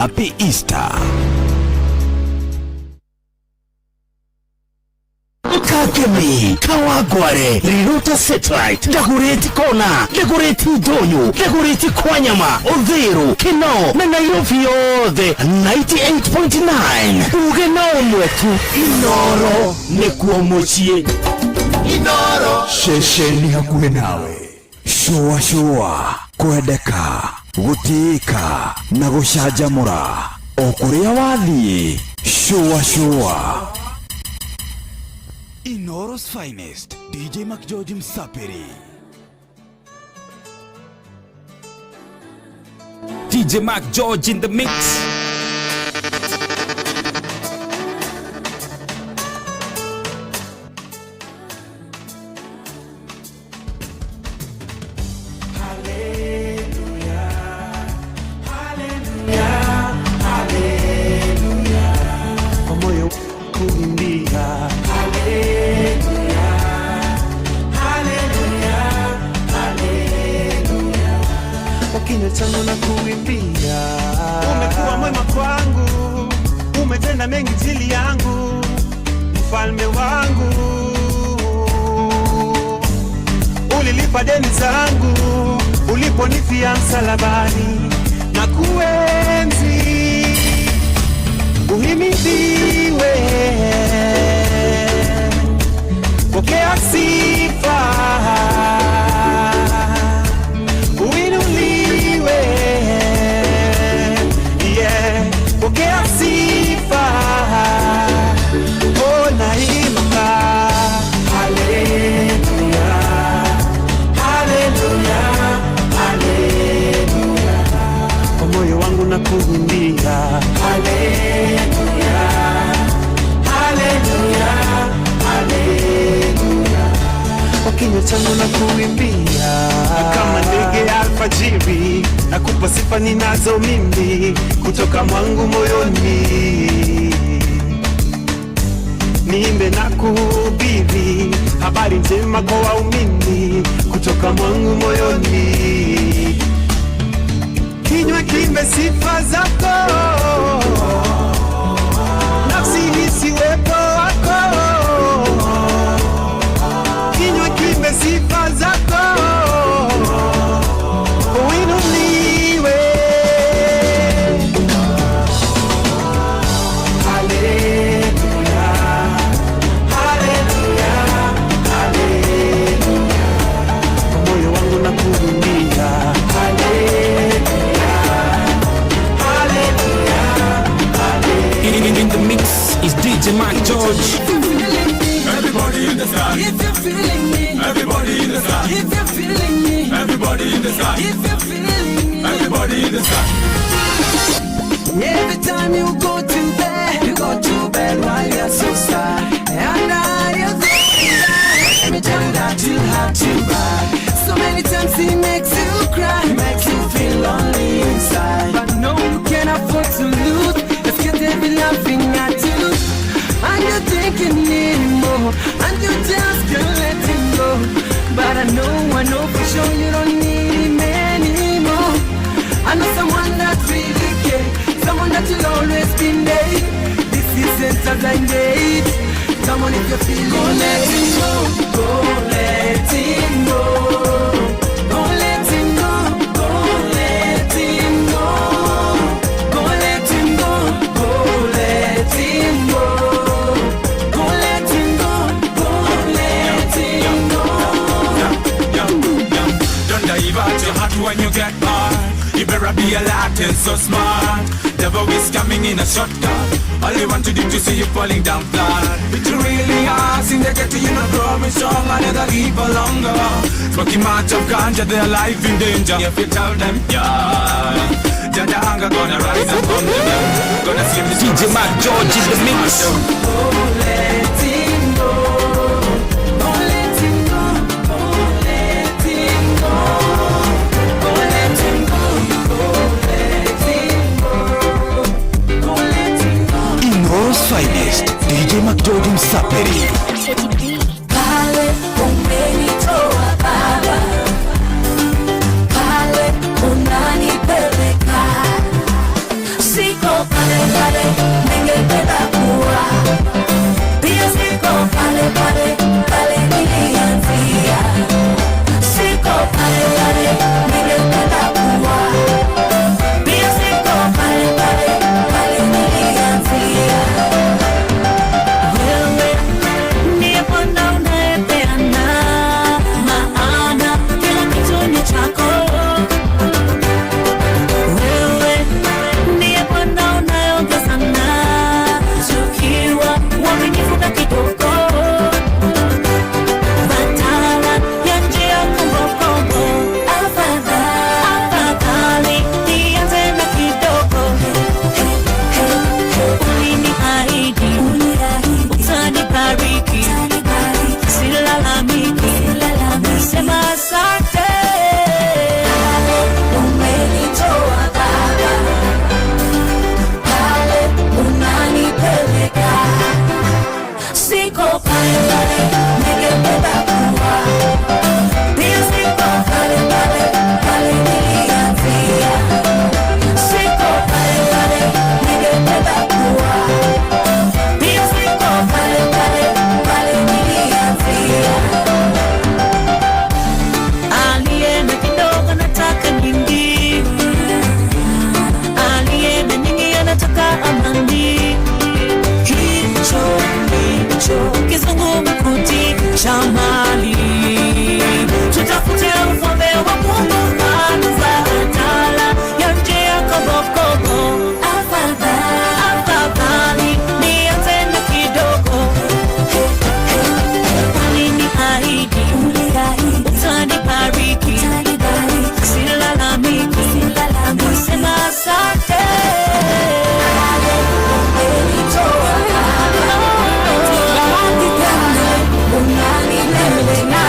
Happy Easter. Kakemi, Kawangware, Riruta Satellite, Dagoretti Kona, Dagoretti Ndonyo, Dagoretti Kwanyama, Uthiru, Kinoo na Nairobi yothe 98.9. Uge no ũmwe tu, Inoro nĩkuo mũciĩ. Inoro ceceni hakuhĩ nawe, shũa shũa, kwendeka, gũtĩĩka na gũcanjamũra o kũrĩa wathiĩ, shũa shũa. Inoro's finest, DJ McGeorge Msapiri. DJ Mark George in the mix. Kwa moyo kuimbia haleluya, haleluya, haleluya, kwa kinywa changu na kuimbia. Umekuwa mwema kwangu, umetenda mengi jili yangu, mfalme wangu. Ulilipa deni zangu uliponifia msalabani na kuenzi. Uhimidiwe, pokea sifa, uinuliwe, yeah, pokea sifa, oh, naimba haleluya, haleluya, haleluya, Kwa moyo wangu na kuimbia haleluya, haleluya, haleluya, kwa kinywa changu na kuimbia. Kama ndege alfajiri, nakupa sifa ninazo mimi kutoka mwangu moyoni, niimbe na kuhubiri habari njema kwa waumini kutoka mwangu moyoni, kinywa kiimbe sifa zako, nafsi ihisi uwepo wako, kinywa kiimbe sifa zako, uinuliwe. Haleluya, haleluya, haleluya, Kwa moyo wangu na kuimbia haleluya, haleluya. In the mix is DJ Mark George. Everybody in the sky. If you're feeling me, Everybody in the sky. if you're feeling me, Everybody in the sky. if you're feeling me, Everybody in the sky. Every time you go to bed, you go to bed while you're so sad. And I you go let me tell you that you have to buy. So many times he makes you cry, makes you feel lonely inside. But no, you can't afford to lose. Let's get every laughing at you. And you're thinking anymore, and you just can't let him go. But I know for sure you don't need him anymore. I know someone that really cares, someone that will always be there. This isn't a blind date. Come on, if you're feeling, go let him go, go let him go, go let him go, go let him go, go let him go, go let him go, go let him go, go let him go. Yeah, yeah. Don't divert your heart when you get hard. You better be alert and so smart. Devil is coming in a shortcut. All they want to do to see you falling down flat. But you really are seen they get to you not growing strong and never live for longer. Smoking much of ganja, their life in danger. If you tell them, yeah, Jaja anger gonna rise up on them. Yeah. Gonna see me DJ Mark George in the mix. Go let him go. Go let him go. Go let him go. Go let him go. Go let him go. Go let him go. Inoro's finest, DJ McGeorge Msapiri. Pale umenitoa Baba, pale unanipeleka, si pale pale ningependa kuwa, pia siko pale pale pale nilianzia. Siko pale pale ningependa kuwa, pia siko pale pale pale nilianzia. Wewe ndiye Bwana unayepeana, maana kila kitu ni chako. Wewe ndiye Bwana unayeongeza, tukiwa waaminifu na kidogo, badala ya njia kombokombo. Afadhali nianze na kidogo. Uliniahidi utanibariki, silalamiki, nasema asante. Umenitoa Baba, pale unanipeleka, siko pale pale ningependa kuwa, pia siko pale pale pale nilianzia. Siko pale pale ningependa kuwa, pia siko pale pale pale nilianzia. Aliye na kidogo anataka nyingi, aliye na nyingi anataka amani. Hicho ndicho kizungumkuti cha mali. Tutafute ufalme wa Mungu kwanza, badala ya njia kombokombo. Afadhali nianze na kidogo. Uliniahidi utanibariki, silalamiki, nasema asante. Umenitoa unanipeleka,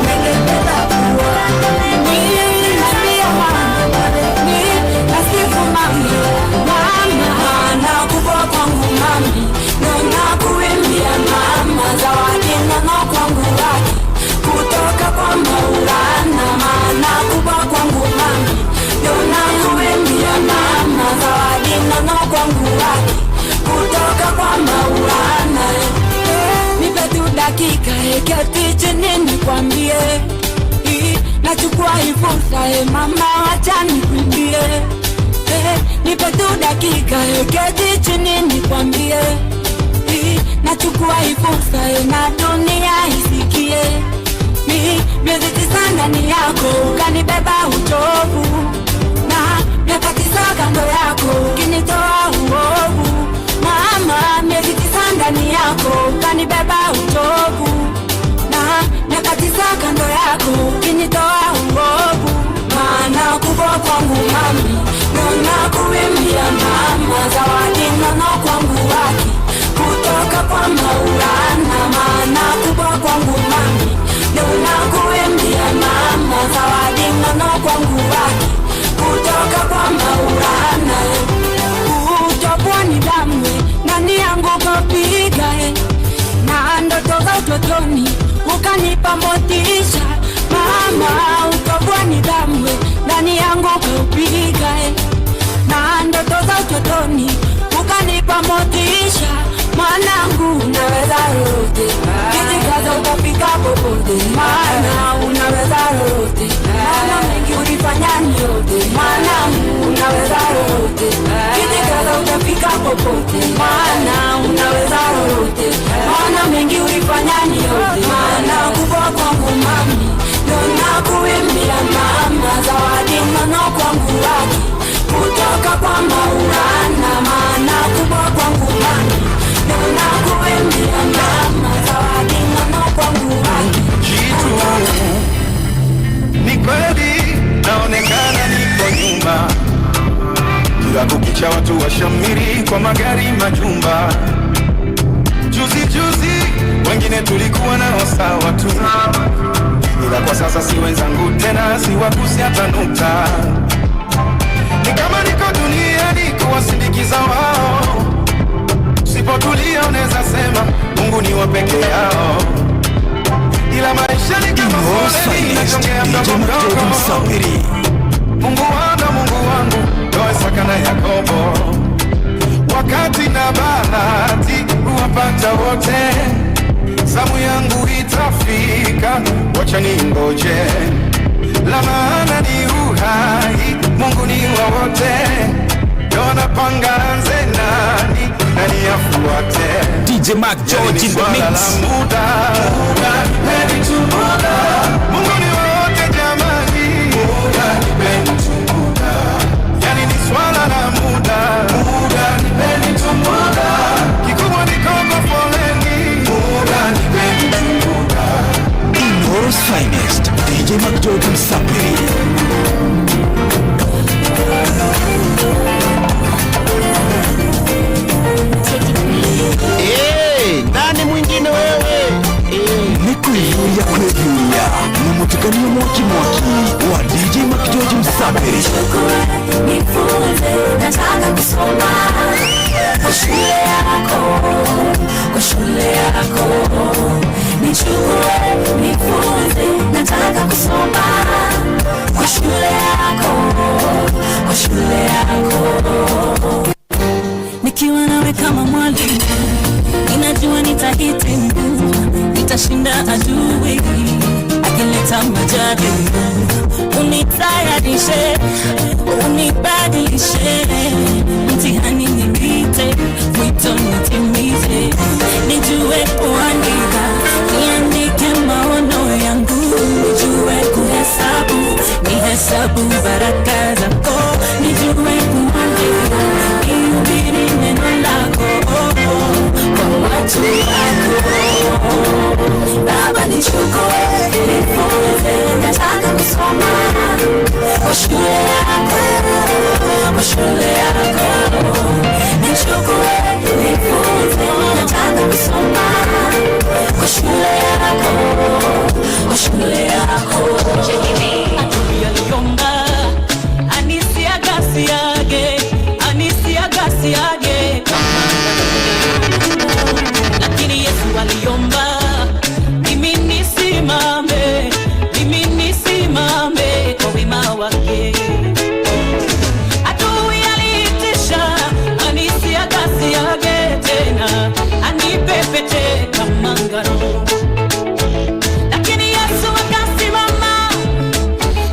ningependa kuwa. Kutoka kwa Maulana, maana kubwa kwangu mami, ndio nakuimbia mama, zawadi nono kwangu waki kutoka kwa Maulana. Nipe tu dakika, keti chini nikwambie, nachukua hii fursa, mama, wacha nikuimbie. Nipe tu dakika, keti chini nikwambie, nachukua hii fursa, na dunia isikie. Mi miezi 9 ndani yako ukanibeba uchovu, na miaka 9 kando yako ukinitoa uovu. Mama, miezi 9 ndani yako ukanibeba uchovu, na miaka 9 kando yako ukinitoa uovu. Maana kubwa kwangu mami, nona kuimbia mama, zawadi nono kwangu waki kutoka kwa Maulana. Maana kubwa kwangu mami, nona kuimbia mama, zawadi nono kwangu waki kutoka kwa Maulana. Utopwa ni damu ndani yangu kapiga, na ndoto za utotoni ukanipa motisha. Mama, utopwa ni damu ndani yangu kaupiga, na ndoto za utotoni ukanipa motisha. Mwanangu, unaweza yote, kijikaza utafika popote. Maana unaweza yote, maana mengi ulifanya ni yote. Mwanangu, unaweza yote, kijikaza utafika popote. Maana unaweza yote, maana mengi ulifanya ni yote. Maana kubwa kwangu mami, ndio nakuimbia mama, zawadi nono kwangu waki kutoka kwa Maulana. Maana kubwa kwangu mami, ndio nakuimbia mama, zawadi nono kwangu waki. Kitu ni kweli naonekana niko nyuma, kila kukicha watu washamiri kwa magari majumba. Juzi juzi wengine tulikuwa nao sawa tu, ila kwa sasa si wenzangu tena, siwagusi hata nukta. Ni kama niko duniani kuwasindikiza wao, sipotulia unaweza sema Mungu ni wa peke yao, ila maisha ni kama World's foleni finest inachongea DJ mdogo Mtoto mdogo. Msapiri. Mungu wangu, Mungu wangu. Wacha ningoje, la maana ni uhai, Mungu ni wa wote, anapanga anze nani, nani afuate. DJ Mark George in the Swala la mix. Muda, muda, nipeni tu muda. Mungu ni wa wote jamani, muda, nipeni tu muda. Yani ni swala la muda, muda, nipeni tu muda. Kikubwa ni kama foleni, muda, nipeni tu muda. Inoro's finest, DJ Mark George Msapiri. Hey, nani mwingine wewe? Ni kuivuria kwevuria ni mutukanio mwaki mwaki wa DJ Mark George Msapiri. Nifunze, nataka kusoma kwa shule yako, kwa shule yako. Nichukue, nifunze, nataka kusoma kwa shule yako, kwa shule yako. Nikiwa nawe kama mwalimu, ninajua nitahitimu, nitashinda adui akileta majaribu. Unitayarishe, unibadilishe, mtihani nipite, mwito nitimize, nijue kuandika, niandike maono yangu, nijue kuhesabu, nihesabu baraka zako, nijue kuandika, nihubiri neno lako kwa watu wako. Baba nichukue, nifunze, nataka kusoma kwa shule yako, kwa shule yako. Nichukue, nifunze, nataka kusoma kwa shule yako, kwa shule yako. Aliomba anisiagasiage, anisiagasiage, lakini Yesu aliomba mimi nisimame, mimi nisimame kwa wema wake. Adui aliitisha anisiagasiage tena, anipepete kama ngano, lakini Yesu akasimama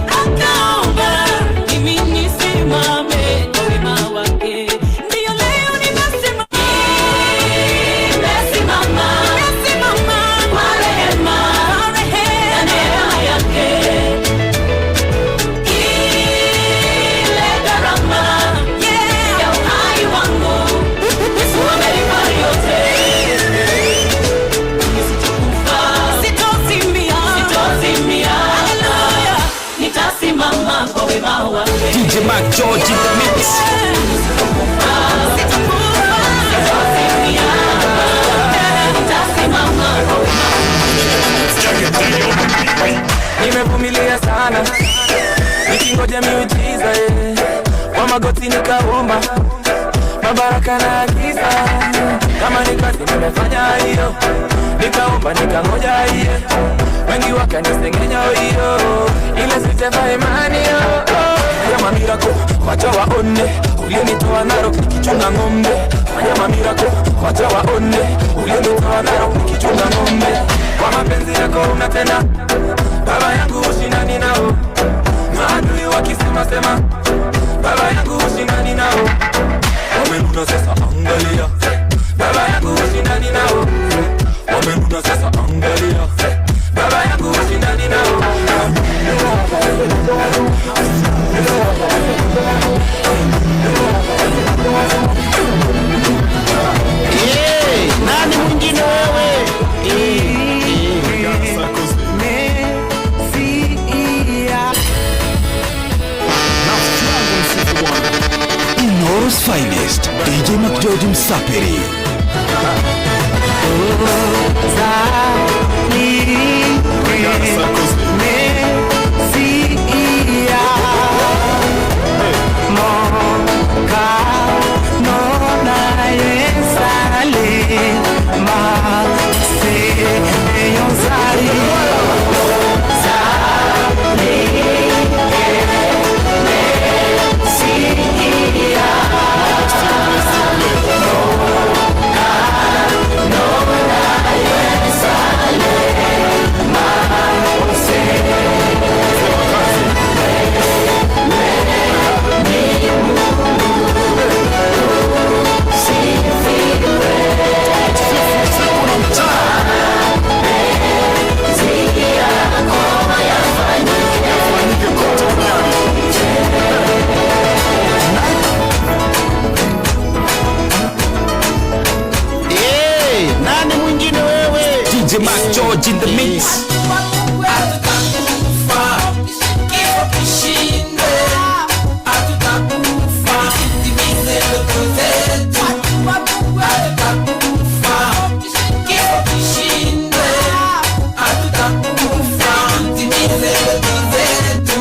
akaomba mimi nisimame kwa wema wake. Ndiyo leo nimesimama, nimesimama, nimesimama kwa rehema, kwa rehema na neema yake. Ile gharama ya uhai wangu Yesu amelipa yote. Sitokufa, sitozimia, sitozimia. Haleluya, nitasimama kwa wema wake. DJ Mark George in the mix. Nimevumilia sana nikingoja miujiza, kwa magoti nikaomba mabaraka na agiza. Kama ni kazi nimefanya hiyo, nikaomba nikangoja hiyo, wengi wakanisengenya hiyo, ile siteva imani yo. Fanya miracle wacha waone, ulinitoa Narok nikichunga ng'ombe. Fanya miracle wacha waone, ulinitoa Narok nikichunga ng'ombe. Kwa mapenzi yako unatenda baba yangu, ushindani nao maadui wakisema sema, baba yangu ushindani nao wamenuna sasa, angalia baba yangu ushindani nao wamenuna sasa, angalia baba yangu ushindani nao. Hey, nani mwingine wewe? Inoro's finest, DJ Mark George Msapiri. Sali. DJ Mark George in the mix. Hatutakufa, kifo kishinde. Hatutakufa, tutimize ndoto zetu. Hatutakufa, kifo kishinde. Hatutakufa, tutimize ndoto zetu.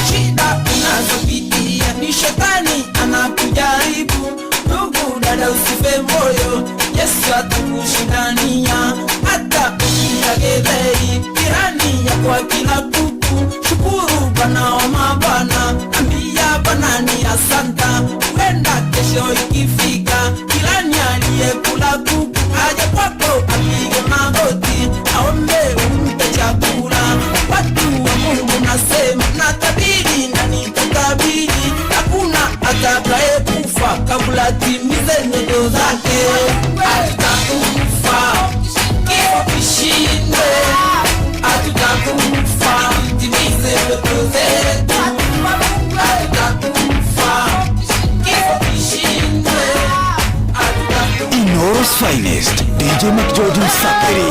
Shida unazopitia ni shetani anakujaribu. Ndugu dada, usife moyo, Yesu atakushindania. Hata ukiagebei jirani yako akila kuku, shukuru Bwana wa mabwana, ambia Bwana ni asanta. Huenda kesho ikifika, jirani aliyekula kuku aje kwako apige magoti, aombe umpe chakula. Watu wa Mungu nasema, natabiri na nitatabiri, hakuna atakayekufa kabla timize ndoto zake. Hatutakufa, kifo kishinde. Hatutakufa, tutimize ndoto zetu. Hatutakufa, kifo kishinde. Inoro's finest, DJ Mark George Msaperi.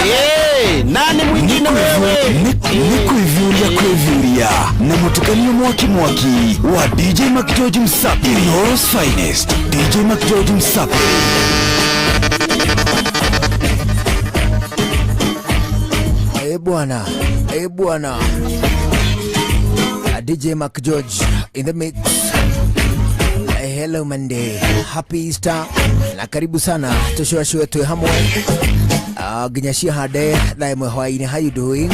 Hey, nani mwingine wewe? Nikuivuria kwevuria na mutukanio mwaki mwaki wa DJ Mark George Msaperi. Inoro's finest, DJ Mark George Msaperi. Eh bwana, eh bwana. DJ Mark George in the mix. Hello Monday, happy Easter na karibu sana tucwacwe twi hamwe nginya ciahande thaa ĩmwe hwaĩ-inĩ. How you doing?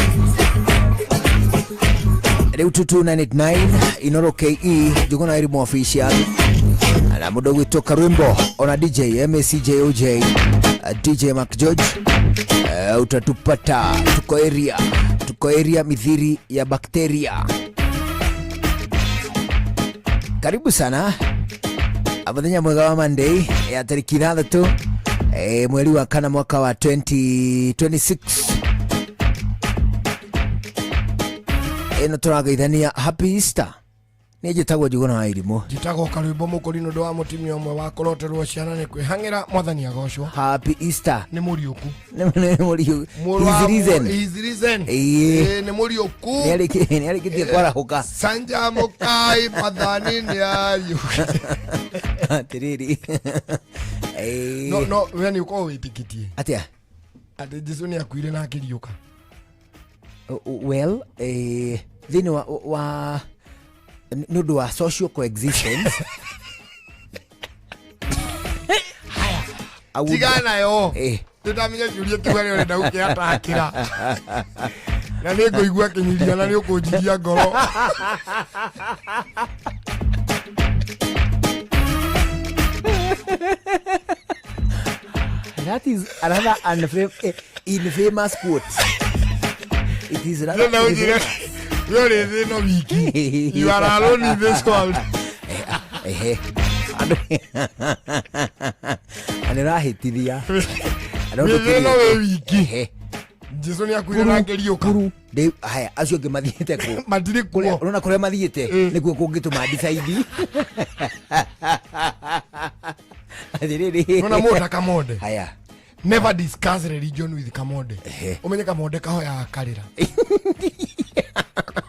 Rĩu 22989 Inoro KE Njuguna Elimu Official na mũndũ ũgwĩtwo Karwimbo ona DJ MACJOJ, DJ Mark George. Utatupata tuko area, tuko area mithiri ya bakteria. Karibu sana muthenya mwega wa Monday ya tariki 6 mweri wa kana mwaka wa 2026. Ĩno tũrageithania happy Easter. Nĩ njĩtagwo Njuguna wa Irimũ. Njĩtagwo Karwĩmbo Mũkũri nĩ ũndũ wa mũtumia ũmwe wa kũroterwo ciana nĩ kwĩhang'ĩra mwathani agocwo. Happy Easter. Nĩ mũriũku. Nĩ mũriũku. Mũrũ wa He's risen. He's risen. Ĩĩ. Ĩĩ, nĩ mũriũku. Nĩ arĩkĩtie kwarahũka. Sanja mũkai mwathani nĩ ariũkire. Atĩrĩrĩ. Ĩĩ. No no we nĩ ũkorwo wĩtĩkĩtie Atĩa? atĩ Jesu nĩ akuire na akĩriũka. Well, thĩinĩ wa nĩ ũndũ wa social coexistence. I would- Tiga nayo. Eh. Ndĩtamenya kĩũria kĩu arĩa ũrenda gũkĩatakĩra na nĩ ngũigua kĩnyiria na nĩ ũkũnjiria ngoro. That is another infamous quote. It is rather Ndĩrenda ũnjĩre infamous. we ũrĩ thĩ ĩno wiki, you are alone in this world. Ehe. Nĩ ũrahĩtithia. Wĩ thĩ ĩno wĩ wiki. Jesu nĩ akuire na akĩriũka. Haya, acio angĩ mathiĩte kũ? Matirĩ kuo. Ũrona kũrĩa mathiĩte nĩkuo kũngĩtũma decide. Atĩrĩrĩ. Nona mũndũ ta Kamonde. Haya. Never discuss religion with Kamonde. Ũmenye Kamonde kahoyaga karĩra.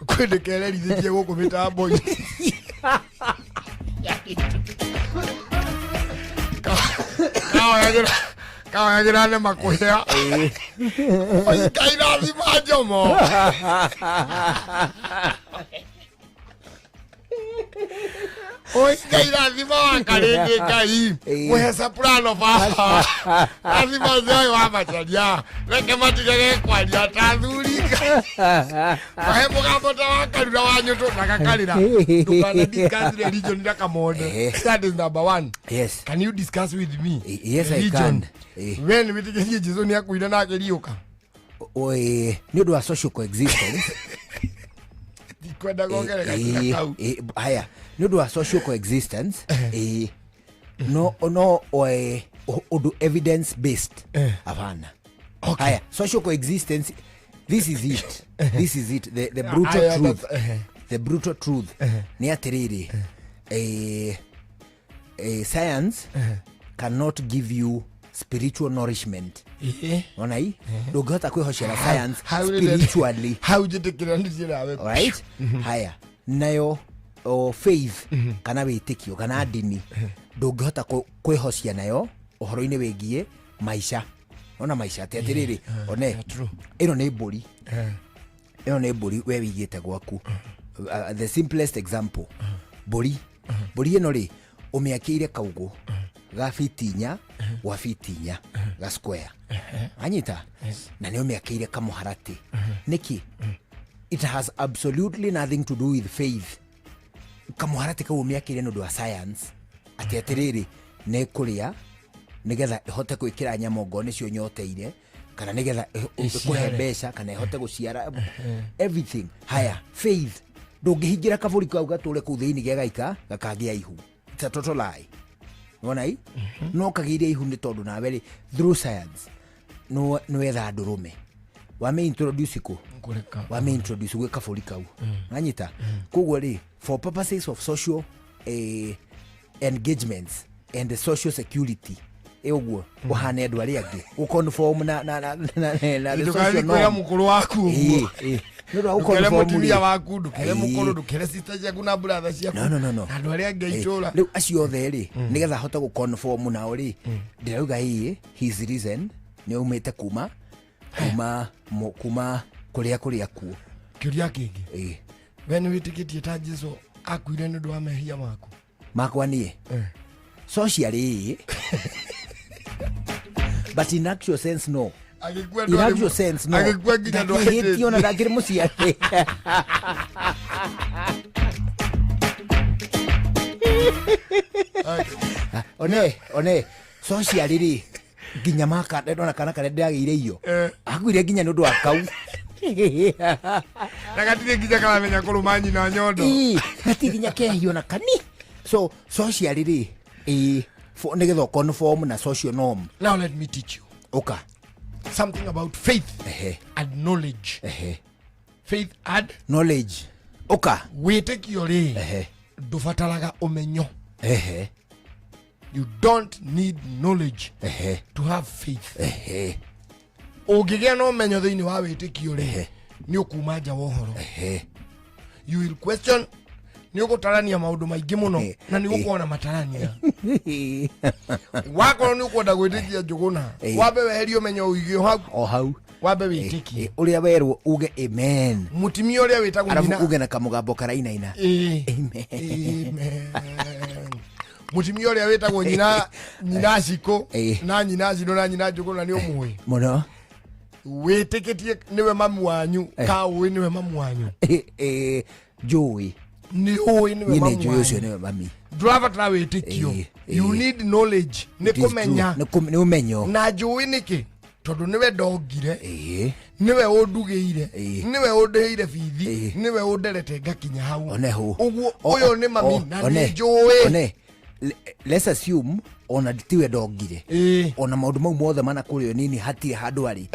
Kwĩ ndĩkererithĩtie gũkũ mĩtambo-inĩ. Kahoyagĩra nema kũhĩa. Oi, Ngai rathima Njomo. Oi, Ngai rathima wa karĩngĩ Ngai. Mũhe soprano baba. Rathima Joy wa Macharia. Reke matigage kwaria ta athuri. Mahe mũgambo ta wa Karura wa Nyũtũ na gakarĩra. Ndũkana discuss religion na Kamonde. That is number one. Yes. Can you discuss with me? Yes, I Religion. can. We nĩ wĩtĩkĩtie Jesu nĩ akuire na akĩriũka? Oi, nĩ ũndũ wa social coexistence. Ndikwenda kuongerera gatina kau. Haya, nĩ ũndũ wa social coexistence, no ũndũ evidence based, hapana. Haya, social coexistence, this is it, this is it, the brutal Aya, truth. The brutal truth nĩ atĩrĩrĩ, science cannot give you spiritual nourishment. Ona i ndũngĩhota kwĩhocera science spiritually. Hau njĩtĩkĩranĩtie nawe. Right, haya, nayo o faith kana wĩtĩkio kana ndini ndũngĩhota kwĩhocia nayo ũhoro-inĩ wĩgiĩ maica. Ona maica atĩ atĩrĩrĩ, one ĩno nĩ mbũri, ĩno nĩ mbũri we wĩigĩte gwaku. The simplest example, mbũri, mbũri ĩno rĩ, ũmĩakĩire kaugũ ga fiti 4 gwa fiti 4 ga square, anyita, na nĩ ũmĩakĩire kamũharatĩ. Nĩkĩ? It has absolutely nothing to do with faith. Kamũharatĩ kau ũmĩakĩire nĩ ũndũ wa science, atĩ atĩrĩrĩ, nĩ kũrĩa nĩgetha ĩhote gwĩkĩra nyama ongorwo nĩcio nyoteire, kana nĩgetha ĩkũhe Ĩciare. mbeca, kana ĩhote gũciara, everything. Haya, faith, ndũngĩhingĩra kabũri kau gatũre kũu thĩinĩ gegaika gakagĩa ihu. It's a total lie. Wona i no kagĩire ihu nĩ tondũ nawe rĩ, through science, no nĩwetha ndũrũme wame introduce kũ Kũreka. Wame introduce gwĩ kabũri kau, nanyita. Koguo rĩ, for purposes of social engagements and the social security, ĩ ũguo ũhane andũ arĩa angĩ, gũconform na the Ndũgathiĩ social kwĩra norm. mũkũrũ waku ũguo. Ĩ, ĩ. Nĩ ũndũ wa Ndũkere gũconform mũtumia rĩ. waku, ndũkere Ĩ. mũkũrũ, ndũkere sister ciaku na brother ciaku No, no, no, no. na andũ arĩa angĩ a itũra. Rĩu acio othe rĩ, nĩgetha ahote gũconform nao rĩ, ndĩrauga ĩĩ, his reason nĩ aumĩte kuma kũrĩa kuo. Kĩũria kĩngĩ. Ĩ. We nĩ wĩtĩkĩtie ta Jesu akuire nĩ ũndũ wa mehia maku? Makwa niĩ socially ĩĩ, but in actual sense, no. Agĩkua In actual sense, no. Agĩkua nginya Ndakĩhĩtie ona ndakĩrĩ mũciari. One socially rĩ, nginya maka ndona kana karĩa ndĩragĩire iyo akuire nginya nĩ ũndũ wa kau. Na gatirĩ nginya karamenya kũrũma nyina nyondo. Ĩĩ, gatirĩ nginya kehio na kani. So socially rĩ, ĩĩ, nĩgetha ũconform na social norm. Now let me teach you ũka something about faith and knowledge. Faith and knowledge, ũka. Wĩtĩkio rĩ, ndũbataraga ũmenyo. You don't need knowledge to have faith. Ũngĩgĩa na ũmenyo thĩinĩ wa wĩtĩkio rĩ, nĩ ũkuma nja wa ũhoro. You will question, nĩ ũgũtarania maũndũ maingĩ mũno na nĩ ũgũkorwo na matarania. Wakorwo nĩ ũkwenda gwĩtĩkia Njũgũna, wambe weherie ũmenyo ũige hau. O hau. Wambe wĩtĩkie. Ũrĩa werwo uge amen. Mũtumia ũrĩa wĩtagwo Arabu nyina uge na kamũgambo karainaina. Ĩĩ. Amen. Mũtumia ũrĩa wĩtagwo nyina Cikũ na nyina Cinũ na nyina Njũgũna nĩ ũmũĩ? Mũno. Wĩtĩkĩtie nĩwe mamu wanyu ka ũĩ nĩwe mamu wanyu? Njũĩ. Nĩ ũĩ nĩwe Niĩ nĩ mamu njũĩ ũcio wanyu? nĩwe mami. Ndũrabatara wĩtĩkio. You need knowledge, nĩ It is true. kũmenya. Nĩ ũmenyo. Na njũĩ nĩkĩ? Tondũ nĩwe ndongire, nĩwe ũndugĩire, nĩwe ũndĩhĩire bithi, nĩwe ũnderete ngakinya hau. One hũ. Ũguo ũyũ nĩ mami na nĩ njũĩ. One, let's assume ona tiwe ndongire, ona maũndũ mau mothe mana kũrĩ nini hatirĩ handũ arĩ,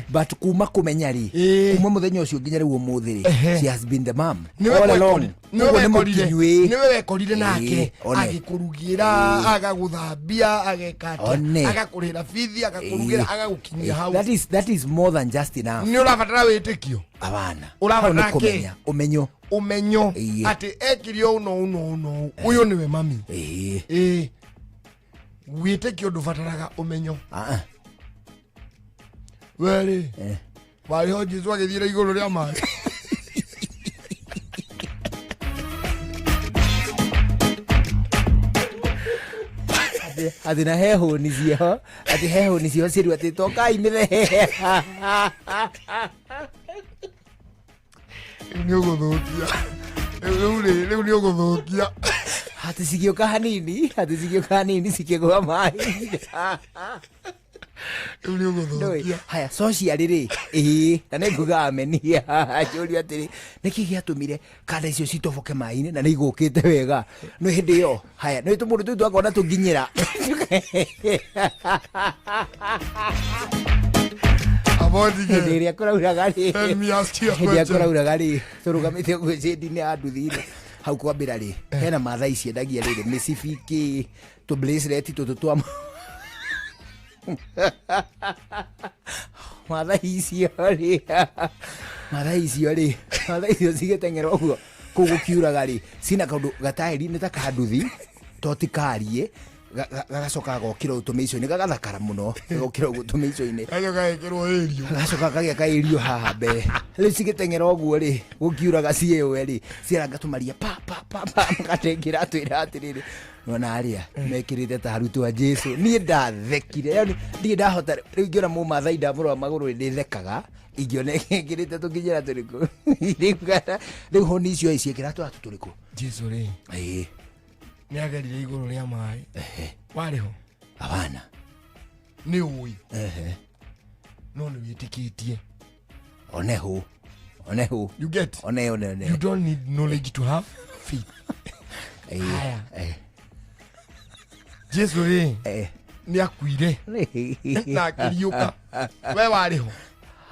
but kuma kũmenya rĩ, kuma mũthenya ũcio nginya rĩu ũmũthĩ rĩ, she has been the mom Nĩwe all along. nĩwe Ũguo nĩ wekorire. mũkinyu, ĩĩ. Nĩwe wekorire nake One. agĩkũrugĩra, agagũthambia, ageka atĩa, One. agakũrĩhĩra bithi, akakũrugĩra, agagũkinyia hau. That is more than just enough. Nĩ ũrabatara wĩtĩkio? Abana. Ũrabatara Hau nĩ kĩ? kũmenya, ũmenyo. Ũmenyo atĩ ekire ũũ na ũũ na ũũ na ũũ, ũyũ nĩwe mami. Ĩĩ, wĩtĩkio ndũbataraga ũmenyo. Werĩ warĩho Jesu agĩthiĩra igũrũ rĩa maĩ? Atĩ na he hũni cieho, atĩ he hũni cieho ciĩrwo atĩ tokai mĩthehe. Rĩu nĩ ũgũthũkia, rĩu rĩ, rĩu nĩ ũgũthũkia. Atĩ cigĩũka hanini, atĩ cigĩũka hanini cikĩgũa maĩ. Rĩu nĩ ũgũthũkia. Haya, socially rĩ, ĩĩ, na nĩ nguga amenia. Njũrio atĩrĩ, nĩkĩ gĩatũmire kanda icio citoboke maĩ-inĩ na nĩ igũkĩte wega no hĩndĩ ĩyo? Haya, nĩ tũmũndũ tũu twakona tũnginyĩra. Bodige. Hĩndĩ ĩrĩa kũrauraga rĩ, Let me ask you a hĩndĩ ĩrĩa question. kũrauraga rĩ, tũrũgamĩte ũguo shade-inĩ ya nduthi-rĩ, hau kwambĩra rĩ, hena mathai ciendagia rĩrĩ mĩcibi kĩ tũ bracelet tũtũ twa mathai icio rĩ, mathai icio rĩ, mathai icio cigĩteng'era ũguo kũu gũkiuraga rĩ, cina kaũndũ gataĩri nĩ ta kanduthi to ti kariĩ, gagacoka gagokĩra ũtũmĩico-inĩ, gagathakara mũno, gagokĩra ũguo ũtũmĩico-inĩ, Gacoka gagekĩrwo ĩrio. Gacoka kagĩa kaĩrio haha mbere. Rĩu cigĩteng'era ũguo rĩ, gũkiuraga ciĩwe rĩ, ciaranga tũmaria pa pa pa pa, makateng'era atwĩra atĩrĩrĩ, nona arĩa mekĩrĩte ta arutwo a Jesu. Niĩ ndathekire, yani ndirĩ ndahota. Rĩu ingĩona mũmathai ndamũrora magũrũ rĩ, ndĩthekaga ingĩona ĩkĩrĩte tũkinyĩra tũrĩkũ. Rĩu kana rĩu honi icio ĩ ciĩkĩra tũratũ tũrĩkũ? Jesu rĩ, ĩĩ, nĩ agerire igũrũ rĩa maĩ. Warĩ ho? Hapana. Nĩ ũĩ? Ehe. No nĩ wĩtĩkĩtie. Onehu, onehu. You get? One, one, one. You don't need knowledge to have faith. Ĩĩ. Haya. Eh. Jesu rĩ, Eh. nĩ akuire na akĩriũka. We warĩ ho?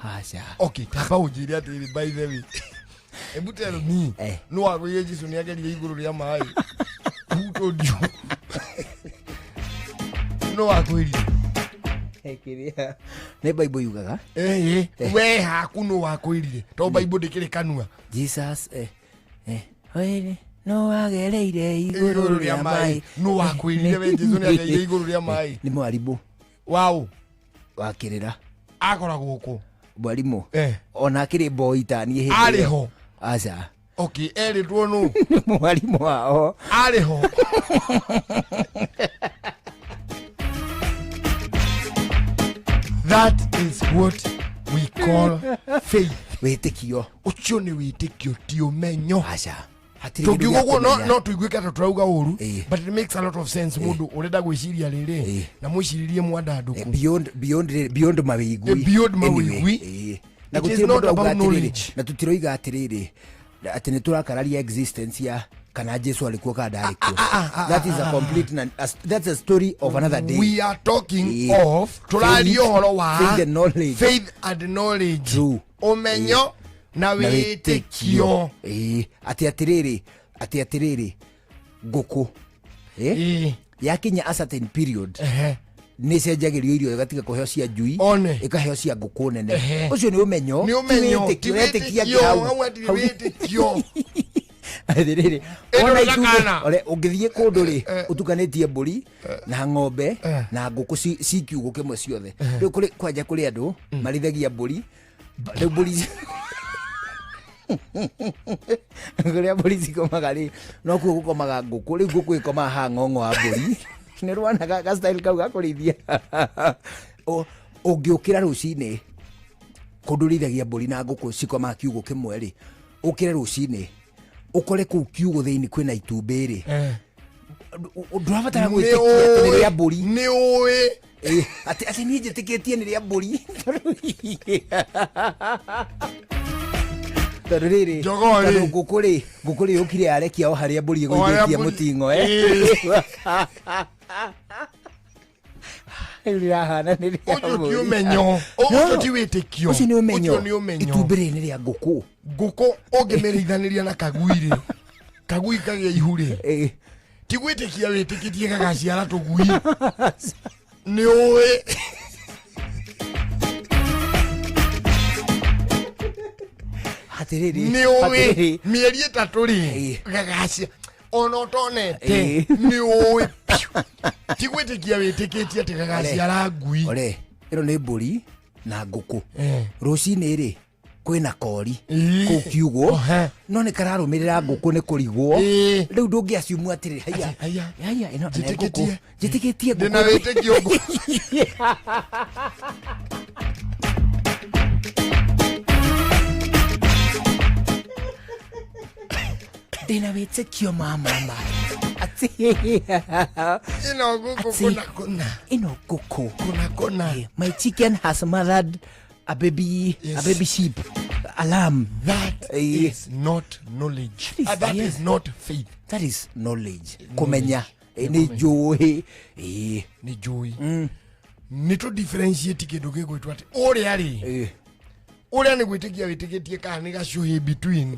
Aca. Okay, tamba ũnjĩre atĩrĩrĩ, by the way, hebu tell me, Eh. no wagwĩire Jesu nĩ agerire igũrũ rĩa maĩ? Who told you? No wakwĩrire? Kĩrĩa nĩ Bible yugaga. Ĩĩ, we haku no wakwĩrire, to Bible ndĩkĩrĩ kanua. Jesus, eh, eh, wene no wagereire igũrũ Igũrũ rĩa rĩa maĩ. maĩ. No wakwĩrire we Jesu nĩ agereire igũrũ rĩa maĩ? Nĩ mwarimũ. Waũ? Wakĩrĩra. Akoragwo kũ? Mwarimũ. Eh. Ona akĩrĩ mboi ta niĩ hĩndĩ Arĩ ĩyo. ho? Aca. Okay, erĩtwo nũ? Nĩ mwarimũ wao. Arĩ ho? That is what we call faith. Wĩtĩkio. Ũcio nĩ wĩtĩkio, ti ũmenyo. Aca. Hatirĩ kĩndũ Tũngiuga gĩa ũguo no kũmenya. no tũiguĩke ta tũrauga ũru, Ĩĩ. but it makes a lot of sense. Mũndũ ũrenda gwĩciria rĩrĩ Ĩĩ. na mwĩciririe mwandandũku. Beyond, beyond, beyond mawĩigui. Eh, beyond Anyway, mawĩigui. ĩĩ. Na It is gũtirĩ not mũndũ auga about atĩrĩrĩ, knowledge. na tũtiroiga atĩrĩrĩ atĩ nĩ tũrakararia existence ya kana Jesu alikuwa kana ndarĩ kuo. That is a complete that's a story of another day. We are talking Ĩĩ. of, tũraria Faith, ũhoro wa faith and knowledge. Faith and knowledge. True. Ũmenyo na Na wĩtĩkio. Ĩĩ, atĩ atĩrĩrĩ, atĩ atĩrĩrĩ, ngũkũ, ĩ? Ĩĩ. Yakinya a certain period, Ehe. nĩ cenjagĩrio irio, ĩgatiga kũheo cia njui, One. ĩkaheo cia ngũkũ nene. Ehe. Ũcio nĩ ũmenyo, Nĩ ti ũmenyo, wĩtĩkio. ti Ũretĩkia wĩtĩkio, atĩ hau, hau hatirĩ hau- wĩtĩkio. Atĩrĩrĩ, Ĩno wona nĩ itumbĩ, gakana. ore, ũngĩthiĩ kũndũ rĩ, ũtukanĩtie mbũri na ng'ombe na ngũkũ ci kiugũ kĩmwe ciothe. Rĩu kũrĩ kwanja kũrĩ andũ marithagia mbũri, rĩu mbũri kũrĩa mbũri cikomaga rĩ, no kuo gũkomaga ngũkũ. Rĩu ngũkũ ĩkomaga haha ng'ong'o wa mbũri. Nĩ rwana ga style kau ga kũrĩithia. Ũngĩũkĩra rũcinĩ kũndũ ũrĩithagia mbũri na ngũkũ cikomaga kiugũ kĩmwe rĩ, ũkĩre rũcinĩ ũkore kũu kiugũ thĩinĩ kwĩna itumbĩ rĩ, ndũrabatara gwĩtĩkia atĩ nĩ rĩa mbũri. Nĩ ũĩ. Ĩ, atĩ niĩ njĩtĩkĩtie nĩ rĩa mbũri. Tondũ rĩrĩ, Jogoo rĩ. tondũ ngũkũ rĩ, ngũkũ rĩ yũkire yarekia o harĩa mbũri O harĩa ĩgũithĩtie mbũri- mũting'o, eh. Ĩ. Rĩu rĩrahana nĩ rĩa Ũcio ti mbũri. ũmenyo. Ũcio ti wĩtĩkio. Ũcio nĩ ũmenyo. Ũcio nĩ ũmenyo. Itumbĩ rĩrĩ nĩ rĩa ngũkũ. Ngũkũ ũngĩmĩrĩithanĩria na kagui rĩ, kagui kagĩa ihu rĩ, Ĩ. ti gwĩtĩkia wĩtĩkĩtie gagaciara tũgui. Nĩ ũĩ. Atĩrĩrĩ, Nĩ ũĩ. atĩrĩrĩ. Mĩeri ĩtatũ rĩ, Ĩ. gagacia ona ũtonete, Ĩ. nĩ ũĩ piũ. Ti gwĩtĩkia wĩtĩkĩtie atĩ gagaciara ngui. Ore, ĩno nĩ mbũri na ngũkũ. Eh. Rũcinĩ rĩ, kwĩna kori Ĩ. kũu kiugũ, Ohe. no nĩ kararũmĩrĩra ngũkũ nĩ kũrigwo. Ĩ. Rĩu ndũngĩaciumu atĩrĩ, haiya, Haiya. haiya, ĩno nĩ ngũkũ. Njĩtĩkĩtie. Njĩtĩkĩtie ngũkũ. Ndĩna wĩtĩkio ngũkũ. Ndĩna wĩtĩkio ma mama atĩ Ĩno ngũkũ Atĩ- kũna kũna. Ĩno ngũkũ Kũna kũna. My chicken has mothered a baby, Yes. a baby sheep, a lamb. That is not knowledge. That is, That yes. is not faith. That is knowledge. Kũmenya. Nĩ njũĩ. Nĩ njũĩ. Nĩ tũ differentiate kĩndũ gĩgwĩtwo atĩ ũrĩa rĩ, ũrĩa nĩ gwĩtĩkia wĩtĩkĩtie kana nĩ gacuhĩ between,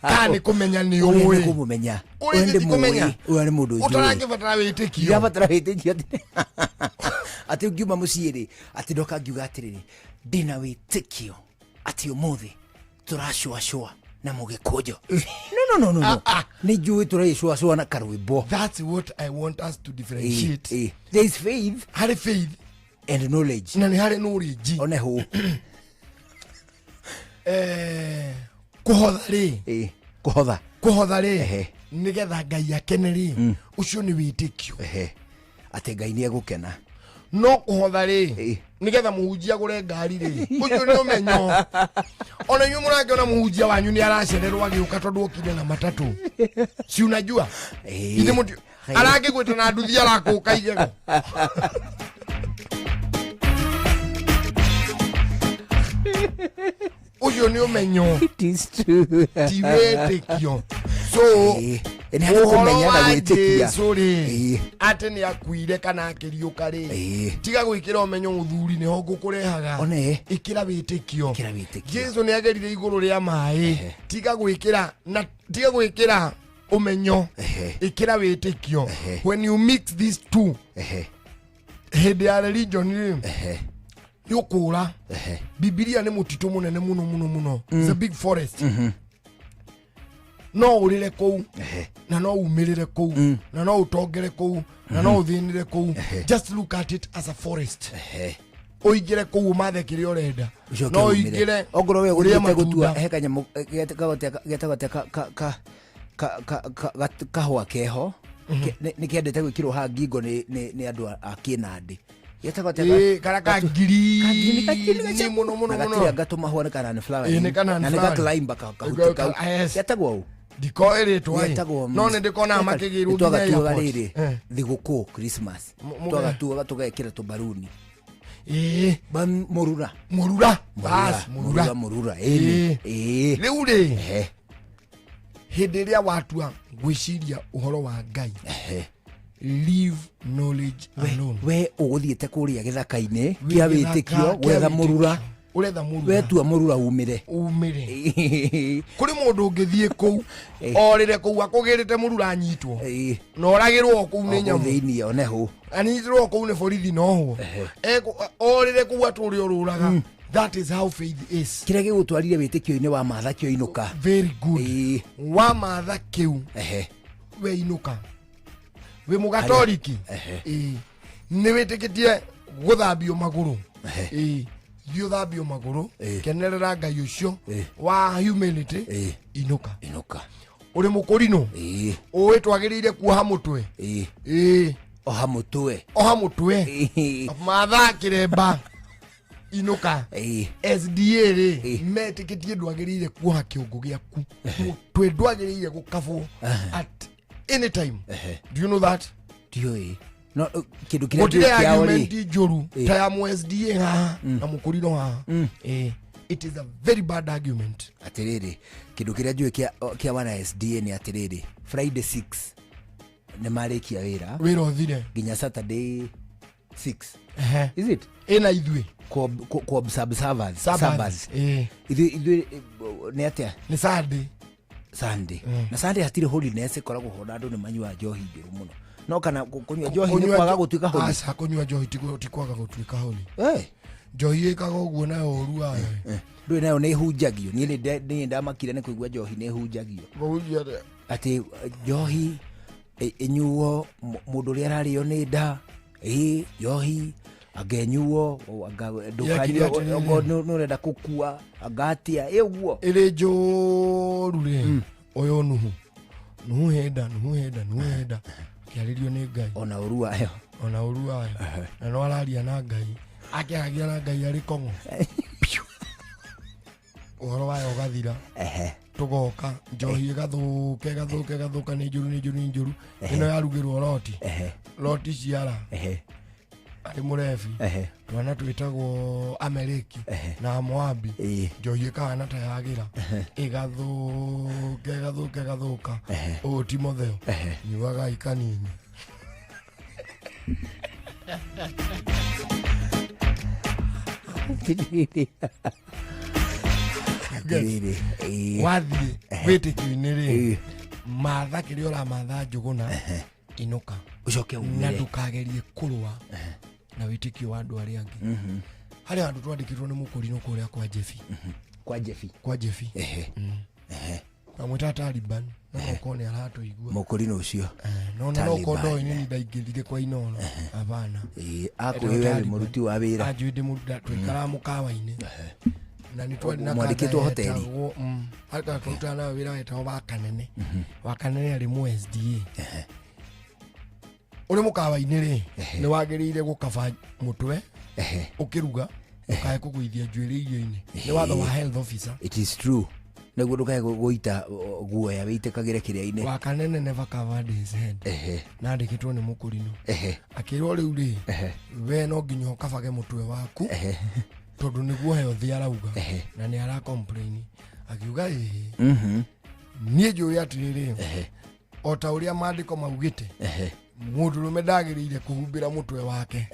kana nĩ kũmenya nĩ Ũrĩa nĩ ũĩ. kũmũmenya. Ũrĩa Ũrĩa ti kũmenya. ndĩmũĩ, ũrĩa nĩ mũndũ njũĩ. Ũtarakĩbatara wĩtĩkio. Ndirabatara wĩtĩkio atĩ ngiuma mũciĩ rĩ, atĩ ndoka ngiuga atĩrĩrĩ, ndĩna wĩtĩkio atĩ ũmũthĩ tũracũacũa na mũgĩkũnjo. No, no, no, no, no. Nĩ njũĩ tũragĩcũacũa na karwĩmbo. That's what I want us to differentiate. There is faith. Harĩ faith and knowledge. Na nĩ harĩ knowledge. One hũ. Kũhotha rĩ. Kũhotha. Kũhotha rĩ, nĩgetha Ngai akene rĩ, ũcio nĩ wĩtĩkio. Atĩ Ngai nĩ egũkena. No kũhotha rĩ, nĩgetha mũhunjia agũre ngari rĩ, ũcio nĩ ũmenyo. Ona inyuĩ mũrakĩona mũhunjia wanyu nĩ aracererwo agĩũka tondũ okire na matatũ. Si unajua? Ithe mũti arakĩgwĩta na nduthi arakũka igego. Ũcio nĩ ũmenyo. It is true. Ti wĩtĩkio. So Nĩ harĩ ũhoro kũmenya na wa gwĩtĩkia. Jesu rĩ, atĩ nĩ akuire kana akĩriũka rĩ, tiga gwĩkĩra ũmenyo mũthuri nĩho ngũkũrehaga. One. Ĩkĩra wĩtĩkio. Ĩkĩra wĩtĩkio. Jesu nĩ agerire igũrũ rĩa maĩ. Tiga gwĩkĩra na tiga gwĩkĩra ũmenyo. Ĩkĩra wĩtĩkio. When you mix these two, hĩndĩ ya religion rĩ, nĩ ũkũra. Bibilia nĩ mũtitũ mũnene mũno mũno mũno. It's a big forest. No ũrĩre kũu na no umĩrĩre kũu na no ũtongere kũu na no ũthĩnĩre kũu. Just look at it as a forest. Ũingĩre kũu ũmathe kĩrĩa ũrenda. Ũcoke No umĩre. ũingĩre Ongorwo we ũrĩe ũthiĩte gũtua matunda. he kanyamũ getagwo atĩa kahũa keho nĩ kendete gwĩkĩrwo haha ngingo nĩ andũ a kĩnandĩ. Getagwo atĩa? Ĩĩ, karĩa ka ngiri mũno mũno Na mũno. gatirĩ anga tũmahũa nĩ kana flower. Ĩĩ, nĩ kana Na nĩ flower. ga-climber kahuti kau. Yes. Getagwo ũũ? Ndikoĩ rĩtwa ĩ. Getagwo, No nĩ ndĩkonaga makĩgĩrwo nginya twagatuaga airport. rĩrĩ thigũkũ Christmas. Twagatuaga tũgekĩra tũbaruni. Ĩĩ. Mũrura. Mũrura. Bas, Mũrura, mũrura. mũrura. Ĩĩ. Ĩĩ. Rĩu rĩ, hĩndĩ ĩrĩa watua gwĩciria ũhoro wa Ngai, leave knowledge alone. We ũgũthiĩte kũrĩa gĩthaka-inĩ Wĩ kĩa gĩthaka wĩtĩkio kĩa gwetha mũrura. Ũretha mũrura. Wetua mũrura umĩre. Umĩre. Kũrĩ mũndũ ũngĩthiĩ kũu orĩre kũu akũgĩrĩte mũrura anyitwo na oragĩrwo o kũu nĩ O kũu nyamũ. thĩinĩ one hũ. Anyitĩrwo o kũu nĩ borithi na ohwo. Orĩre kũu atũre ũrũraga. That is how faith is. Kĩrĩa gĩgũtwarire wĩtĩkio-inĩ wa matha kĩo inũka. Very good. Wa matha kĩu we inũka. Wĩ mũgatoriki. Ĩĩ. Nĩ wĩtĩkĩtie gũthambio magũrũ. Ĩĩ. Thiĩ ũthambio magũrũ, kenerera Ngai ũcio wa humility, inũka. Inũka. Ũrĩ mũkũrinũ. Ũĩ twagĩrĩire kuoha mũtwe. Ĩĩ. Oha mũtwe. Oha mũtwe. Matha kĩremba. Inũka. SDA rĩ, metĩkĩtie ndwagĩrĩire kuoha kĩongo gĩaku. Mũtwe ndwagĩrĩire gũkabwo at any time. Do you know that? Ndiũĩ. No kĩndũ kĩrĩa Gũtirĩ njũĩ kĩao rĩ. argument njũru ta ya mũ SDA haha na mũkũrinũ haha. It is a very bad argument. Atĩrĩrĩ, kĩndũ kĩrĩa njũĩ kĩa wana SDA nĩ atĩrĩrĩ, Friday 6 nĩ marĩkia wĩra. Wĩra ũthire. Nginya Saturday 6. Is it? Ĩna ithuĩ. Ku observe Sabbath. Sabbath. Sabbath. Ithuĩ nĩ atĩa? Nĩ Sunday. Sunday. Na Sunday hatirĩ holiness ĩkoragwo ho na andũ nĩ manyuaga njohi njũru mũno. No kana kũnyua njohi nĩ Kũnyua kwaga gũtuĩka holy. Aca, kũnyua njohi ti kwaga gũtuĩka holy. Njohi ĩkaga ũguo nayo ũru wayo. Ndũĩ nayo nĩ ĩhunjagio. Niĩ nĩ ndamakire nĩ kũigua njohi nĩ ĩhunjagio. Kũhunjia atĩa? Atĩ njohi ĩnyuo mũndũ ũrĩa ararĩo nĩ nda. Ĩĩ, njohi anga ĩnyuo, anga ndũkanyue, Yakire atĩrĩrĩ. okorwo nĩ ũrenda kũkua, anga atĩa, ĩ ũguo. Ĩrĩ njũru rĩ, ũyũ Nuhu. Nuhu henda, Nuhu henda, Nuhu henda. Akĩarĩrio nĩ Ngai. Ona ũru wayo. Ona ũru wayo. Na no araria na Ngai. Akĩaragia na Ngai arĩ kong'o. Ũhoro wayo ũgathira. Tũgoka, njohi ĩgathũka, ĩgathũka, ĩgathũka, nĩ njũru, nĩ njũru, nĩ njũru. Ĩno yarugĩrwo roti. Roti ciara. Arĩ mũrebi. Twana twĩtagwo Ameleki na Moabi. Njohi ĩkahana ta yagĩra. Ĩgathũka, ĩgathũka, ĩgathũka. Ũyũ Timotheo. Nyuagai kanini. Atĩrĩrĩ. Atĩrĩrĩ, ĩĩ. Wathiĩ wĩtĩkio-inĩ rĩ, Ĩĩ. matha kĩrĩa ũramatha njũgũna, inũka. Ũcoke Na umĩre. ndũkagerie kũrũa na wĩtĩkio wa andũ arĩa angĩ. Harĩ handũ twandĩkĩtwo nĩ mũkũrinũ kũrĩa kwa Jebi. Kwa Jebi. Kwa Jebi. Ehe. Ehe. Amwĩta Taliban, no okorwo nĩ aratũigua. Mũkũrinũ ũcio. No na no Taliban. ndoĩ nĩ ndaingĩrire kwa Inooro. Hapana. Ĩĩ, akũĩ we wĩ mũruti wa wĩra. Anjũĩ ndĩ mũruti, twaikaraga mũkawa-inĩ. Na nĩ twarĩ na Mwandĩkĩtwo kanda hoteli? yetagwo, kanda twarutaga nayo wĩra wetagwo Wakanene. Wakanene arĩ mũ SDA. Ũrĩ mũkawa-inĩ rĩ, nĩ wagĩrĩire gũkaba mũtwe ũkĩruga, ndũkae kũgũithia njuĩrĩ irio-inĩ. Nĩ watho wa health officer. It is true. Nĩguo ndũkae gũita guoya wĩitĩkagĩre kĩrĩa-inĩ. Wakanene never covered his head. Na andĩkĩtwo nĩ mũkũrinũ. Akĩrwo rĩu rĩ, we no nginya ũkabage mũtwe waku tondũ nĩguo health arauga na nĩ ara complain. Akiuga ĩĩ, niĩ njũĩ atĩrĩrĩ, o ta ũrĩa maandĩko maugĩte, mũndũrũme ndagĩrĩire kũhumbĩra mũtwe wake.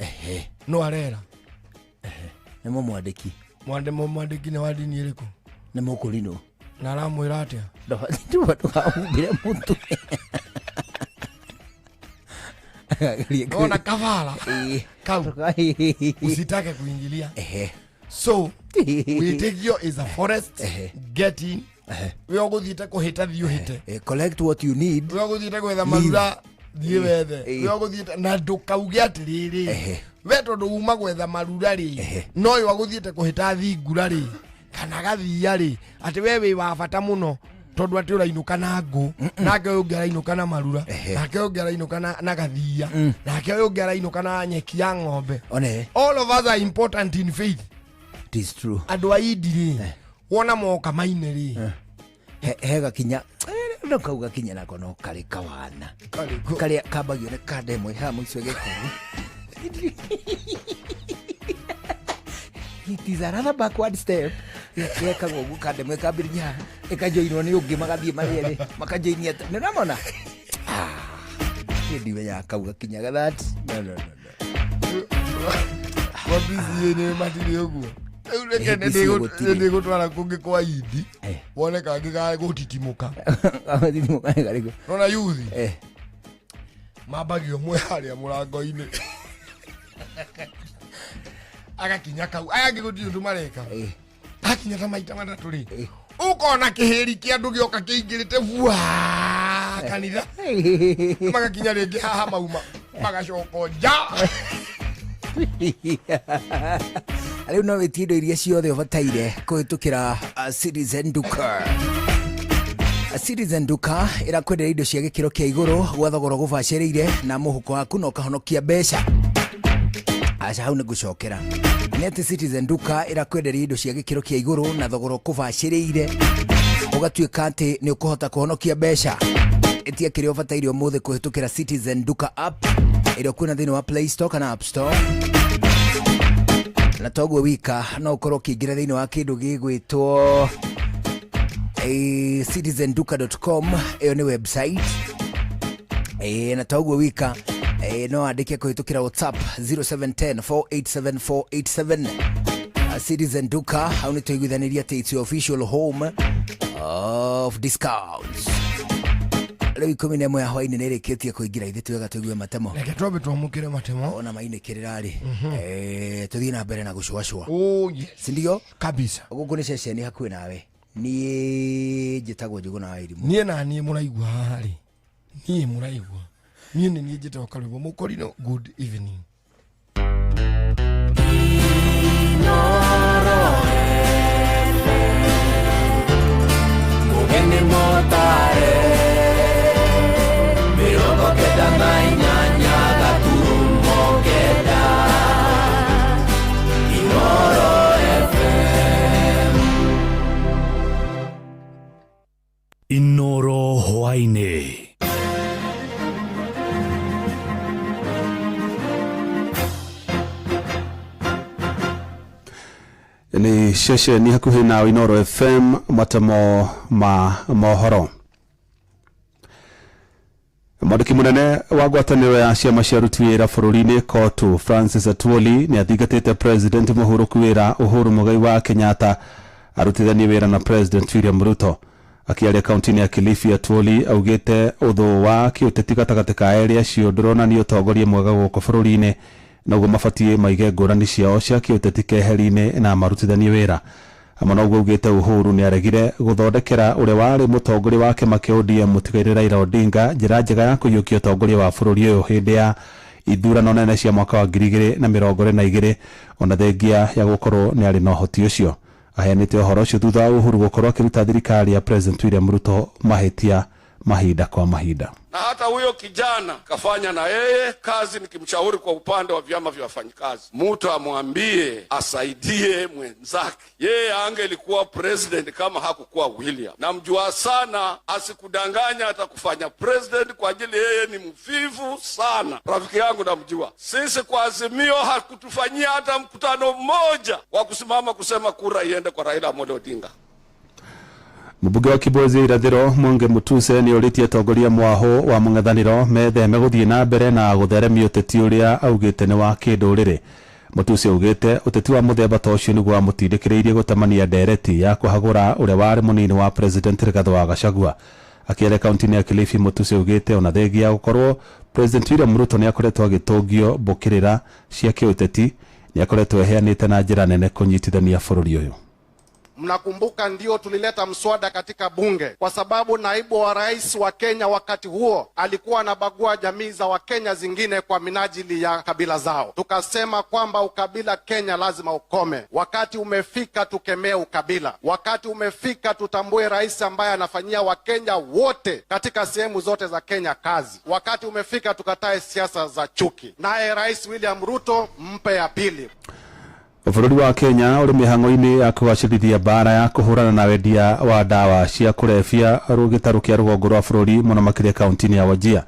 No arera. Nĩ mũmwandĩki. Mwandĩki nĩ wa ndini ĩrĩkũ? Nĩ mũkũrinũ. Na aramwĩra atĩa? Ndũkahumbĩre mũtwe. Ona kabara kau usitake kuingilia. So wĩtĩkio is a forest, get in. We ũgũthiĩte kũhĩta, thiĩ ũhĩte. Collect what you need. We ũgũthiĩte gwetha marura, thiĩ wethe. We ũgũthiĩte na ndũkauge atĩrĩrĩ, we tondũ uma gwetha marura rĩ, no ũyũ agũthiĩte kũhĩta thingura rĩ, kana gathia rĩ, atĩ we wĩ wa bata mũno tondũ atĩ ũrainũka na ngũ, nake ũyũ ũngĩ arainũka na marura, nake ũyũ ũngĩ arainũka na gathia, nake ũyũ ũngĩ arainũka na nyeki ya ng'ombe. One. All of us are important in faith. It is true. Andũ a indi rĩ, wona moka maine rĩ, He gakinya no kau gakinya nako no karĩ kawana karĩa kambagio nĩ kanda ĩmwe haha mũico gĩkũrũ. It is another backward step. Gekagwo ũguo kanda ĩmwe ĩkambĩrĩria haha ĩkajoinwo nĩ ũngĩ, magathiĩ marĩ erĩ makajoinia. Nĩ ũramona? Niĩ ndimenyaga kau gakinyaga that. No, no, no, no. Kwa PCA nĩ matirĩ ũguo. Rĩu reke APC gũtirĩ. nĩ ndĩgũtwara kũngĩ kwa indi wone kangĩ ga gũtitimũka. Gatitimũka nĩ karĩkũ? Nona yuthi mambagio mwe harĩa mũrango-inĩ agakinya kau, aya angĩ gũtirĩ ũndũ mareka. Akinya ta maita matatũ rĩ, ũkona kĩhĩri kĩa andũ gĩoka kĩingĩrĩte bua kanitha, magakinya rĩngĩ haha mauma magacoka nja. Rĩu no wĩtie indo iria ciothe ũbataire kũhĩtũkĩra Citizen Duka. Citizen Duka ĩrakwenderia indo cia gĩkĩro kĩa igũrũ gwa thogora ũgũbacĩrĩire na mũhuko waku na ũkahonokia mbeca. Aca, hau nĩ ngũcokera. Nĩ atĩ Citizen Duka ĩrakwenderia indo cia gĩkĩro kĩa igũrũ na thogora ũkũbacĩrĩire, ũgatuĩka atĩ nĩ ũkũhota kũhonokia mbeca. Ĩtia kĩrĩa ũbataire ũmũthĩ kũhĩtũkĩra Citizen Duka app ĩrĩa ũkuona thĩinĩ wa Play Store kana App Store. Na toguo wika, no ũkorwo ũkĩingĩra thĩinĩ wa kĩndũ gĩgwĩtwo citizenduka.com. Ĩyo nĩ website. Na toguo wika, no andĩke kũhĩtũkĩra WhatsApp 0710 487 487. Citizen Duka, hau nĩ tũiguithanĩria atĩ it's your official home of discounts. Rĩu 11 ya hwainĩ nĩ ĩrĩkĩtie kũingĩra, ithuĩ twega tũigue matemo. Reke twambe twamũkĩre matemo. Ona mainĩkĩrĩra rĩ, tũthiĩ na mbere na gũcũacũa. Oh, yes. Sindio? Kabisa. Gũkũ nĩ ceceni hakuhĩ nawe. Niĩ njĩtagwo Njũgũna wa Irimũ. Niĩ na niĩ mũraigua haha rĩ, niĩ mũraigua niĩ nĩ niĩ njĩtagwo Karwĩmbo Mũkorino. Good evening. Mugeni motare 98.9 Inoro FM. Inoro hwaini. Nĩ ceceni hakuhĩ nawe, Inoro FM, matemo ma mohoro. Mwandĩki mũnene wa ngwatanĩro ya ciama cia aruti wĩra bũrũri-inĩ COTU Francis Atwoli nĩ athingatĩte President mũhurũku wĩra Uhuru Muigai wa Kenyatta arutithanie wĩra na President William Ruto. Akĩaria kaunti-inĩ ya Kilifi, Atwoli augĩte ũthũ wa kĩũteti gatagatĩ ka erĩ acio ndũronania ũtongoria mwega gũkũ bũrũri-inĩ, noguo mabatiĩ maige ngũrani ciao cia kĩũteti keheri-inĩ na marutithanie wĩra. Hamwe na ũguo, augĩte Uhuru nĩ aregire gũthondekera ũrĩa warĩ mũtongoria wa kĩama kĩa ODM mũtigairĩ Raila Odinga njĩra njega ya kũiyũkia ũtongoria wa bũrũri ũyũ hĩndĩ ya ithurano nene cia mwaka wa 2022, ona thengia ya gũkorwo nĩ arĩ na ũhoti ũcio. Aheanĩte ũhoro ũcio thutha wa Uhuru gũkorwo akĩruta thirikari ya President William Ruto mahĩtia mahinda kwa mahinda. Na hata huyo kijana kafanya na yeye kazi, nikimshauri kwa upande wa vyama vya wafanyikazi, mtu amwambie asaidie mwenzake. Yeye angelikuwa president kama hakukuwa William. Namjua sana, asikudanganya atakufanya president kwa ajili yeye ni mvivu sana. Rafiki yangu namjua. Sisi kwa Azimio hakutufanyia hata mkutano mmoja wa kusimama kusema kura iende kwa Raila Amolo Odinga. Mũmbunge wa Kibwezi Irathĩro Mwenge Mutuse nĩ orĩtie atongoria mwaho wa mũng'ethanĩro metheme gũthiĩ na mbere na gũtheremia ũteti ũrĩa augĩte nĩ wa kĩndũrĩrĩ. Mutuse augĩte ũteti wa mũthemba ta ũcio nĩguo wamũtindĩkĩrĩirie gũtamania ndereti ya kũhagũra ũrĩa warĩ mũnini wa President Rigathĩ wa Gachagua. Akĩaria kaunti-inĩ ya Kilifi, Mutuse augĩte ona thengia ya gũkorwo President William Ruto nĩ akoretwo agĩtũngio mbũkĩrĩra cia kĩũteti, nĩ akoretwo eheanĩte na njĩra nene kũnyitithania bũrũri ũyũ. Mnakumbuka ndio tulileta mswada katika bunge kwa sababu naibu wa rais wa Kenya wakati huo alikuwa anabagua jamii za Wakenya zingine kwa minajili ya kabila zao. Tukasema kwamba ukabila Kenya lazima ukome. Wakati umefika tukemee ukabila. Wakati umefika tutambue rais ambaye anafanyia Wakenya wote katika sehemu zote za Kenya kazi. Wakati umefika tukatae siasa za chuki. Naye Rais William Ruto mpe ya pili. Bũrũri wa Kenya ũrĩ mĩhang'o-inĩ ya kũgacĩrithia mbara ya kũhũrana na wendia wa ndawa cia kũrebia gĩtarũ kĩa rũgongo rwa bũrũri, mũno makĩria kaunti-inĩ ya Wajir,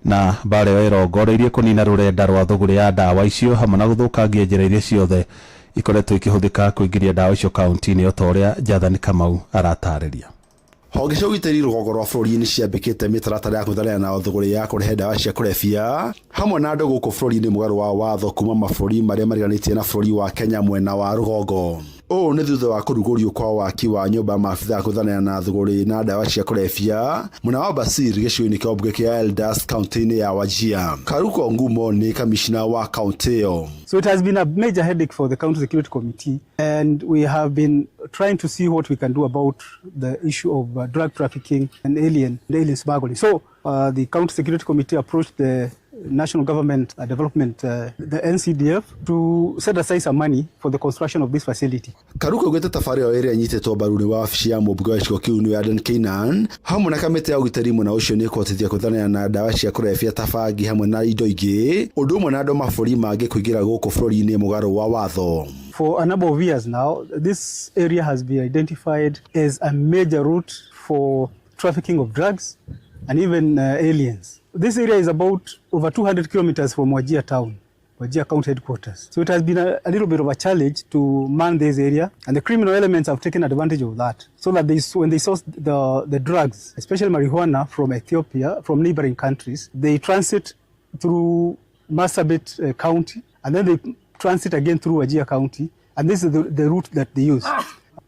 na mbara ĩyo ĩrongoreirie kũnina rũrenda rwa thũgũrĩ ya ndawa icio hamwe na gũthũkangia njĩra iria ciothe ikoretwo ikĩhũthĩka kũingĩria ndawa icio kaunti-inĩ, o ta ũrĩa Jathani Kamau aratarĩria. Honge cia ũgitĩri rũgongo rwa bũrũri nĩ ciambĩkĩte mĩtaratara ya kwĩtharĩra na thũgũrĩ ya kũrehe ndawa cia kũrebia hamwe na andũ gũkũ bũrũri-inĩ mũgarũ wa watho kuma mabũrũri marĩa mariganĩtie na bũrũri wa Kenya mwena wa rũgongo. Ũũ nĩ thutha wa kũrugũrio kwa waki wa nyũmba ya maabithaa a kwĩthanĩra na thũgũrĩ na ndawa cia kũrebia mwena wa Basir gĩcigo-inĩ kĩa mbunge kĩa Eldas kaunti-inĩ ya Wajir. Karuko Ngumo nĩ kamishna wa kaunti ĩyo. So it has been a major headache for the County Security Committee, and we have been trying to see what we can do about the issue of drug trafficking and alien smuggling. So the County Security Committee approached the National Government Development, the NCDF, to set aside some money for the construction of this facility. Karuko augĩte tabarĩra ĩyo ĩrĩa ĩnyitĩtwo mbaru nĩ wabici ya mũmbunge wa gĩcigo kĩu nĩwe Adan Keynan hamwe na kamĩtĩ ya ũgitĩri mwena ũcio nĩ ĩkũhotithia kwĩthanĩra na ndawa cia kũrebia ta bangi hamwe na indo ingĩ, ũndũ ũmwe na andũ mabũrũri mangĩ kũingĩra gũkũ bũrũri-inĩ mũgarũ wa watho. For a number of years now, this area has been identified as a major route for trafficking of drugs and even aliens. This area is about over 200 kilometers from Wajir town, Wajir County headquarters. So it has been a little bit of a challenge to man this area, and the criminal elements have taken advantage of that, so that when they source the drugs, especially marijuana from Ethiopia, from neighboring countries, they transit through Marsabit County, and then they transit again through Wajir County, and this is the route that they use.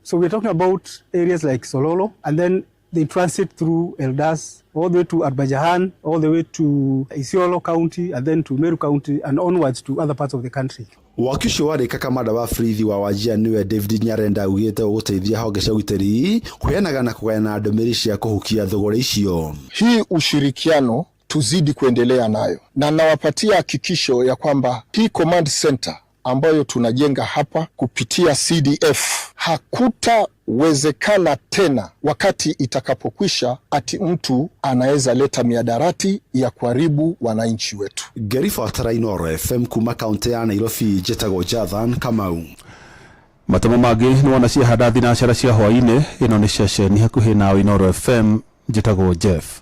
So we're talking about areas like Sololo, and then they transit through Eldas, all the way to Arbajahan, all the way to Isiolo County, and then to Meru County, and onwards to other parts of the country. Waki ũcio warĩ kamanda wa borithi wa Wajir nĩwe David Nyarenda augĩte ũgũteithia honge cia ũgitĩri kũheanaga na kũgayana ndũmĩrĩri cia kũhukia thũgũrĩ icio. Hii ushirikiano tuzidi kuendelea nayo, na nawapatia hakikisho ya kwamba hii command center ambayo tunajenga hapa kupitia CDF hakutawezekana tena wakati itakapokwisha ati mtu anaweza leta miadarati ya kuharibu wananchi wetu. Ngĩribotera Inooro FM kuma kaunti ya Nairobi, njĩtagwo Jathan Kamau. Matemo mangĩ nĩ wona ciahanda thinacara cia hwaĩ-inĩ. Ĩno nĩ ceceni hakuhĩ nawe Inooro FM, njĩtagwo Jeff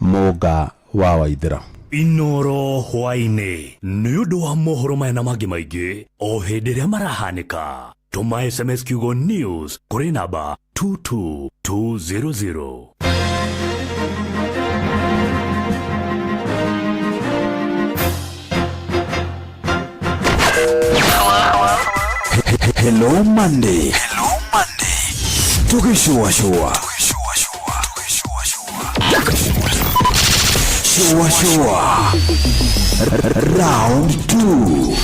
Mũnga wa Waithĩra. Inoro hwaĩ-inĩ nĩ ũndũ wa mohoro maya na mangĩ maingĩ o hĩndĩ ĩrĩa marahanĩka, tũma SMS kiugo NEWS kũrĩ namba 22200. Hello Monday, Hello Monday, tũgĩcũacũa shua shua round 2.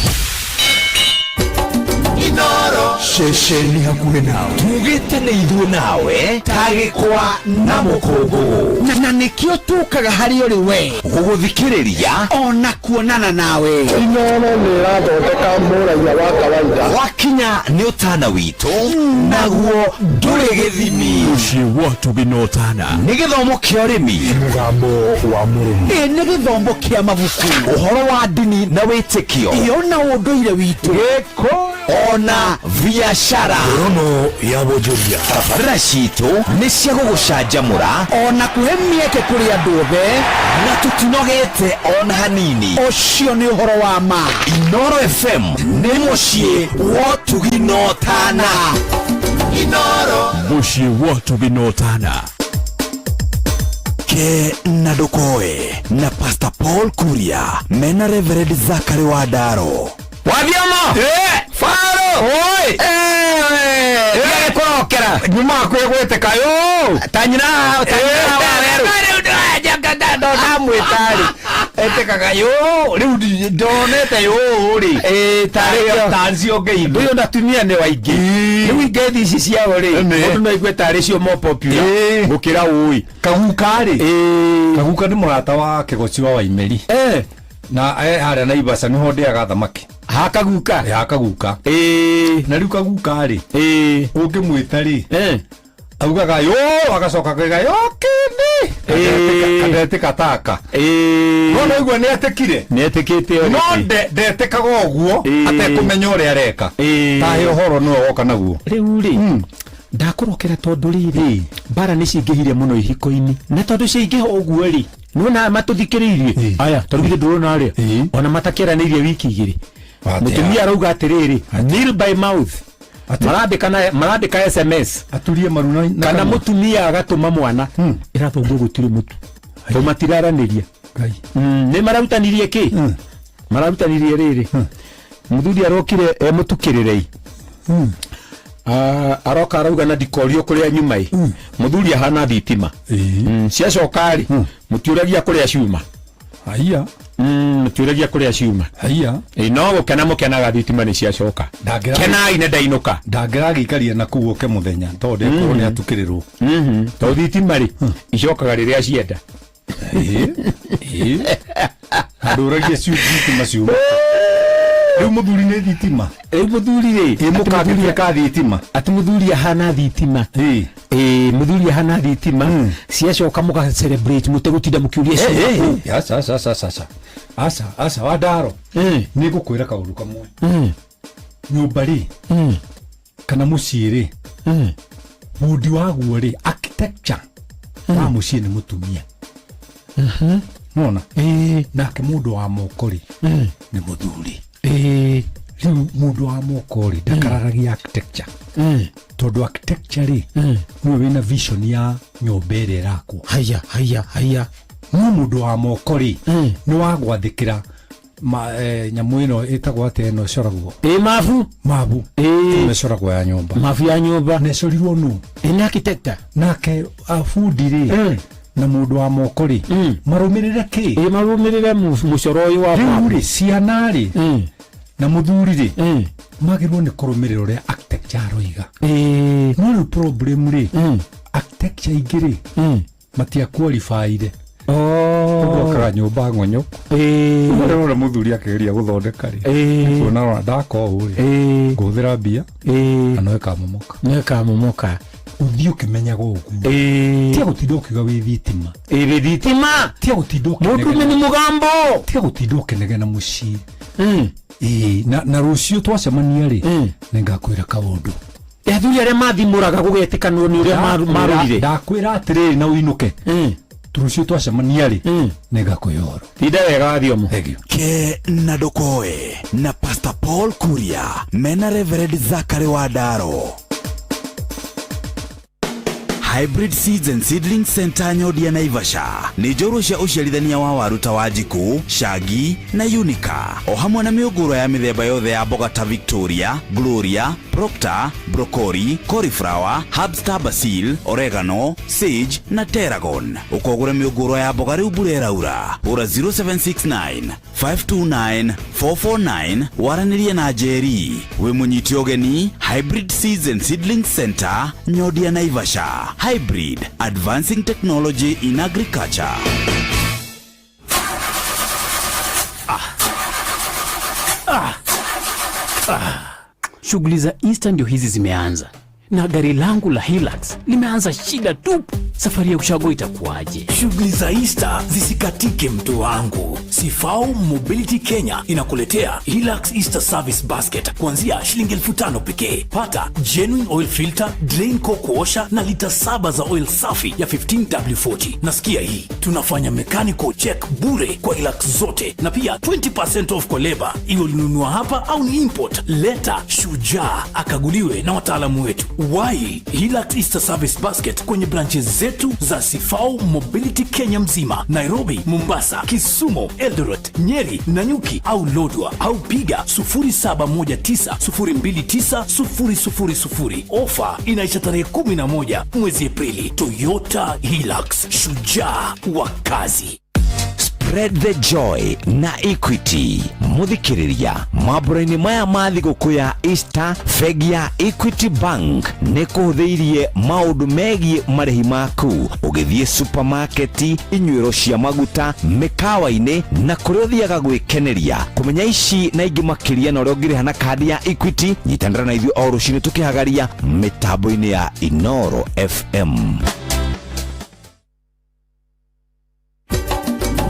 Ceceni hakuhĩ nawe tugĩte nĩ ithuĩ nawe ta gĩkwa na mũkũngũgũ na nĩkĩo tũkaga harĩ ũrĩ we gũgũthikĩrĩria ona kuonana nawe. Inoro nĩ ĩrathondeka mũraiya wa kawaida. Wakinya nĩ ũtana witũ naguo ndũrĩ gĩthimi. Mũciĩ wa ũtugi na ũtana. Nĩ gĩthomo kĩa ũrĩmi, mũgambo wa mũrĩmi, ĩ nĩ gĩthomo kĩa mabuku, ũhoro wa ndini na wĩtĩkio, iyo na ũndũire witũ, ona biashara. Rono ya wonjoria. Tabarĩra citũ nĩ cia gũgũcanjamũra ona kũhe mĩeke kũrĩ andũ othe, na tũtinogete ona hanini. Ũcio nĩ ũhoro wa ma. Inoro FM nĩ mũciĩ wa ũtugi na ũtana. Inoro. Mũciĩ wa ũtugi na ũtana. Ke na ndũkoe na Pastor Paul Kuria mena Reverend Zachary Wandaro. Wathioma faro oi ndigage kũrokera nyuma kwĩgwĩtĩka yo ta nyina ta nyina wa werũ ndamwĩta rĩ etĩkaga yo rĩu ndonete yo rĩ tarĩ tancio ngeithi ũyũ na tumia nĩ waingĩ rĩu ingeithi ici ciao rĩ mũndũ no aigue tarĩ cio more popular gũkĩra ũĩ. Kaguka rĩ, kaguka nĩ mũrata wa kĩgoci wa Waimeri na harĩa Naivasha nĩho ndĩaga thamaki. Ha kaguka. Ha kaguka. Na rĩu kaguka rĩ, ũngĩmwĩta rĩ, augaga yo, agacoka akauga yo kĩndĩ kandetĩka taka. No naigua nĩ etĩkire, nĩ etĩkĩte, no ndetĩkaga ũguo atekũmenya ũrĩa areka. Tahe ũhoro nĩwe woka naguo. Rĩu rĩ, ndakũrokera tondũ rĩrĩ mbara nĩ cingĩhire mũno ihiko-inĩ, na tondũ ciaingĩha ũguo rĩ, nĩwona matũthikĩrĩirie aya tondũ githĩ ndũrona arĩa ona matakĩaranĩirie wiki igĩrĩ. Mũtumia arauga atĩrĩrĩ, nil by mouth, marandĩka SMS aturie maru na kana kanua. Mũtumia agatũma mwana ĩrathongwo gũtirĩ mũtu tondũ matiraranĩria. Nĩ mararutanirie kĩ mararutanirie rĩrĩ, mũthuri arokire emũtukĩrĩrei, aroka arauga na ndikorio kũrĩa nyuma ĩ mũthuri ahana thitima ciacoka rĩ, mũtiũragia kũrĩa ciuma. Haiya. Mũtiũragia kũrĩa ciuma. Haiya. No gũkena mũkenaga thitima nĩ ciacoka. Kenai nĩ ndainũka. Ndangĩragĩikaria na kũu oke mũthenya tondũ ndekorwo nĩ atukĩrĩrwo. Tondũ thitima rĩ icokaga rĩrĩa cienda. Andũragia thitima ciuma. Rĩu mũthuri nĩ thitima. Rĩu mũthuri rĩ, ĩ mũkangĩtuĩka thitima. Atĩ mũthuri ahana thitima. Mũthuri ahana thitima ciacoka mũga celebrate mũtegũtinda mũkĩũria ciuma. Aca aca aca aca aca aca Wandaro, nĩ ngũkwĩra kaũndũ kamwe. Nyũmba rĩ kana mũciĩ rĩ, bundi waguo rĩ, architecture wa mũciĩ nĩ mũtumia. Nona nake mũndũ wa moko rĩ nĩ mũthuri. Rĩu mũndũ wa moko rĩ ndakararagia architecture, tondũ architecture rĩ nĩwe wĩna vision ya nyũmba ĩrĩa ĩrakwo. Haya haya haya. No mũndũ wa moko rĩ nĩ wa gwathĩkĩra nyamũ ĩno ĩtagwo atĩa ĩno ĩcoragwo? Mabu. Mabu. Ĩno ĩcoragwo ya nyũmba. Mabu ya nyũmba. Na ĩcorirwo nũ? Nĩ architect. Nake bundi rĩ na mũndũ wa moko rĩ marũmĩrĩre kĩ? Marũmĩrĩre mũcoro ũyũ wa rĩu mabu. Rĩ ciana rĩ na mũthuri rĩ magĩrĩirwo nĩ kũrũmĩrĩra ũrĩa architecture aroiga. No rĩu problem rĩ, architecture ingĩ rĩ matia qualifyire. Ũndũ akaga nyũmba ng'onyoku. Ũrĩa mũthuri akĩgeria gũthondeka rĩ, kuona ona ndaka ũũ rĩ, ngũhũthĩra mbia na no ĩkamomoka. No ĩkamomoka. Ũthiĩ ũkĩmenyaga ũguo. Tiga gũtinda ũkiuga wĩ thitima. Wĩ thitima. Tiga gũtinda ũkĩnegena. Mũndũ nĩ mũgambo. Tiga gũtinda ũkĩnegena mũciĩ. Na rũciũ twacemania rĩ, nĩngakwĩra kaũndũ. Athuri arĩa mathimũraga gũgetĩkanwo nĩ ũrĩa marũrire. Ndakwĩra atĩrĩrĩ na ũinũke. Rũciũ twacemania rĩ, nĩngakũhe ũhoro. Tinda wega Wathiomo. Ke na ndũkoe na Pastor Paul Kuria mena Reverend Zachary Wandaro. Hybrid Seeds and Seedling Center Nyodia Naivasha nĩ njorua cia ũciarithania wa waru ta Wanjikũ, Shangi na Unica, o hamwe na mĩũngũrwa ya mĩthemba yothe ya mboga ta Victoria, Gloria, Proctor, Broccoli, Cauliflower, Herbstar Basil, Oregano, Sage na Tarragon. Ũkogũra mĩũngũrwa ya mboga rĩu mbura ĩraura. Hũra 0769 529 449 waranĩrie na Njeri. Wĩ mũnyite ũgeni Hybrid Seeds and Seedling Center Nyodia Naivasha. Hybrid Advancing Technology in Agriculture. Shughuli za Easter ndio hizi zimeanza, na gari langu la Hilux limeanza shida tupu. Safari ya ushago itakuwaje? Shughuli za Easter zisikatike mtu wangu. Sifau Mobility Kenya inakuletea Hilux Easter Service Basket kuanzia shilingi 5,000 pekee. Pata genuine oil filter, drain cock washer na lita 7 za oil safi ya 15W40. Na sikia hii, tunafanya mechanical check bure kwa Hilux zote na pia 20% off kwa leba, iwe ulinunua hapa au ni import. Leta shujaa akaguliwe na wataalamu wetu. Wai Hilux Easter Service Basket kwenye branches zetu za Sifau Mobility Kenya mzima, Nairobi, Mombasa, Kisumu, Eldoret, Nyeri, Nanyuki au Lodwar, au piga 0719029000. Ofa inaisha tarehe 11 mwezi Aprili. Toyota Hilux, shujaa wa kazi. Spread the joy na Equity. Muthikiriria mambura-inĩ maya ma thigũkũ ya Easter, bengi ya Equity Bank nĩ kũhũthĩirie maũndũ megiĩ marĩhi maku ũgĩthiĩ supermarket, inyuĩro cia maguta, mĩkawa-inĩ na kũrĩa ũthiaga gwĩkeneria. Kũmenya ici na ingĩ makĩria na ũrĩa ũngĩrĩha na kandi ya Equity, nyitanĩra na ithuĩ o rũcinĩ tũkĩhagaria mĩtambo-inĩ ya Inoro FM.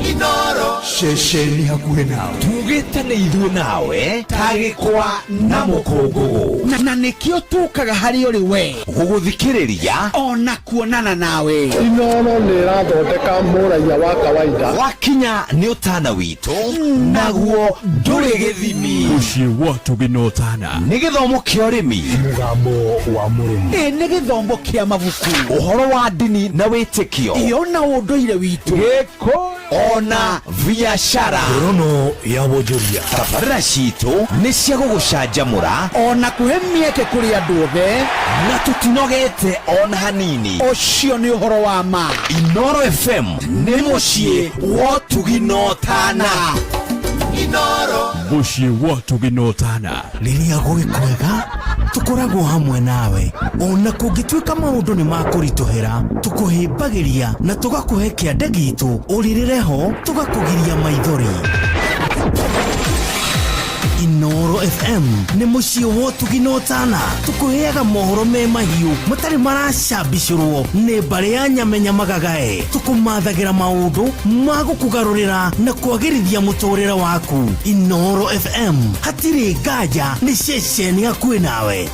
Inoro Ceceni hakuhĩ nawe tugĩte nĩ ithuĩ nawe ta gĩkwa na mũkũngũgũ, na nĩkĩo tũkaga harĩ ũrĩ we gũgũthikĩrĩria ona kuonana nawe. Inoro nĩ ĩrathondeka mũraiya wa kawaida. Wakinya nĩ ũtana witũ naguo ndũrĩ gĩthimi. Mũciĩ wa Tũgĩ na Ũtana nĩ gĩthomo kĩa ũrĩmi, mũgambo wa mũrĩmi, ĩ nĩ gĩthomo kĩa mabuku, ũhoro wa ndini na wĩtĩkio, ĩ ona ũndũire witũ, gĩkũyũ ona biashara. Ngorono ya wonjoria. Tabarĩra citũ nĩ cia gũgũcanjamũra ona kũhe mĩeke kũrĩ andũ othe, na tũtinogete ona hanini. Ũcio nĩ ũhoro wa ma. Inoro FM nĩ mũciĩ wa ũtugi na ũtana. Inoro Mũciĩ wa Ũtugi na Ũtana. Rĩrĩa gwĩ kwega tũkoragwo hamwe nawe, ona kũngĩtuĩka maũndũ nĩ makũritũhĩra, tũkũhĩmbagĩria na tũgakũhe kĩande gitũ, ũrĩrĩre ho tũgakũgiria maithori. Inoro FM nĩ mũciĩ wa ũtugi na ũtana, tũkũheaga mohoro me mahiũ matarĩ maracambicũrwo nĩ mbarĩ ya nyamenya magagae, tũkũmathagĩra maũndũ ma gũkũgarũrĩra na kwagĩrithia mũtũrĩre waku. Inoro FM hatirĩ nganja, nĩ ceceni hakuhĩ nawe.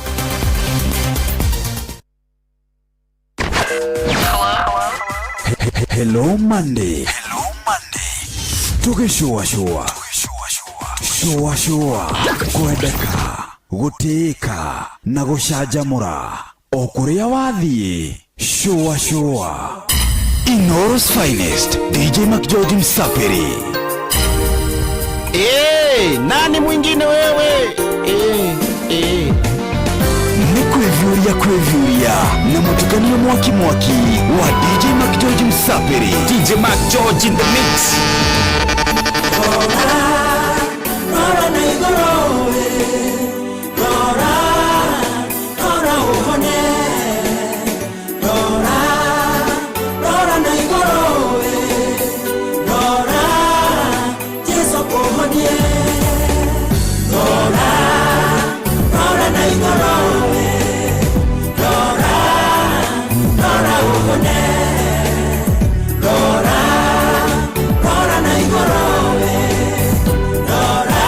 Hello Monday. Hello Monday. Tũgĩcũacũa cũacũa, kwendeka, gũtĩĩka na gũcanjamũra o kũrĩa wathiĩ. Cũacũa. Inoro's finest DJ McGeorge Msafiri. Nani mwingine wewe? Nĩ kwĩviũria kwĩviũria na mũtukanio mwaki mwaki wa DJ McGeorge Msafiri. DJ McGeorge in the mix. Rora na igũrũ we, rora, rora ũhone. Rora, rora na igũrũ we, rora, Jesu akũhonie. Rora, rora na igũrũ we, rora, rora ũhone. Rora, rora na igũrũ we, rora,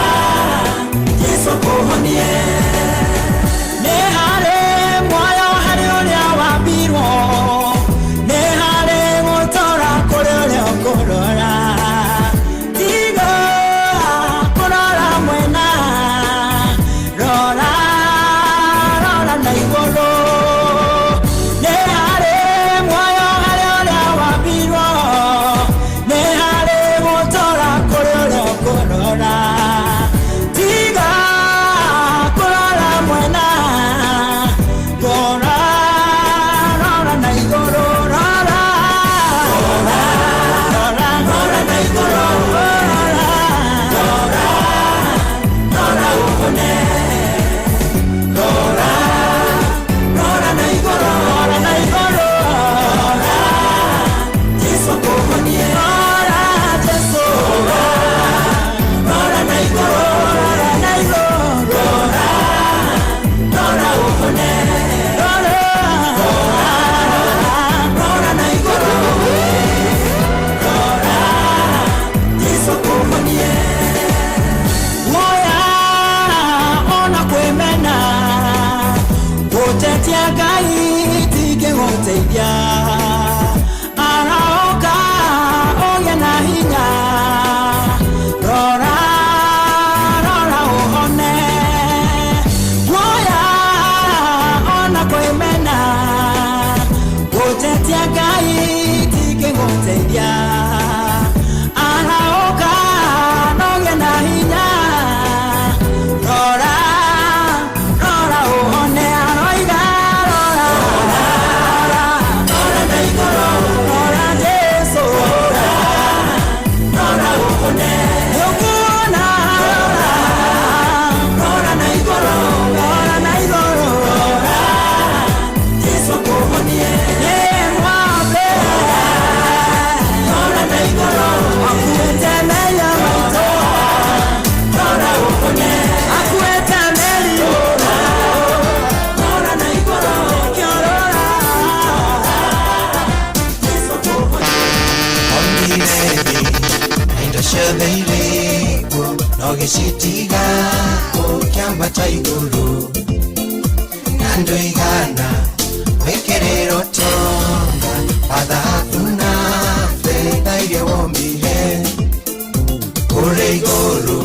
Gũtetia Ngai tingĩgũteithia. Arahũka ũgĩe na hinya. Rora, rora ũhone. Guoya ona kwĩmena. Gũtetia Ngai tingĩgũteithia. Arahũka ũgĩe na hinya. Rora, rora ũhone. Aroiga rora, rora, rora na igũrũ. Rora Jesu, rora, rora ũhone. Nĩũkuona, rora, rora na igũrũ, rora na igũrũ, rora Jesu akũhonie. Nĩ mwambe, rora na igũrũ, akuĩte mehia maitũ, rora ũhone. Akuĩte mĩrimũ, rora na igũrũ, kĩorora Jesu akũhonie. Indo ciothe irĩ kuo no gĩcitiga ũkĩambata igũrũ na ndũigana wĩkĩrĩrwo tonga wa thahabu na betha iria wombire kũrĩ igũrũ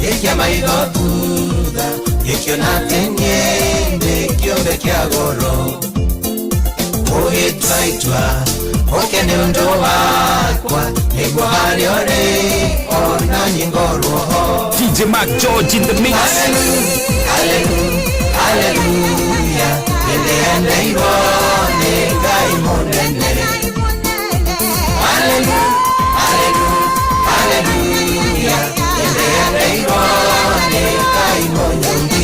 gĩkia maitho thutha gĩkĩona atĩ niĩ ndĩ kĩũmbe kĩa goro ũgĩtua itua ũke nĩ ũndũ wakwa nĩguo harĩa ũrĩ ona niĩ ngorwo ho. DJ Mark George in the mix. Hallelujah, hallelujah, nĩndĩendeirwo nĩ Ngai mũnene. Hallelujah, hallelujah, hallelujah, nĩndĩendeirwo nĩ Ngai mũnyũmbi.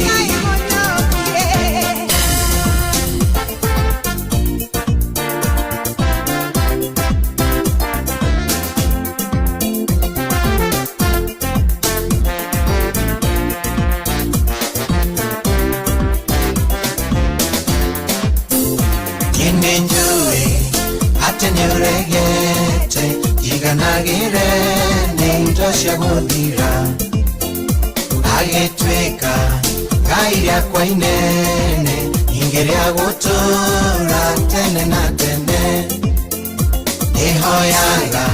Nĩ njũĩ atĩ nĩũregete njiganagĩre nĩ indo cia gũthira agĩtuĩka Ngai rĩakwa inene ingĩrĩa gũtũũra tene na tene nĩhoyaga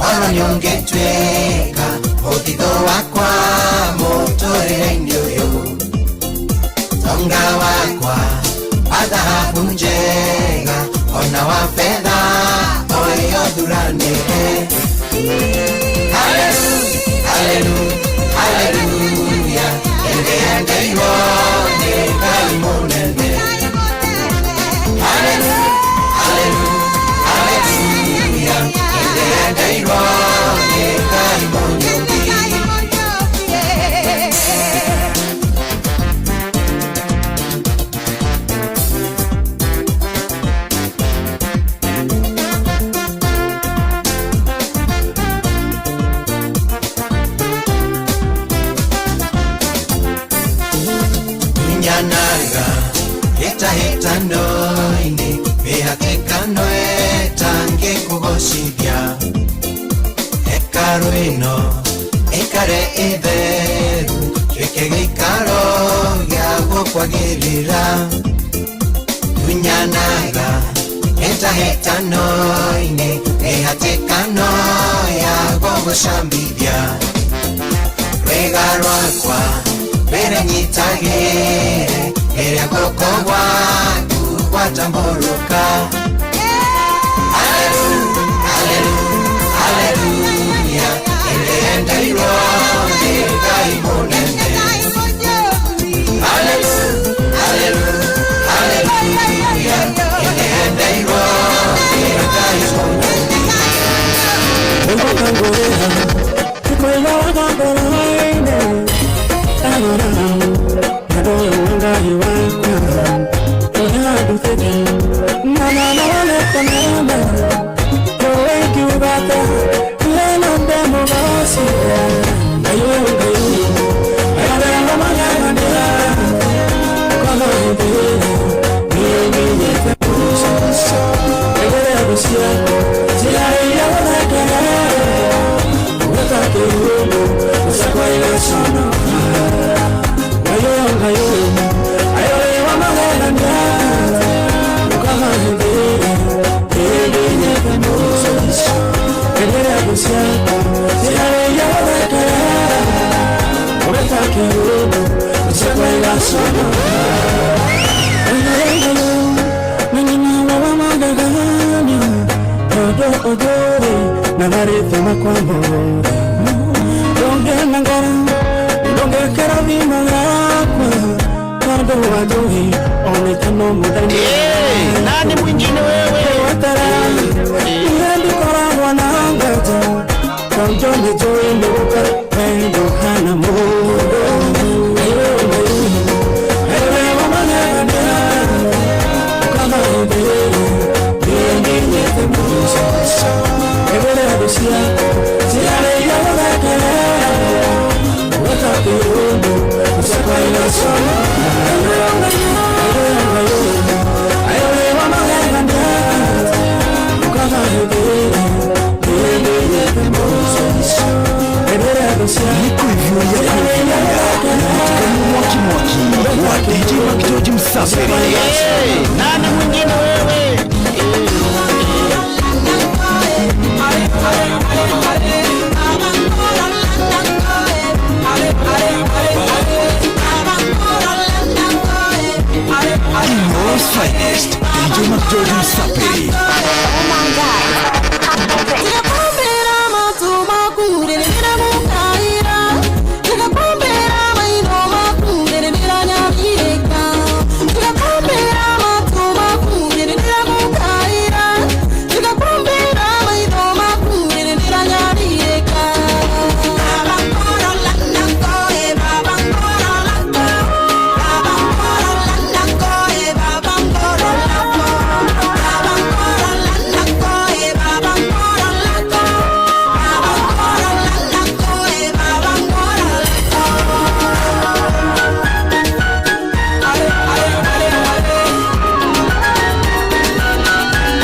oro nĩũngĩtuĩka mũthithũ wakwa mũtũrĩre-inĩ ũyũ tonga wakwa wa thahabu njega ona wa fedha oyo thuranĩre. Hallelujah, hallelujah, hallelujah, nĩndĩendeirwo nĩ Ngai mũnene. Hallelujah, hallelujah, hallelujah, nĩndĩendeirwo nĩ Ngai mũnyũmbi. Nyanaga hĩtahĩtano-inĩ mĩhatĩkano ĩtangĩkũgocithia hekarũ ĩno ĩikare ĩtheru tuĩke gĩikaro gĩa gũkwagĩrĩra tunyanaga hĩtahĩtano-inĩ mĩhatĩkano ya gũgũcambithia rwĩga rwakwa mbere nyitagĩre ĩrĩa guoko gwaku gwatambũrũka. Hallelujah, hallelujah, hallelujah, nĩndĩendeirwo nĩ Ngai mũnene. Hallelujah, hallelujah, hallelujah, nĩndĩendeirwo nĩ Ngai mũnene. Nani mwingine wewe? Mwaki mwaki wa DJ Mcgeorge Msafiri. Nani mwingine wewe? Ino's finest DJ McGeorge Msafiri. Oh my God.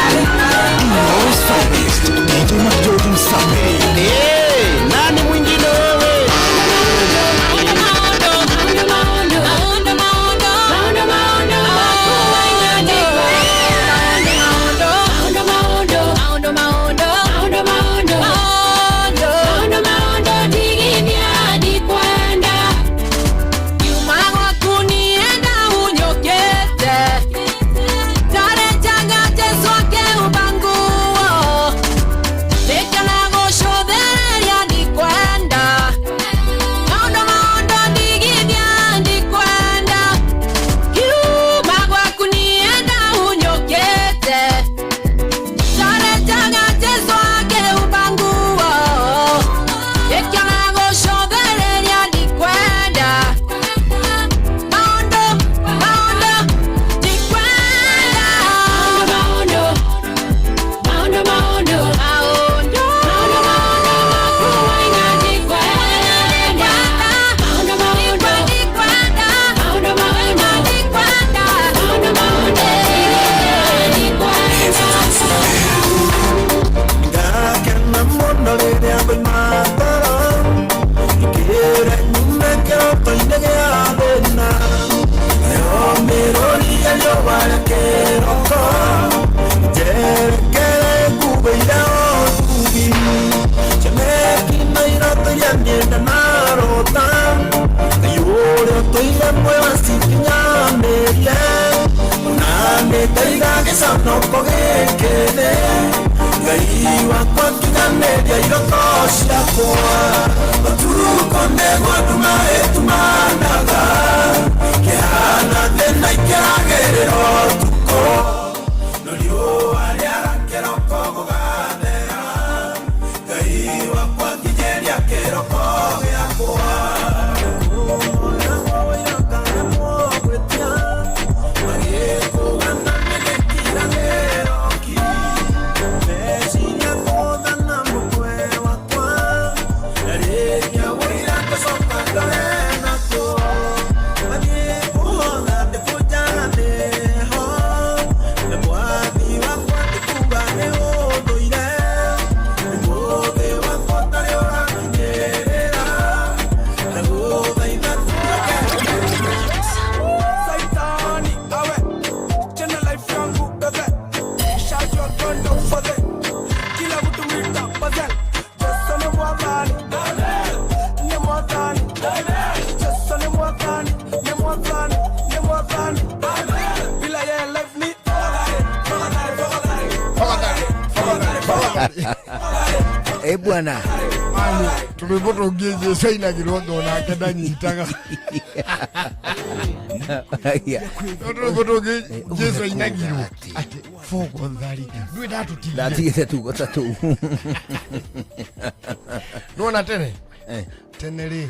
Ino's finest DJ McGeorge Msafiri. Nani mwingine wewe? Ngakena mũno rĩrĩa ngoima toro ngĩra nyume kĩroto-inĩ gĩa thĩna nayo mĩrũri ya riũa rĩa kĩroko njerekere nguo-ire ũtugi cioneki na iroto iria niĩ ndanarota Ngai ũrĩa ũtũire muoyo acikinyanĩrie ona nĩndaiga gĩconoko gĩkĩ thĩ Ngai wakwa kinyanĩria iroto ciakwa ũtukũ nĩguo nduma ĩtumanaga kĩhana thĩna ikĩragĩrĩra ũtukũ no riũa rĩara kĩroko gũgathera Ngai wakwa nginyĩria kĩroko gĩakwa. Eh bwana Tũrwĩmbo tũngĩ Jesu ainagĩrwo onake ndanyitaga. No tũrwĩmbo tũngĩ Jesu ainagĩrwo atĩ bogothari ndũĩ ndatũtigire. Ndatigĩte tugo ta tũu. Nĩwona tene tene rĩ,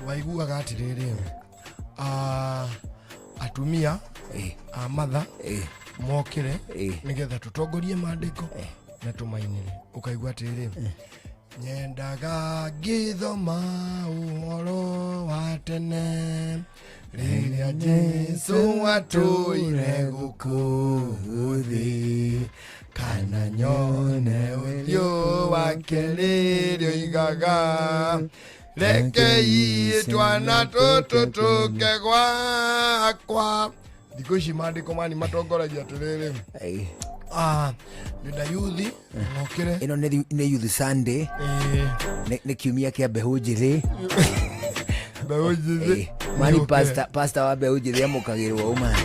waiguaga atĩrĩrĩ, atumia a matha mokĩre nĩgetha tũtongorie maandĩko na tũmainĩre, ũkaigua atĩrĩrĩ, nyendaga ngĩthoma ũhoro wa tene rĩrĩa Jesu atũire gũkũ thĩ, kana nyone ũthiũ wake rĩrĩa oigaga, rekei twana tũtũ tũke gwakwa. Thikũ ici maandĩko mani matongoragia atĩrĩrĩ, ndĩna yuthi mokĩre. Ĩno nĩ Youth Sunday, nĩ kiumia kĩa mbeũ njĩthĩ. Mbeũ njĩthĩ. Mani pastor wa mbeũ njĩthĩ amũkagĩrwo uma.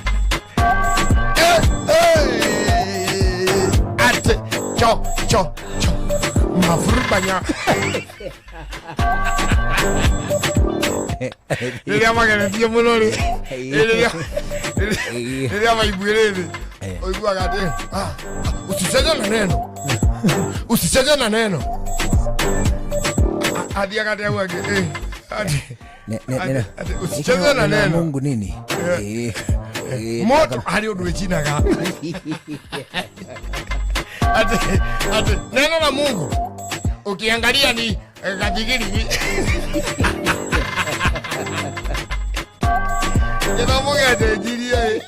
Ate cho cho cho mafurubanya rĩrĩa mageretie mũno rĩ, rĩrĩa maiguire rĩ, ũiguaga atĩ, usicheze na neno, usicheze na neno. Athiaga atĩ hau angĩ, atĩ usicheze na neno. Mungu nini? Moto harĩ ũndũ wĩcinaga. Ati neno la Mungu ukiangalia ni gathigiri. Gĩthomo gĩacenjirie.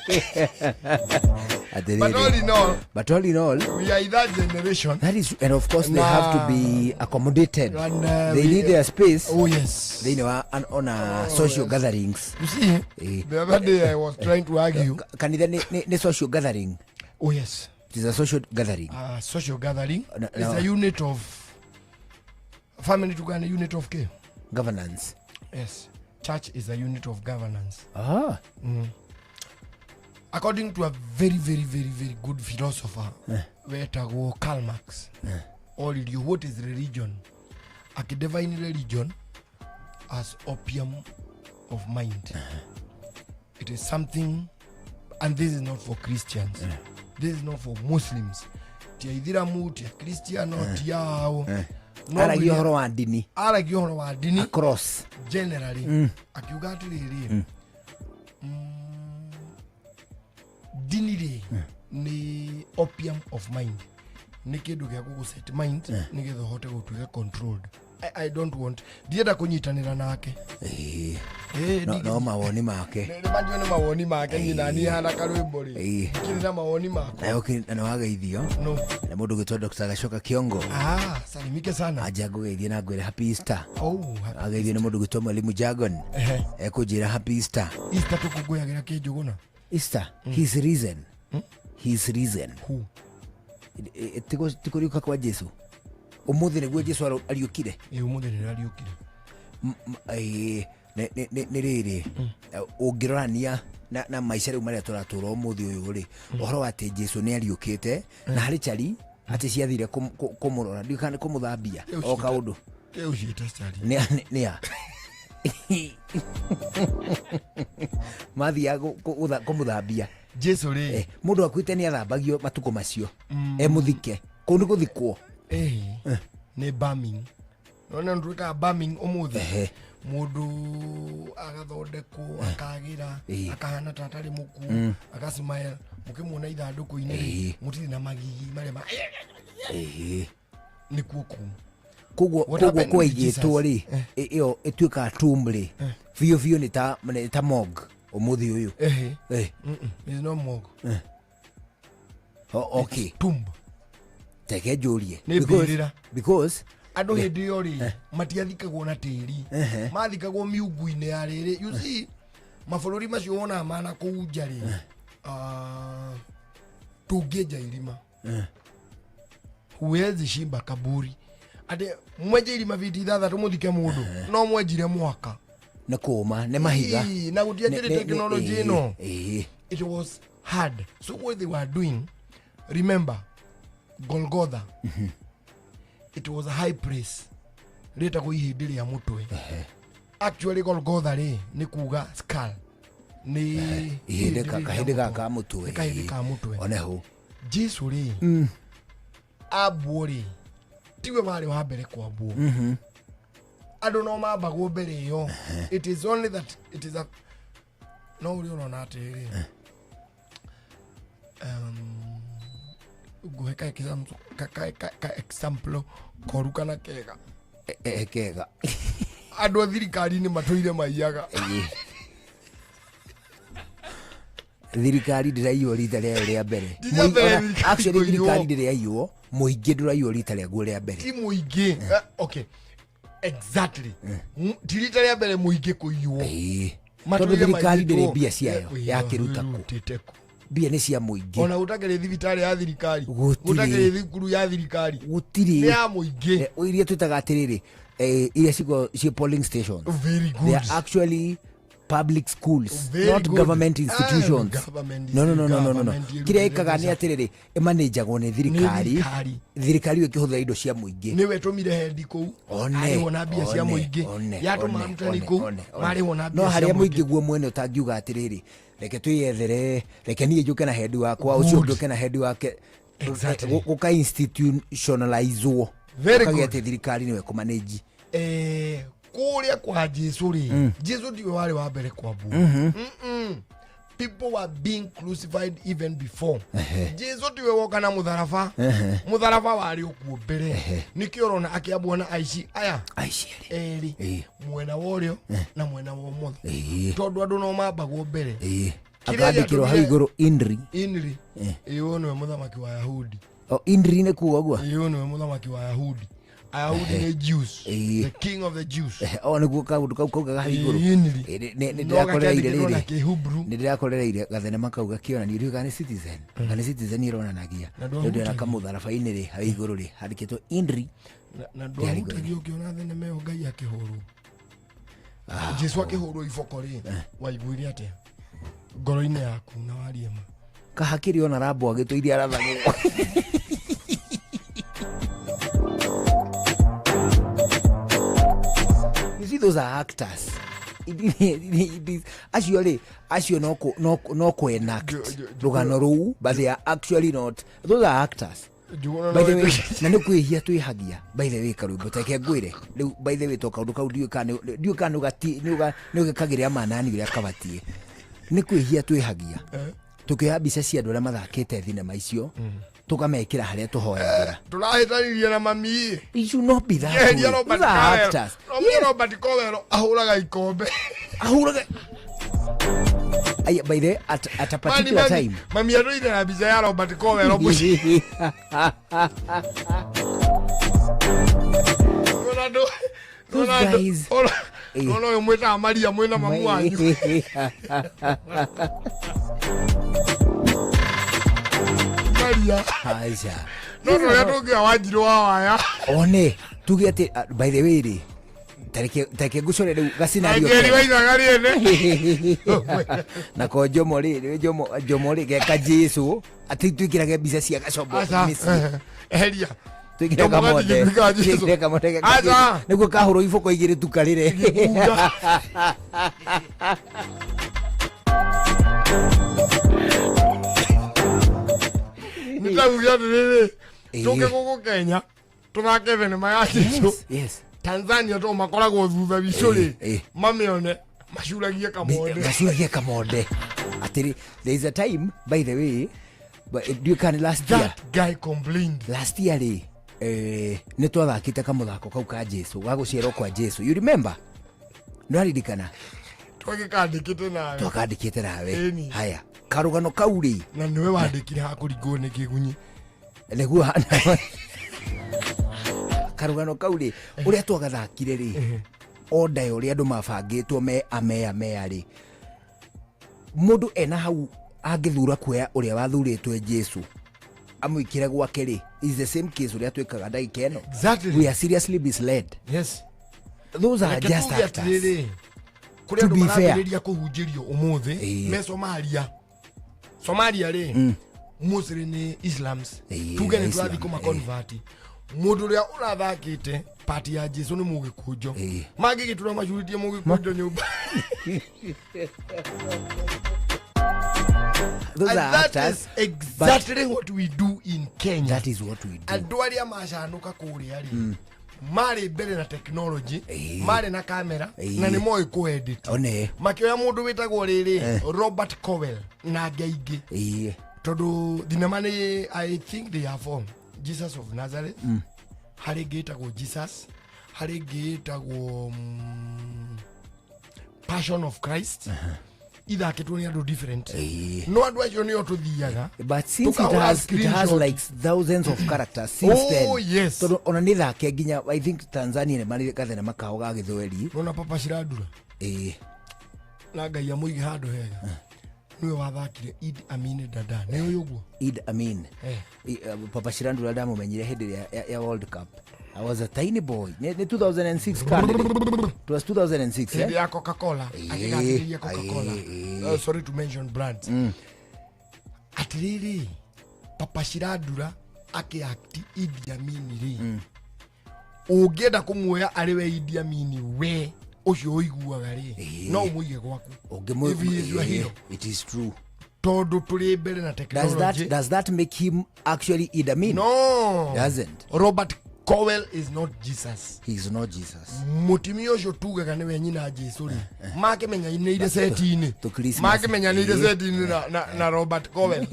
But all in all, but all in all, we are in that generation. That is, and of course they have to be accommodated. And, they need their space. Oh yes. They know on a social gatherings. You see, the other day I was trying to argue. Kanitha ni social gathering. Oh yes. It is a social gathering. Social gathering. No, it's no. a unit of family to a unit of care. Governance. Yes. Church is a unit of governance. Ah. Mm. According to a very, very, very, very good philosopher, wetagwo Karl Marx, oririo what is religion? Akidefine religion as opium of mind. It is something, and this is not for Christians. This is not for Muslims. Ti aithiramu, ti Kristiano, ti ao. Aragia ũhoro wa ndini. Aragia ũhoro wa ndini. Across. Generally. Akiuga atĩrĩrĩ, ndini rĩ nĩ opium of mind. Nĩ kĩndũ gĩa gũgũ-set mind nĩgetha ũhote gũtuĩka controlled. I don't want, ndienda kũnyitanĩra nake. No mawoni make. Nĩ nĩ mawoni make, niĩ naniĩ hana karwĩmbo rĩ. Kĩrĩ na mawoni makwa. Nayo nĩ wageithio. No. Na mũndũ ũgwĩtwo Dr. Gacoka Kiongo. Salimike sana. Anja ngũgeithie na ngwĩre happy Easter. Oh, happy. Ageithio nĩ mũndũ ũgwĩtwo Mwalimu Jagon. Ekũnjĩra happy Easter. Easter tũkũngũyagĩra kĩnjũgũna. Easter, he's risen. He's risen. Who? Tikũriũka kwa Jesu. Ũmũthĩ nĩguo Jesu ariũkire. Ũmũthĩ nĩrĩo ariũkire. Nĩ rĩrĩ, ũngĩrorania na maica rĩu marĩa tũratũra ũmũthĩ ũyũ rĩ, ũhoro wa atĩ Jesu nĩ ariũkĩte na harĩ cari atĩ ciathire kũmũrora, ndiũĩ kana nĩ kũmũthambia o kaũndũ. Rĩu ciĩta cari. Nĩ a? Mathiaga kũmũthambia. Jesu rĩ, mũndũ akuĩte nĩ athambagio matukũ macio, emũthike kũu nĩ gũthikwo. Nĩ bumming. Nona nĩ bumming ũmũthĩ. Mũndũ agathondekwo, akagĩra, akahana ta atarĩ mũkuũ, agacimile, mũkĩmuona ithandũkũ-inĩ rĩ, mũtirĩ na magigi marĩa ma nĩkuo kũu. Koguo kwaigĩtwo rĩ, ĩyo ĩtuĩkaga tomb rĩ, biũ biũ nĩ ta morgue ũmũthĩ ũyũ. It's not morgue. Okay. Tomb. Teke njũrie. Nĩ mbĩrĩra. Because andũ hĩndĩ ĩyo rĩ matiathikagwo na tĩri, mathikagwo miungu-inĩ ya rĩrĩ. You see, mabũrũri macio wonaga mana kũu nja rĩ, tũngĩenja irima, huwezi shimba kaburi atĩ mwenje irima biti ithathatũ mũthike mũndũ, no mwenjire mwaka. Nĩ kũma, nĩ mahiga. Na gũtiakĩrĩ tekinoronjĩ ĩno. It was hard. So what they were doing, remember, Golgotha it was a high place rĩtagwo ihĩndĩ rĩa mũtwe. Actually Golgotha rĩ nĩ kuga skull, nĩ ihĩndĩ rĩa kahĩndĩ mũtwe. Gaka mũtwe. Nĩ kahĩndĩ ka mũtwe. Oneho. Jesu rĩ ambwo rĩ tiwe warĩ wa mbere kwambwo. Andũ no mambagwo mbere ĩyo. It is only that it is a no ũrĩa ũrona atĩrĩrĩ, ngũhe ka example koru kana kega. Kega. Andũ a thirikari-inĩ matũire maiyaga. Thirikari ndĩraiywo rita rĩayo rĩa mbere. Ti rĩa mbere thirikari Actually kũiywo. thirikari ndĩraiywo, mũingĩ ndũraiywo rita rĩaguo rĩa mbere. Ti mũingĩ. Okay, exactly. Ti rita rĩa mbere mũingĩ kũiywo. Tondũ thirikari ndĩrĩ maiyĩtwo. mbia ciayo yakĩruta kũ? Ĩrutĩte kũ? Mbia nĩ cia mũingĩ. Ona gũtakĩrĩ thibitarĩ ya thirikari, Gũtirĩ. gũtakĩrĩ thukuru ya thirikari, gũtirĩ. Nĩ ya mũingĩ. Iria twĩtaga atĩrĩrĩ, iria cikoragwo ciĩ polling stations. Very good. They are actually public schools. Very not good. Government institutions. Ah, government. No. Government Kĩrĩa ĩkaga nĩ ĩrutĩte atĩrĩrĩ, ĩmanĩnjagwo nĩ thirikari. Thirikari. Thirikari ĩyo ĩkĩhũthĩra indo cia mũingĩ. Nĩwe tũmire hendi kũu. One, arĩhwo na mbia cia one, mũingĩ. One, yatũma one, arutani one, kũu one, one. marĩhwo na mbia No cia harĩa mũingĩ. mũingĩ guo mwene ũtangiuga atĩrĩrĩ, reke twĩyethere, reke niĩ njũke na hendi wakwa, ũcio Good. ũngĩ ũke na hendi wake. Exactly. Gũka institutionalizwo. Very Gũkagĩa good. atĩ thirikari nĩwe kũmanage. Kũrĩa kwa Jesu rĩ, Jesu tiwe warĩ wa mbere kwambwo. People were being crucified even before Jesu. Tiwe woka na mũtharaba. Mũtharaba warĩ okuo mbere. Nĩkĩo ũrona akĩambwo na aici aya aici erĩ, mwena wa ũrĩo na mwena wa ũmotho, tondũ andũ no mambagwo mbere. Kĩrĩa Akandĩkĩrwo hau gĩatũmire- igũrũ INRI. Inri ĩyo nĩwe mũthamaki wa Yahudi. O INRI nĩ kuga ũguo. Ĩyo nĩwe mũthamaki wa Yahudi. Ayahudi nĩ Jews, the king of the Jews. O nĩguo kaũndũ kau kaugaga hau igũrũ. Inri. Nĩ No ndĩrakorereire gakĩandĩkĩtwo na rĩrĩ Kĩhubru. nĩ ndĩrakorereire gathenema kau gakĩonania, ndiũĩ kana nĩ Citizen, kana nĩ Citizen ĩronanagia. Na Nĩ ndĩrona ndwahutagia. kamũtharaba-inĩ rĩ, hau igũrũ rĩ handĩkĩtwo INRI. Na ndwahutagia ũkĩona thenema ĩyo Ngai akĩhũrwo, Jesu akĩhũrwo iboko rĩ, waiguire atĩa ngoro-inĩ yaku na warie ma? Kahakĩrĩ ona rambo agĩtũirie arathagwo. You see, those are actors. Acio rĩ, acio no kũ enact rũgano rũu, but they are actually not, those are actors. Njuguna. By the way, na nĩ kwĩhia twĩhagia, by the way, karwĩmbo teke ngwĩre rĩu, by the way, to kaũndũ kau ndiũĩ kana nĩ ũgĩkagĩrĩra manani ũrĩa kabatiĩ. Nĩ kwĩhia twĩhagia tũkĩoya mbica cia andũ arĩa mathakĩte thinema icio, tũkamekĩra harĩa tũhoyagĩra. Tũrahĩtanirie na mami. It should not be that Yeheria way. Robert Those are Kawero. actors. Romeo Robert Kowero ahũraga ikombe. Ahũraga. Aya, by the way, at a particular time Mami atũire na mbica ya Robert Kowero mũciĩ. Nona Those nona guys. Nona ũyũ mwĩtaga Maria mwĩna mamu wanyu. Maria. Aca. No tũrĩa tũngĩoya Wanjirũ wa waya. One tuge atĩ by the way rĩ, tareke ngũcore rĩu gacinario. Angeri wa ithaga rĩene. Nako Jomo rĩ, rĩ, Jomo rĩ geka Jesu atĩ twĩkĩrage mbica cia gacombo Aca. mĩciĩ. Eheria. Twĩkĩre Jomo kamonde. gatigĩtuĩkaga Jesu. Twĩkĩre kamonde geka Aca. Jesu. Nĩguo kahũrwo iboko igĩrĩ tukarĩre. Nĩ tauge atĩrĩrĩ, Ĩĩ. tũke gũkũ Kenya tũthake thenema ya Jesu. Yes. Tanzania to makoragwo thutha witũ rĩ, Ĩĩ. mamĩone macuragie kamonde. Macuragie kamonde atĩrĩ, there is a time, by the way, but ndiũĩ kana nĩ last year. That guy complained. Last year rĩ, nĩ twathakĩte kamũthako kau ka Jesu ga gũciarwo kwa Jesu, you remember? Nĩwaririkana? Twagĩkandĩkĩte nawe. Twakandĩkĩte nawe. Ĩni. Haya, karũgano kau rĩ, na nĩwe wandĩkire hakũringwo nĩ kĩgunyi. Nĩguo karũgano kau rĩ, ũrĩa twagathakire rĩ, onda ya ũrĩa andũ mabangĩtwo me amea mea rĩ, mũndũ ena hau angĩthura kuoya ũrĩa wathurĩtwe Jesu amwĩkĩre gwake rĩ, is the same case ũrĩa twĩkaga ndagĩka ĩno. Exactly. We are seriously misled. Yes. Those are Reke just tuge actors. atĩrĩrĩ, kũrĩ To andũ be fair. marambĩrĩria kũhunjĩrio ũmũthĩ Ĩĩ. me Somalia. Somalia rĩ, Mostly nĩ Islams. Tuge nĩ tũrathiĩ kũmaconvert. Mũndũ ũrĩa ũrathakĩte part ya Jesu nĩ mũgĩkũnjo. Mangĩgĩtura macurĩtie mũgĩkũnjo nyũmba. Those And are that actors, is exactly what we do in Kenya. That is what we do. Andũ arĩa macanũka kũrĩa rĩ, marĩ mbere na technology, marĩ na kamera, na nĩ moĩ kũ-edit. One. Makĩoya mũndũ wĩtagwo rĩrĩ Robert Cowell na angĩ aingĩ. Tondũ thinema nĩ, I think they are four. Jesus of Nazareth, harĩ ĩngĩ ĩtagwo Jesus, harĩ ĩngĩ ĩtagwo Passion of Christ. Ithakĩtwo nĩ andũ different. No andũ acio nĩo tũthiaga. But since it Tũkahũra has, it has screenshot. like thousands of characters since Oh, then. yes. Tondũ ona nĩ thake nginya I think Tanzania nĩ marĩ gathenema kao ga gĩthweri. Nona Papa Shirandula. Na Ngai amũige handũ hega. Nĩwe wathakire Idi Amin Dada. Nĩ ũyũ ũguo? Idi Amin. Papa Shirandula ndamũmenyire hĩndĩ ĩrĩa ya World Cup. I was a tiny boy. Nĩ 2006 kana? It was 2006, Hĩndĩ eh? ya Coca-Cola. Akĩgathĩrĩria Coca-Cola. Sorry to mention brands. Atĩrĩrĩ, Papa Shirandula akĩact Idi Amin rĩ, ũngĩenda kũmuoya arĩ we Idi Amin we ũcio ũiguaga rĩ, no ũmũige gwaku. If he is your hero. It is true. Tondũ tũrĩ mbere na Does that, technology. does that make him actually Idi Amin? No. Doesn't. Robert Cowell is not Jesus. He is not Jesus. Mũtumia ũcio tugaga nĩwe nyina Jesu rĩ, makĩmenyanĩire seti-inĩ. To Christmas. Makĩmenyanĩire seti-inĩ na Robert Cowell.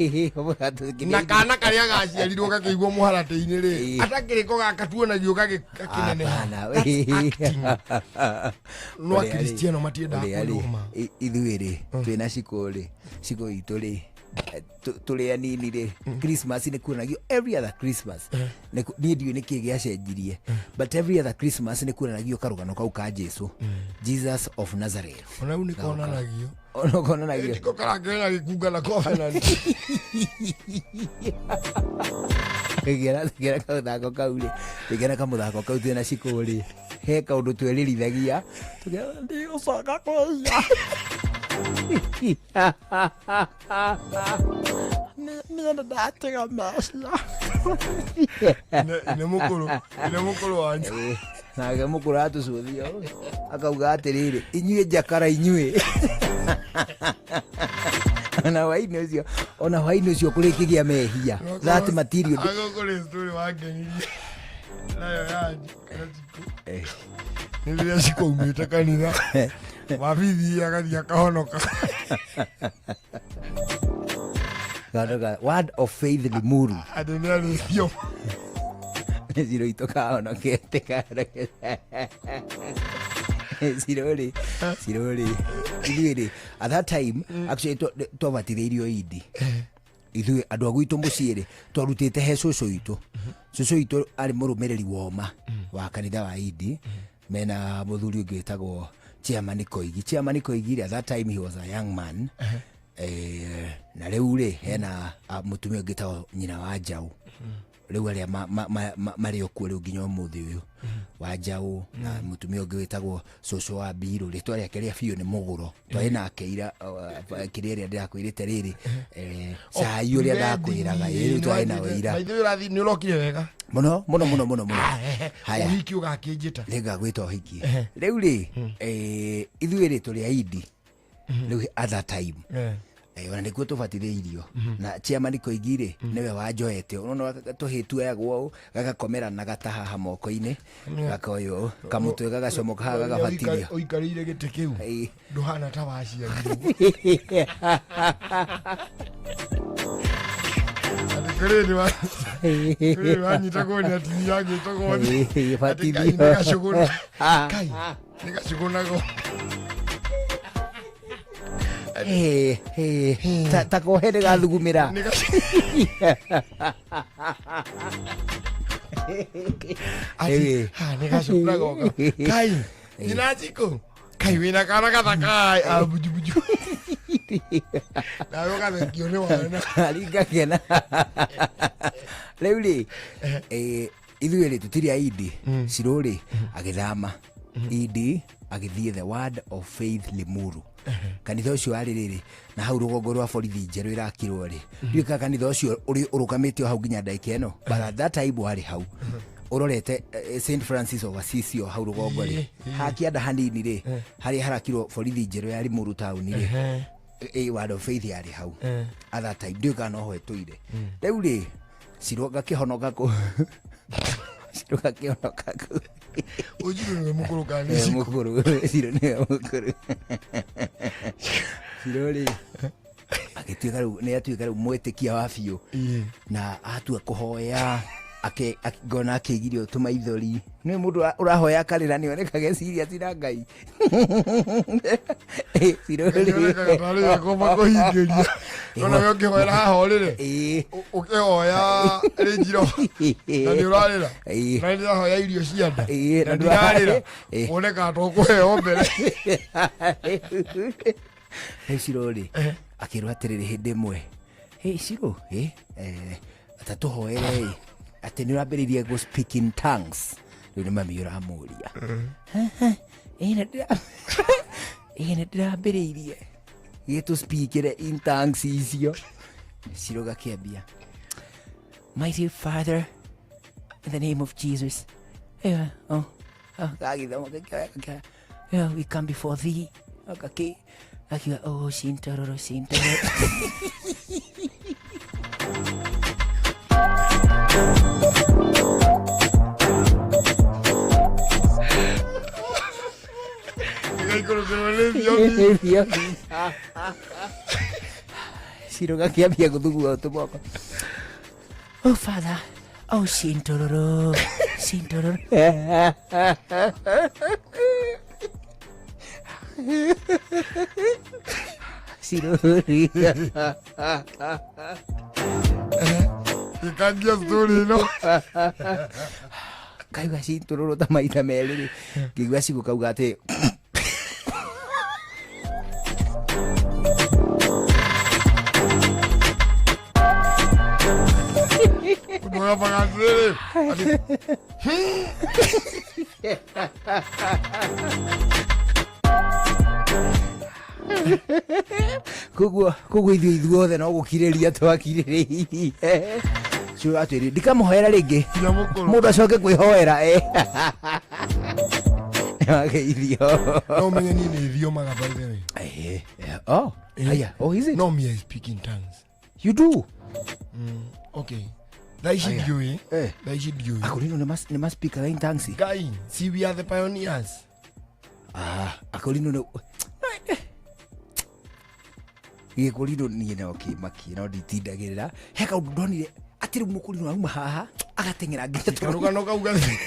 Na kana karĩa gaciarirwo gakĩigwo mũharatĩ-inĩ rĩ, atakĩrĩ ko gaka tuonagio gakĩneneha. That's acting. No Akristiano matiendaga kwĩyũma. Ithuĩ rĩ, twĩna cikũ rĩ, cikũ itũ rĩ, tũrĩ anini rĩ, Christmas nĩ kuonagio every other Christmas. Niĩ ndiũĩ nĩkĩĩ gĩacenjirie, but every other Christmas nĩ kuonanagio karũgano kau ka Jesu, Jesus of Nazareth. Ona rĩu nĩ konanagio. Ona konanagio. Tiko karakĩrĩ na gĩkunga na covenant. Gĩkĩra kamũthako kau rĩ, gĩkĩra kamũthako kau twĩna cikũ rĩ, he kaũndũ twĩrĩrithagia, tũkĩra ndigũcoka kũiya. Niĩ nĩ ndatiga mbeca. Nĩ mũkũrũ, nĩ mũkũrũ wanyu. Nake mũkũrũ atũcũthia akauga atĩrĩrĩ, inyuĩ njakara inyuĩ. Ona hwainĩ ũcio, ona hwainĩ ũcio kũrĩkĩgia mehia. That material. Agũkũ kũrĩ story wangenirie. Nayo yanyu, kana cikũ. Nĩ rĩrĩa cikũ aumĩte kanitha. Wabithi agathiĩ akahonoka. Kahonoka. Word of Faith Limuru. Andũ nĩ arĩithio. Nĩ ciro itũ kahonokete, kahonokete. Ciro rĩ, ciro rĩ. Ithuĩ rĩ, at that time, actually twabatithĩirio Idi. Ithuĩ andũ a gwitũ mũciĩ rĩ, twarutĩte he cũcũ witũ. Cũcũ witũ arĩ mũrũmĩrĩri woma wa kanitha wa Idi, mena mũthuri ũngĩ wĩtagwo Chairman Koigi. Chairman Koigi rĩ, at that time he was a young man. Na rĩu rĩ, hena mũtumia ũngĩ wĩtagwo nyina wa Njaũ. Rĩu arĩa marĩ o kuo rĩu nginya ũmũthĩ ũyũ. Wa Njaũ na mũtumia ũngĩ wĩtagwo cũcũ wa Mbirũ, rĩtwa rĩake rĩa biũ nĩ Mũgũro. Twarĩ nake ira, kĩrĩa ĩrĩa ndĩrakwĩrĩte rĩrĩ, cai ũrĩa ndakwĩraga, rĩu twarĩ nao ira. By the way, ũrathiĩ nĩ ũrokire wega. Mũno, mũno, mũno, mũno, mũno. Haya. Ũhiki ũgakĩnjĩta. Nĩngagwĩta ũhiki. Rĩu rĩ, ithuĩ rĩ tũrĩ aindi. Rĩu at that time. Ona nĩkuo tũbatithĩirio. Na Chairman Koigi rĩ, nĩwe wanjoete. Ũrona tũhĩ tuoyagwo ũũ, gagakomera na gatahaha moko-inĩ, gakoywo ũũ, kamũtwe gagacomoka haha gagabatithio. Ũikarĩire gĩtĩ kĩu, ndũhana ta waciarirwo. Atĩ kũrĩ nĩ wanyitagwo nĩ atumia agĩtagwo thĩ. Atĩ Kai nĩ gacũgũna. Kai nĩ gacũgũnagwo. Ta kohe nĩ gathugumĩra. Atĩ, ha, nĩ gacũgũna goka. Kai, nyina Njikũ. Kai wĩna kana gathaka, a bujubuju. Nawe ũgathekio nĩ wana. Aringakena. Rĩu rĩ, ithuĩ rĩ tũtirĩ aindi. Ciro rĩ, agĩthama. Idi agĩthiĩ the Word of Faith Limuru. Kanitha ũcio warĩ rĩrĩ na hau rũgongo rwa borithi njerũ ĩrakirwo rĩ, ndiũĩ kana kanitha ũcio ũrĩ ũrũgamĩte o hau nginya ndagĩka ĩno, but at that time warĩ hau ũrorete St Francis of Assisi o hau rũgongo rĩ, hakĩanda hanini rĩ, harĩa harakirwo borithi njerũ ya Limuru taũni rĩ, Word of Faith yarĩ hau at that time, ndiũĩ kana noho ĩtũire rĩu rĩ. Cirũ ngakĩhonoka kũ, Cirũ ngakĩhonoka kũ. Ũnjirũ nĩwe mũkũrũ kana nĩ Eh, Cikũ? Mũkũrũ, Cirũ nĩwe mũkũrũ. Cirũ rĩ agĩtuĩka rĩu nĩ atuĩka rĩu mwĩtĩkia wa biũ na atua kũhoya ngona akĩgirio tũmaithori, nĩ mũndũ ũrahoya akarĩra nĩ onekaga serious na Ngai. Cirũ rĩ Nĩonekaga tarĩ we ngomba kũhingĩria. Nona we ũkĩhoera haha ũrĩre. Ũkĩhoya rĩnjiro na nĩ ũrarĩra. Na nĩ ndĩrahoya irio cia nda na na ndirarĩra. Wonekaga to kũheo mbere. Rĩu Cirũ rĩ akĩrwo atĩrĩrĩ hĩndĩ ĩmwe, "Hey, Cirũ, atatũhoere ĩ atĩ nĩ ũrambĩrĩirie gũ speak in tongues." Rĩu nĩ mami ũramũria, "Ĩ, nĩ ndĩrambĩrĩirie gĩtũ speakĩre in tongues icio?" Cirũ gakĩambia, "Mighty Father, in the name of Jesus, yeah, oh, gagĩthoma gakĩoya, yeah, we come before thee," gakĩ gakiuga, "Oh, shintororo shintororo." Gĩgaikũrũkĩrwo nĩ thiomi. Thiomi. Ciro gakĩambia gũthugua tũmoko, "Oh Father, oh shintororo shintororo." Cirori Gĩkangia story ĩno. Kaiga cintororo ta maita merĩ rĩ, ngĩigua cigo kauga atĩ Ũndũ ũrambaga atĩrĩrĩ, atĩ Koguo ithuĩ ithuothe no gũkirĩria twakirĩrĩirie. Cio atwĩrire ndikamuhoera rĩngĩ, mũndũ acoke kwĩhoera wageithio. No ũmenye niĩ nĩ thiomaga, by the way. Oh, haya, oh, is it? No, me, I speak in tongues. You do? Okay, thaa ici Aya. ndiũĩ, thaa ici ndiũĩ. Akorino nĩ ma-speakaga in tongues? Ngai, see, we are the pioneers. Ah, akorino nĩ gĩkũrinũ, niĩ no kĩmakie no nditindagĩrĩra. He kaũndũ ndonire atĩ rĩu mũkũrinũ auma haha agateng'era nginya Karũgano kau gathi.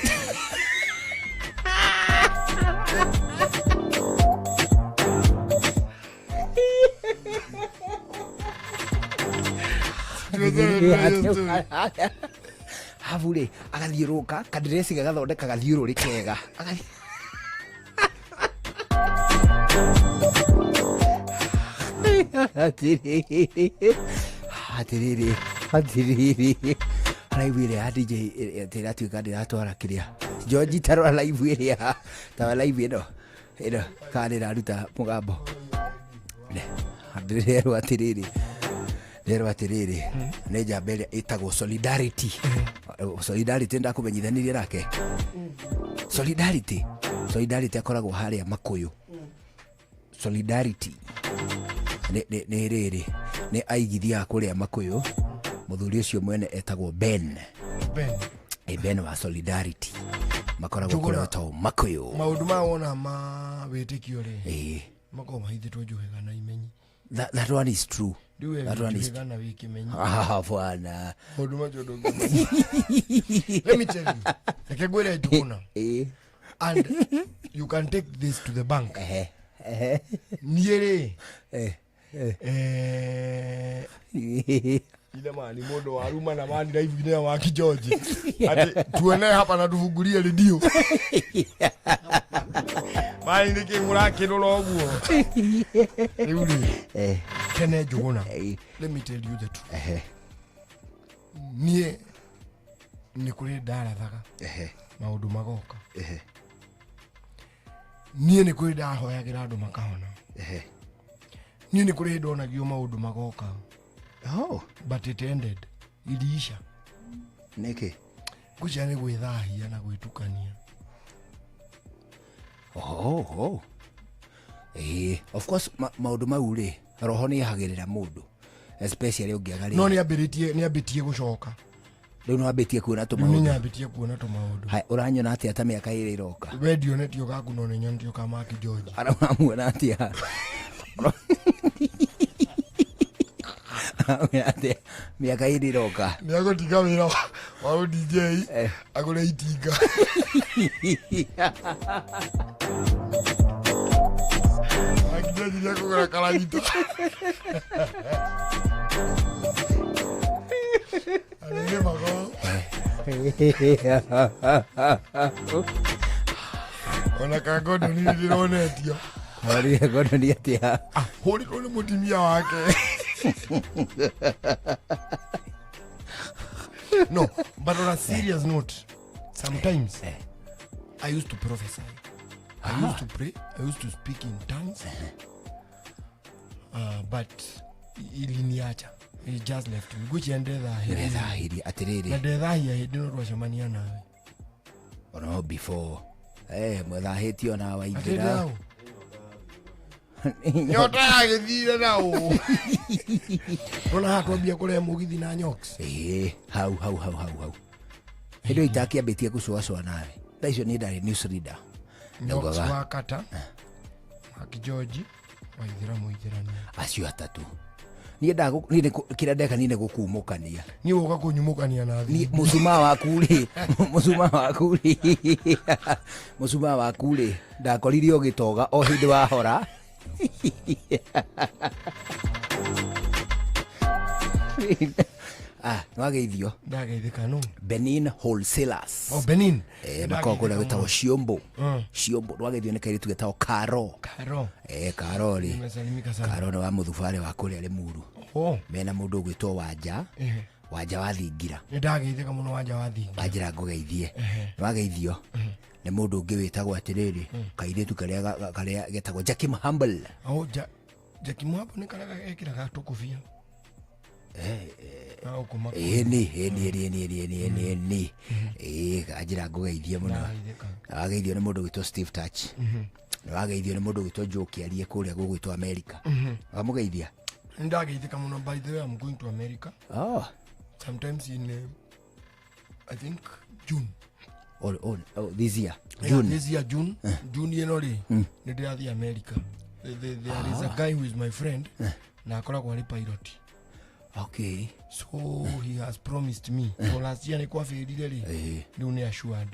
Habu rĩ agathiũrũrũka kandireci gagathondeka gathiũrũrĩ kega. Atĩrĩrĩ, atĩrĩrĩ, atĩrĩrĩ, live ĩrĩa ya DJ atĩ ĩratuĩka ndĩratwara kĩrĩa George, tarora live ĩrĩa, tawa live ĩno kana ndĩraruta mũgambo. Ndĩrerwo atĩrĩrĩ, nderwo atĩrĩrĩ, nĩ njamba ĩrĩa ĩtagwo Solidarity. Solidarity ndakũmenyithanirie nake. Solidarity, Solidarity akoragwo harĩa Makũyũ. Solidarity nĩ rĩrĩ nĩ aigithia kũrĩa Makũyũ. Mũthuri ũcio mwene etagwo Ben. Ben. Ben wa Solidarity makoragwo Njũgũna. kũrĩa etagwo Makũyũ. Maũndũ maya wona ma wĩtĩkio rĩ, makoragwo mahithĩtwo njũhĩga na imenyi. That one is true. Rĩu we That one is njũhĩga na wĩ kĩmenyi. Ah, bwana. Maũndũ macio ndũngĩmenya. Let me tell you, reke ngwĩre Njũgũna, and you can take this to the bank. Niĩ rĩ, ile mani mũndũ waruma na mani live-inĩ ya Waki George ati tuone hapa na tufungulie redio mani nĩkĩ mũrakĩrũra ũguo rĩu rĩ tene. Njũgũna, let me tell you the truth, niĩ nĩ kũrĩ ndarathaga maũndũ magoka, niĩ nĩ kũrĩ ndahoyagĩra andũ makahona. Niĩ nĩ kũrĩ hĩndĩ onagio maũndũ magoka. Oh. But it ended. Iliisha. Nĩkĩ? Ngwĩciria nĩ gwĩthahia na gwĩtukania. Oh, oh. Ĩĩ, of course maũndũ mau rĩ, roho nĩ ehagĩrĩra mũndũ especially ũngĩaga rĩera. No nĩ ambĩtie gũcoka. Rĩu nĩ wambĩtie kuona Rĩu nĩ tũmaũndũ. nyambĩtie kuona tũmaũndũ. Haya, ũranyona atĩa ta mĩaka ĩrĩ ĩroka? We ndionetio gaku no nĩ nyonetio ka Mark George. Ũramuona atĩa? Ũramuona atĩa mĩaka ĩrĩ ĩroka? Nĩ agũtiga wĩra wa ũ DJ agũre itinga. Mark George nĩ akũgũra karagita. Arĩrĩmaga. Ona ka ngondoni nĩ ndĩronetio. Warire ngondoni atĩa? Hũrirwo nĩ mũtumia wake. No, but on a serious note, sometimes I used to prophesy. I used to pray. I used to speak in tongues. But iliniacha. It just left me. Ngwĩciria ndethahirie. Ndethahirie, atĩrĩrĩ. Na ndethahia hĩndĩ ĩno twacemania nawe. Ono before. Mwethahĩtio na waingĩra. Atĩrĩ hau. Nyota yagĩthire na ũ. Ona haha twambia kũrehe mũgithi na nyoks. Ĩĩ, hau hau hau hau hau. Hĩndĩ ĩyo itakĩambĩtie gũcũacũa nawe. Thaa icio niĩ ndarĩ news reader. Nyoks Ndaugaga, wa Kata, Mark George, Waithera Mũithĩrania. Acio atatũ. Niĩ niĩ kĩrĩa ndeka niĩ nĩ gũkumũkania. Niĩ woka kũnyumũkania na Niĩ mũcumaa waku rĩ, mũcumaa waku rĩ, mũcumaa waku rĩ, ndakorire ũgĩtoga o hĩndĩ wahora. Nĩwageithio? Ndageithĩka no. Benin Wholesalers. Oh, Benin. Makoragwo kũrĩa gwĩtagwo Ciombo. Ciombo, nĩwageithio nĩ kairĩtu getagwo Karo. Karo. Karo rĩ. Nimesalimika sana. Karo nĩ wa mũthubarĩ wa kũrĩa Limuru. Oh. Mena mũndũ ũgwĩtwo Wanja. Wanja wa Thingira. Nĩ ndageithĩka mũno Wanja wa Thingira. Wanjĩra ngũgeithie. Nĩwageithio? Nĩ mũndũ ũngĩ wĩtagwo atĩrĩrĩ, kairĩtu karĩa karĩa getagwo Jackie Humble. Oh, Jackie Humble nĩ karĩa gekĩraga tũkũbia. Na ũkũmaka. Ĩni, ĩni, ĩni, ĩni, ĩni, ĩni, ĩni, ĩni. Anjĩra ngũgeithie mũno. Ndageithĩka. Wageithio nĩ mũndũ ũgwĩtwo Steve Touch. Nĩwageithio nĩ mũndũ ũgwĩtwo Joe Kĩarie kũrĩa gũgwĩtwo America. Wamũgeithia? Nĩ ndageithĩka mũno. By the way, I'm going to America. Oh. Sometimes in I think June. Oh, oh, oh, this year. Yeah, June. this year June. June ĩno rĩ, nĩ ndĩrathiĩ America. There is a guy who is my friend na akoragwo arĩ pilot. Okay. So he has promised me. So last year nĩ kwabĩrire rĩ, rĩu nĩ assured.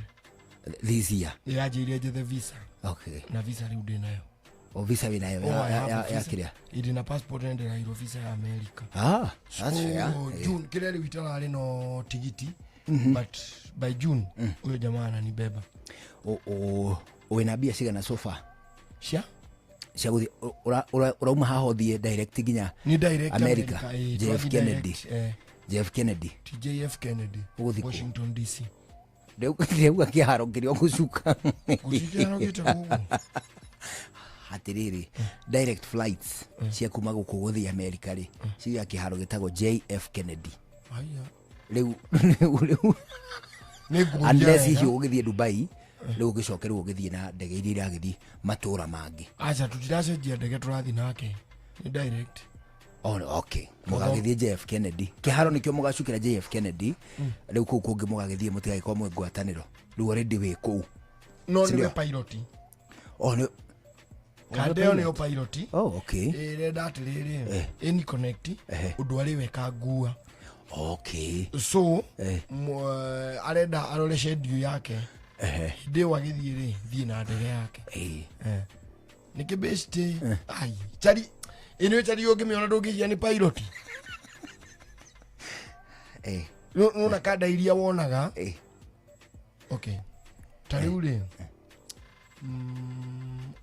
This year. Nĩ anjĩire njethe visa. Okay. Na visa rĩu ndĩ nayo. O visa wĩ nayo Oh, I have a ya visa. kĩrĩa? Ĩndĩ na passport nĩ ndĩraheirwo visa ya America. That's So, fair. June, kĩrĩa rĩu itararĩ no tigiti. But by June, huyo jamaa ananibeba. Wĩna mbia cigana so far? Cia? Cia gũthiĩ, ũrauma haha ũthiĩ direct nginya Ni direct America. America, JF twathi Kennedy. direct, JF Kennedy. T JF Kennedy. Ũgũthiĩ kũ? Washington DC. Ndĩrauga kĩharo kĩrĩa ũgũcuka. Gũtirĩ kĩharo gĩtagwo ũguo. Atĩrĩrĩ, direct flights cia kuma gũkũ gũthiĩ America rĩ, ciugaga kĩharo gĩtagwo JF Kennedy. Haya. Rĩu, rĩu, rĩu. Nĩ ngũria Unless wega. hihi ũgĩthiĩ Dubai, rĩu ũgĩcoke rĩu ũgĩthiĩ na ndege iria iragĩthiĩ matũra mangĩ. Aca, tũtiracenjia ndege, tũrathiĩ nake. Nĩ direct. Oh, okay. Mũgagĩthiĩ JF Kennedy. Kĩharo nĩkĩo mũgacukĩra JF Kennedy. Rĩu kũu kũngĩ mũgagĩthiĩ mũtigagĩkorwo mwĩ ngwatanĩro. Rĩu already wĩ kũu. No, Si nĩwe ndio? pilot. Oh, nĩ Kanda ĩyo nĩyo pilot. Oh, okay. Ĩrenda atĩrĩrĩ, ĩni connect, ũndũ arĩ we kangua. Okay. So, arenda arore schedule yake. Hĩndĩ ĩyo agĩthiĩ rĩ, thiĩ na ndege yake. Nĩkĩ best? Ai, chari, ĩno chari ũngĩmĩona ndũngĩiya nĩ pilot. Nona kanda iria wonaga. Okay. Ta rĩu rĩ,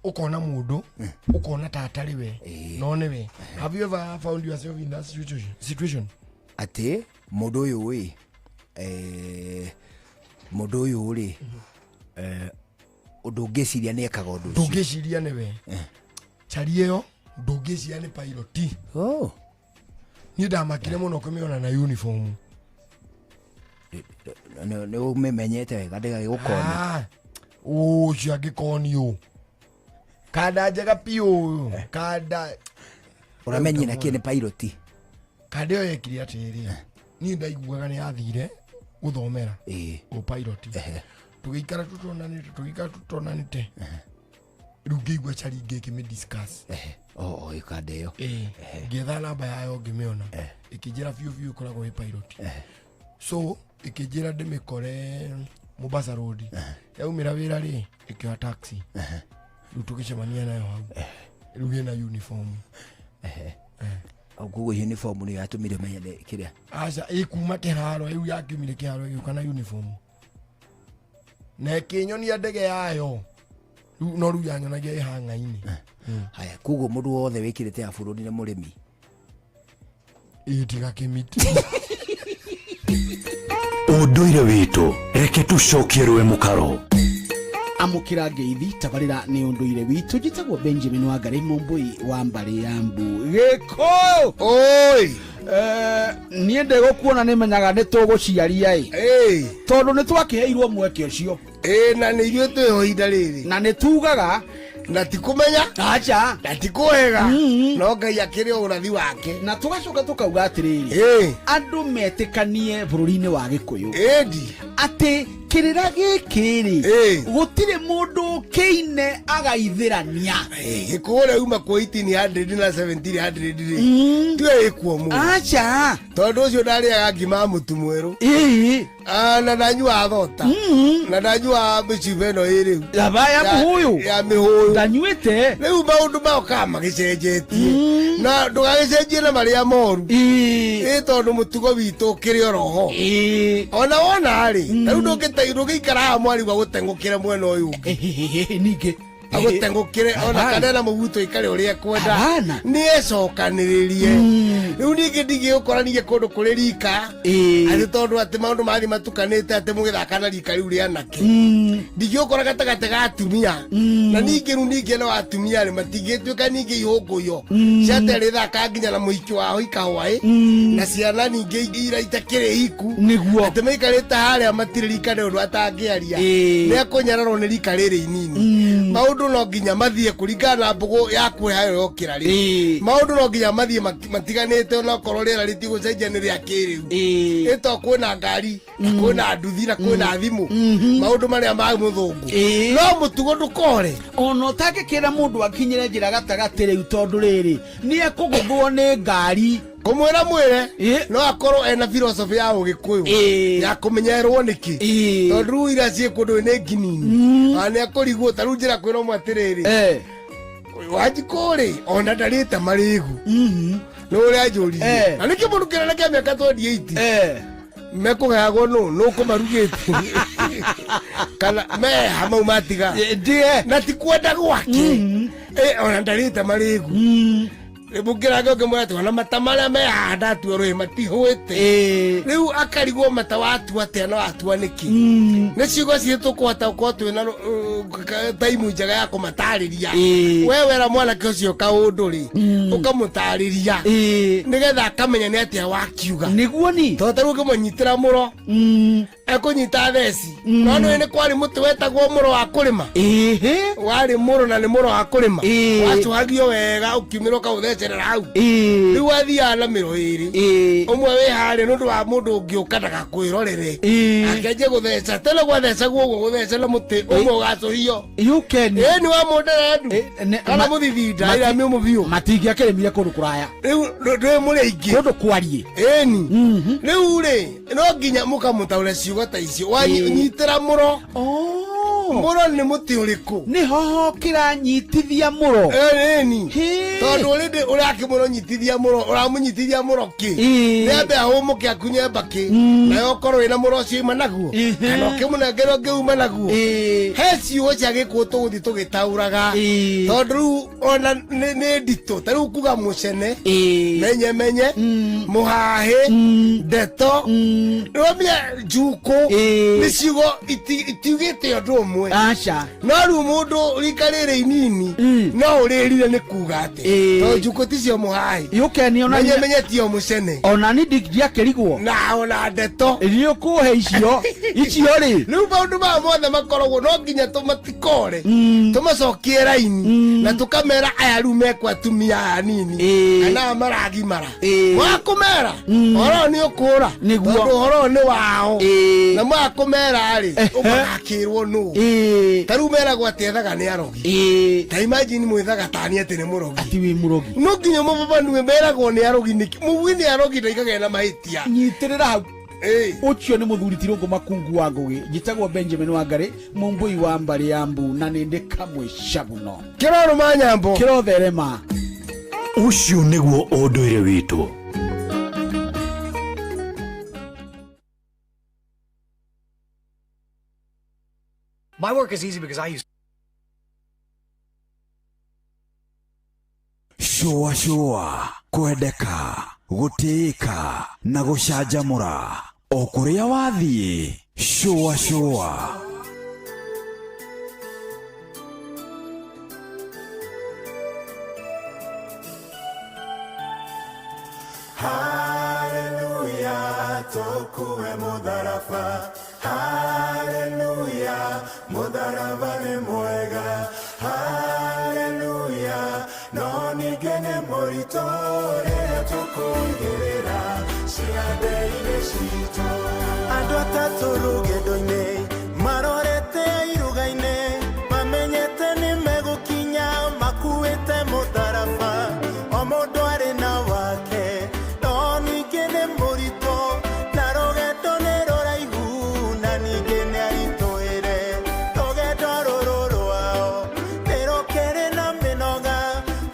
ũkona mũndũ, ũkona ta atarĩ we, no nĩ we. Have you ever found yourself in that situation? Atĩ mũndũ ũyũ ĩ, mũndũ ũyũ rĩ, ũndũ ũngĩciria nĩ ekaga ũndũ ũcio. Ndũngĩciria nĩ we. Chari ĩyo Ndũngĩciria nĩ pilot. Oh. Niĩ ndamakire mũno kũmĩona na uniform. Nĩ ũmĩmenyete wega ndĩgagĩgũkonia. Ah, ũcio angĩkonio kanda njega biũ kanda. Ũramenyire na kĩ nĩ pilot? Kanda ĩyo yekire atĩrĩrĩ, niĩ ndaiguaga nĩ yathire gũthomera ũpilot, tũgĩikara tũtonanĩte, tũgĩikara tũtonanĩte, rĩu ngĩigua cari ngĩkĩmĩ discuss. Oh, oh, kanda ĩyo. Ĩĩ, ngĩetha namba yayo, ngĩmĩona, ĩkĩnjĩra biũ biũ ĩkoragwo ĩ pilot, so ĩkĩnjĩra ndĩmĩkore Mombasa Road yaumĩra wĩra rĩ, ĩkĩoya taxi, rĩu tũgĩcemania nayo hau, rĩu ĩna uniform. Koguo uniform nĩyo yatũmire menye kĩrĩa. Aca, ĩkuma kĩharo, rĩu yakiumire kĩharo ĩgĩũka na uniform na ĩkĩnyonia ndege yayo. Rĩu- no rĩu yanyonagia ĩ hang'ainĩ. Haya, koguo mũndũ wothe wĩkĩrĩte ya bũrũri nĩ mũrĩmi? Ĩ, tiga kĩmiti. Ũndũire witũ, reke tũcokie rũĩ mũkaro. Amũkĩra ngeithi, tabarĩra nĩ ũndũire witũ. Njĩtagwo Benjamin Wangarĩ Mũmbũi wa mbarĩ ya mbu gĩkũ. Oi. Niĩ ndĩgũkuona nĩ menyaga nĩ tũgũciaria ĩ, tondũ nĩ twakĩheirwo mweke ũcio. Ĩ, na nĩ ithuĩ twĩho ihinda rĩrĩ. Na nĩ tugaga na ti kũmenya. Aca. Na ti kũhega, no Ngai akĩrĩ o ũrathi wake. Na tũgacoka tũkauga atĩrĩrĩ, andũ metĩkanie bũrũri-inĩ wa Gĩkũyũ ĩndi atĩ kĩrĩra gĩkĩ rĩ, gũtirĩ mũndũ kĩine agaithĩrania. Gĩkũyũ ũrĩa uma kwa 1800 na 1700 rĩ, tiwe ĩkuo mũno. Aca. Tondũ ũcio ndarĩaga ngima ya mũtu mwerũ. Ah, na ndanyuaga thota, na ndanyuaga mĩcibe ĩno ĩ rĩu. Yaba ya mũhũyũ. Ya mĩhũyũ. Ndanyuĩte. Rĩu maũndũ mao kaa magĩcenjetie, na ndũgagĩcenjie na marĩa moru ĩ, tondũ mũtugo witũ ũkĩrĩ oroho ona wona rĩ. Rĩu ndũngĩikara haha mwarigua gũtengũkĩre mwena ũyũ ũngĩ. Ningĩ agũtengũkĩre ona Hapana. kana na mũbuto ikare ũrĩa ekwenda. Hapana. Nĩ ecokanĩrĩrie. Rĩu ningĩ ndingĩgũkora ningĩ kũndũ kũrĩ rika atĩ tondũ atĩ maũndũ mathiĩ matukanĩte, atĩ mũgĩthaka na rika rĩu rĩa anake, ndingĩgũkora gatagatĩ ga atumia, na ningĩ rĩu ningĩ no atumia rĩ matingĩtuĩka ningĩ ihũngũyo ciate rĩthaka nginya na mũhiki wao ikahwaĩ na ciana ningĩ ira itakĩrĩ hiku. Nĩguo. Atĩ maikarĩte harĩa matirĩ rika nĩ ũndũ atangĩaria, nĩ akũnyararwo nĩ rika rĩrĩ inini. Maũndũ no nginya mathiĩ kũringana na mbũgũ yaku hayo yokĩra rĩ, maũndũ no nginya mathiĩ matiganĩte, onakorwo rĩera rĩtigũcenjia nĩ rĩa kĩrĩu, ĩto kwĩna ngari na kwĩna nduthi na kwĩna thimũ, maũndũ marĩa ma mũthũngũ, no mũtugo ndũkore. Ona ũtangĩkĩra mũndũ akinyĩre njĩra gatagatĩ rĩu, tondũ rĩrĩ nĩ ekũgũthwo nĩ ngari. Kũmwĩra mwĩre no akorwo ena philosophy ya ũgĩkũyũ ya kũmenyerwo nĩkĩ, tondũ rĩu ira ciĩ kũndũ nĩ nginini ona nĩ akũrigwo. Ta rĩu njĩra kwĩra ũmwe atĩrĩrĩ, Wanjikũ rĩ, ona ndarĩte marĩgu nĩ ũrĩa njũririe, na nĩkĩ mũndũ kĩnene kĩa mĩaka 28 mekũgayagwo nũ nũ kũmarugĩte kana meha mau matiga na ti kwenda gwake. Ona ndarĩte marĩgu, mũngĩrange ũngĩmwĩra atĩ ona mata marĩa mehaha ndatua rũĩ matihũĩte, rĩu akarigwo mata watua atĩa na watua nĩkĩ. Nĩ ciugo ciĩ tũkũhota gũkorwo twĩna taimu njega ya kũmatarĩria. We wera mwanake ũcio kaũndũ rĩ, ũkamũtarĩria nĩgetha akamenya nĩ atĩa wakiuga. Nĩguo ni. Tondũ tarĩu ũngĩmũnyitĩra mũro, ekũnyita theci, no nĩ nĩ kwarĩ mũtĩ wetagwo mũro wa kũrĩma, warĩ mũro na nĩ mũro wa kũrĩma, wacũhagio wega ũkiumĩra ũkaũthecerera hau. Rĩu wathiaga na mĩro ĩrĩ, ũmwe wĩ harĩa nĩ ũndũ wa mũndũ ũngĩũka ndagakwĩrorere akĩanjie gũtheca. Tene gwathecagwo ũguo, gũtheca na mũtĩ ũmwe ũgacũhio. Yukeni. Ĩ, nĩ wa mũnderendu kana mũthithinda ĩrĩa mĩũmũ biũ. Matingĩakĩrĩmire kũndũ kũraya. Rĩu ndwĩ mũrĩ aingĩ. Kũndũ kwariĩ. Ĩni rĩu rĩ, no nginya mũkamũtaũra ciugo ta icio wanyitĩra mũro. Mũro nĩ mũtĩ ũrĩkũ? Nĩ hoho kĩranyitithia mũro. Ĩni, tondũ ũrĩndĩ ũrakĩmũro nyitithia mũro, ũramũnyitithia mũro kĩ? Nĩ ambe ahũmũke akunye mbakĩ, nayo ũkorwo wĩna mũro ũcio ima naguo, kana ũkĩmũnengera ũngĩ uma naguo. He ciugo cia gĩkũyũ tũgũthiĩ tũgĩtaũraga, tondũ rĩu ona nĩ nditũ. Ta rĩu kuga mũcene, menyemenye, mũhahĩ, ndeto nĩwamenya njukũ, nĩ ciugo itiugĩte ũndũ ũmwe. Ĩmwe. Aca. No rĩu mũndũ rika rĩrĩ inini no ũrĩrire nĩ kuga atĩ tondũ njukũ ti cio mũhaĩ. Yũkeni ona Menye menye tio mũcene. Ona ni ndiakĩrigwo. Na ona ndeto. Nĩ ũkũhe icio icio rĩ. Rĩu maũndũ maya mothe makoragwo no nginya tũmatikore, tũmacokie raini na tũkamera aya rĩu mekwo atumia aya nini kana aya maragimara mwaga kũmera ũhoro ũyũ nĩ ũkũra tondũ ũhoro ũyũ nĩ wao, na mwaga kũmera rĩ ũgakĩrwo nũ. Ta rĩu meragwo atĩ ethaga nĩ arogi, ta imagine mwĩthaga tani atĩ nĩ mũrogi. Ati wĩ mũrogi. No nginya mũbabanue meragwo nĩ arogi nĩkĩ mũguĩ nĩ arogi ndaikagĩa na mahĩtia. Nyitĩrĩra hau. Ũcio nĩ mũthuri ti Rũngũ Makungu wa Ngũgĩ. Njĩtagwo Benjamin Wangari, mũmbũi wa mbarĩ ya mbu, na nĩ ndĩ kamwe caguno. Kĩrorũma nyambo. Kĩrotherema. Ũcio nĩguo ũndũire witũ. My work is easy because I use Shũa shũa, kwendeka, gũtĩĩka na gũcanjamũra o kũrĩa wathiĩ. Shũa shũa. Haleluya, tũkuwe mũtharaba. Haleluya, mũtharaba nĩ mwega. Haleluya, no ningĩ nĩ mũritũ rĩrĩa tũkũigĩrĩra ciande-inĩ citũ. Andũ atatũ rũgendo-inĩ marorete iruga-inĩ, mamenyete nĩ megũkinya makuĩte mũtharaba. O mũndũ arĩ na wake, no ningĩ nĩ mũritũ, na rũgendo nĩ rũraihu, na ningĩ nĩ aritũhĩre. Rũgendo rũrũ rwao nĩ rũkĩrĩ na mĩnoga,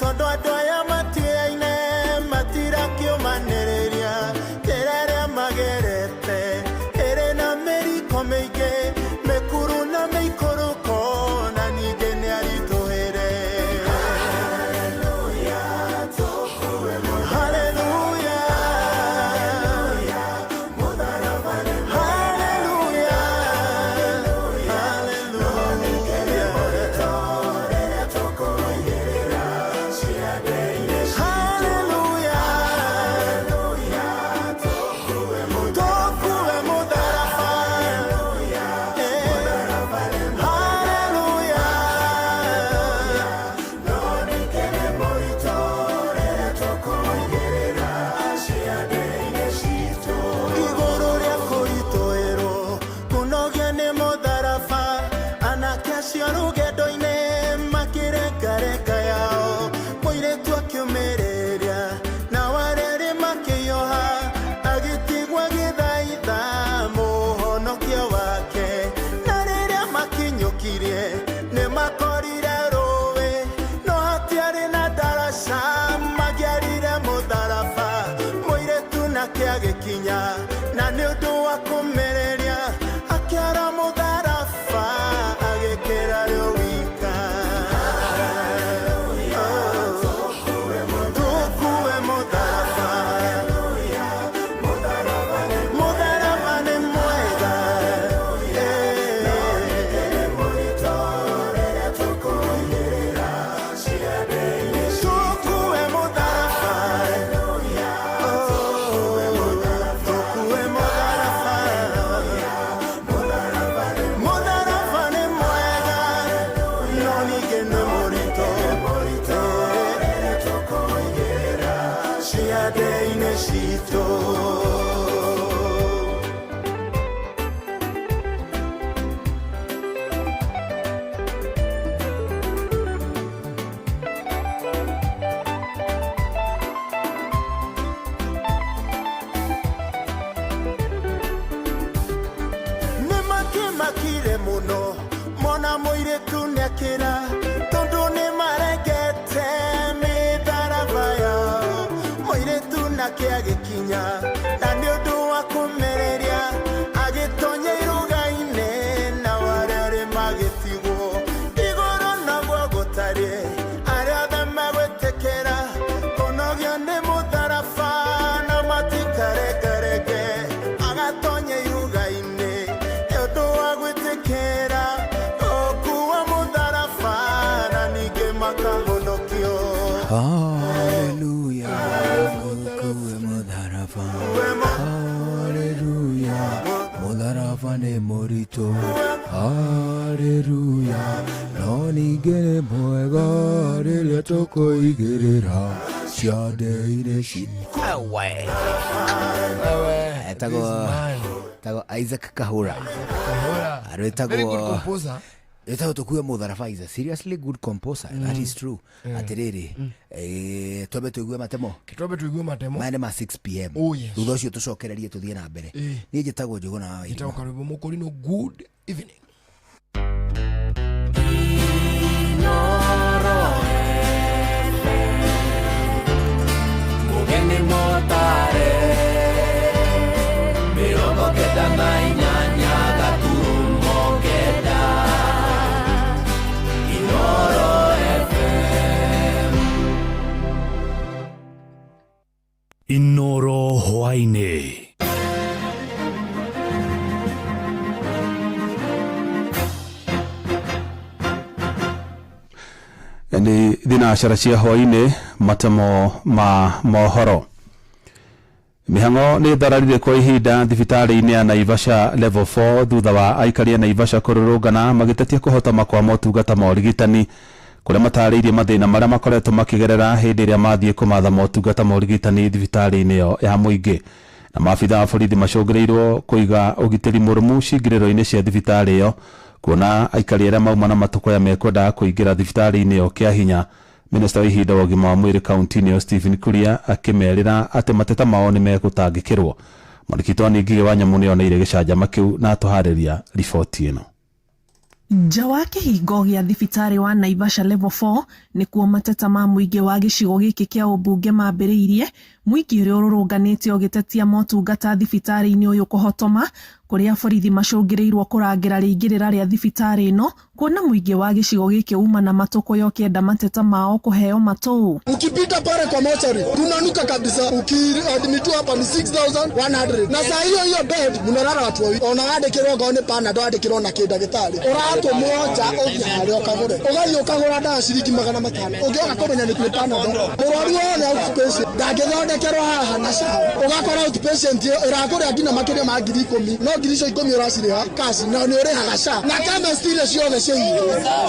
tondũ andũ aya matiũyaine, matirakĩũmanĩrĩria. Njĩra ĩrĩa magerete ĩrĩ na mĩriko mĩingĩ, mĩkuru na mĩikũrũko, na ningĩ nĩ aritũhĩre. Haleluya, haleluya, haleluya, tũkuwe mũtharaba. Haleluya, igũrũ rĩa kũritũhĩrwo kũnogia nĩ mũtharaba, anake acio rũgendo-inĩ makĩrengarenga yao, mũirĩtu akĩũmĩrĩria nao arĩa erĩ makĩyoha, agĩtigwo agĩthaitha mũhonokia wake. Na rĩrĩa makinyũkirie nĩ makorire rũĩ, no hatiarĩ na ndaraca, magĩarire mũtharaba. Mũirĩtu nake agĩkinya, na nĩ ũndũ wa kũmĩrĩria akĩara mũtharaba agĩkĩra rĩo wika. Tũkuwe mũtharaba, mũtharaba nĩ mwega. Tũkuwe mũtharaba, tũkuwe mũtharaba, mũtharaba nĩ mwega, no ningĩ nĩ mũritũ ciande-inĩ citũ. Nĩ makĩmakire mũno mona mũirĩtu nĩakĩra, tondũ nĩ marengete mĩtharaba yao. Mũirĩtu nake agĩkinya, na nĩ ũndũ wa kũmĩrĩria agĩtonya iruga-inĩ, nao arĩa erĩ magĩtigwo. Igũrũ noguo gũtariĩ, arĩa othe megwĩtĩkĩra kũnogio nĩ mũtharaba, na matikarengarenge, agatonya iruga-inĩ nĩ ũndũ wa gwĩtĩkĩra. Mũtharaba, haleluya, mũtharaba nĩ mũritũ, haleluya, no ningĩ nĩ mwega rĩrĩa tũkũigĩrĩra ciande-inĩ citũ. Etagwo etagwo Isaac Kahura. Very good Rwĩtagwo composer. Rwĩtagwo Tũkue Mũtharaba is a seriously good composer. That is true. Atĩrĩrĩ, twambe tũigue matemo. Twambe tũigue matemo. Maya nĩ ma 6 pm. Oh, yes. Thutha ũcio tũcokererie tũthiĩ na mbere. Niĩ njĩtagwo Njũgũna wa Wairimu. Njĩtagwo Karwĩmbo Mũkũrinũ. Good evening. Mugeni motare 98 gaturumo kenda Inoro FM. Inoro hwaini. Nĩ thinacara cia hwainĩ matemo ma mohoro. Mĩhang'o nĩ thararire kwa ihinda thibitarĩ-inĩ ya Naivasha Level 4 thutha wa aikari a Naivasha kũrũrũngana magĩtetia kũhotoma kwa motungata ma ũrigitani kũrĩa matarĩirie mathĩna marĩa makoretwo makĩgerera hĩndĩ ĩrĩa mathiĩ kũmatha motungata ma ũrigitani thibitarĩ-inĩ ĩyo ya mũingĩ. Na maabitha a borithi macũngĩrĩirwo kũiga ũgitĩri mũrũmu cingĩrĩro-inĩ cia thibitarĩ ĩyo kuona aikari arĩa mauma na matũkũya mekwendaga kũingĩra thibitarĩ-inĩ ĩyo kĩa hinya. Minista wa ihinda wa ũgima wa mwĩrĩ kaunti-inĩ ĩyo Stephen Kuria akĩmerĩra atĩ mateta mao nĩ megũtangĩkĩrwo. Mwandĩki Tony Ngigĩ wa Nyamũ nĩoneire gĩcanjama kĩu na atũharĩria riboti ĩno. Nja wa kĩhingo gĩa thibitarĩ wa Naivasha Level 4 nĩkuo mateta ma mũingĩ wa gĩcigo gĩkĩ kĩa ũmbunge mambĩrĩirie, mũingĩ ũrĩa ũrũrũnganĩte ũgĩtetia motungata thibitarĩ-inĩ ũyũ kũhotoma, kũrĩa borithi macũngĩrĩirwo kũrangĩra rĩingĩrĩra rĩa thibitarĩ ĩno kuona mũingĩ wa gĩcigo gĩkĩ uma na matũkũya ũkĩenda mateta mao kũheo matũ. Ukipita pale kwa mochari kunanuka kabisa, ukiadmitiwa hapa ni 6100 na saa hiyo hiyo bed mnalala watu wawili, ona wandĩkĩrwo ngoo nĩ Panadol wandĩkĩrwo na kĩ ndagĩtarĩ ũratũmwo nja ũthiĩ harĩa ũkagũre, ũgathiĩ ũkagũra ndawa ciringi 500 ũngĩoka kũmenya nĩ kwĩ Panadol. Mũrwaru wothe outpatient ndangĩthondekerwo haha na SHA, ũgakora outpatient ĩrakũrĩa nginya makĩria ma 10,000 no 10,000 ũracirĩha cash na nĩ ũrĩhaga SHA na chemist iria ciothe ciahingwo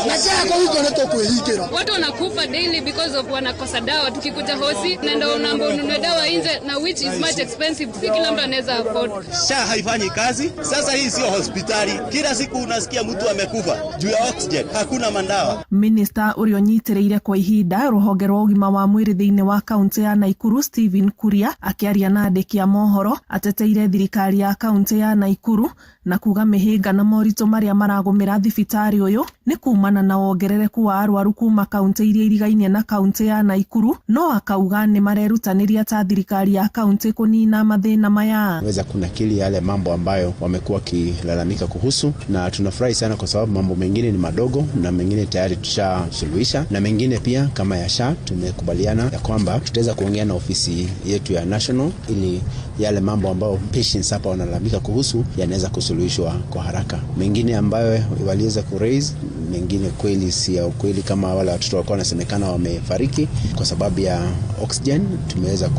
na ciaga kũhingwo nĩ tũkwĩhingĩra. Watu wanakufa daily because of wanakosa dawa. Tukikuja hosi na ndo unaamba ununue dawa nje, na which is much expensive, si kila mtu anaweza afford. SHA haifanyi kazi. Sasa hii sio hospitali. Kila siku unasikia mtu amekufa juu ya oxygen, hakuna mandawa. Minista ũrĩa ũnyitĩrĩire kwa ihinda rũhonge rwa ũgima wa mwĩrĩ thĩinĩ wa kaunti ya Naikuru Stephen Kuria akĩaria na andĩki a mohoro ateteire thirikari ya kaunti ya Naikuru na kuga mĩhĩnga na moritũ marĩa maragũmĩra thibitarĩ ũyũ nĩ kumana na wongerereku wa arwaru kuma kaunti iria irigainie na kaunti ya Naikuru, no akauga nĩ marerutanĩria ta thirikari ya kaunti kũnina mathĩna maya. Weza kunakili yale mambo ambayo wamekuwa wakilalamika kuhusu, na tunafurahi sana kwa sababu mambo mengine ni madogo na mengine tayari tushasuluhisha, na mengine pia kama ya SHA tumekubaliana ya kwamba tutaweza kuongea na ofisi yetu ya national ili yale mambo ambayo patients hapa wanalalamika kuhusu yanaweza kusuluhishwa kwa haraka. Mengine ambayo waliweza kuraise, mengine kweli si ya ukweli, kama wale watoto walikuwa wanasemekana wamefariki kwa sababu ya oxygen, tumeweza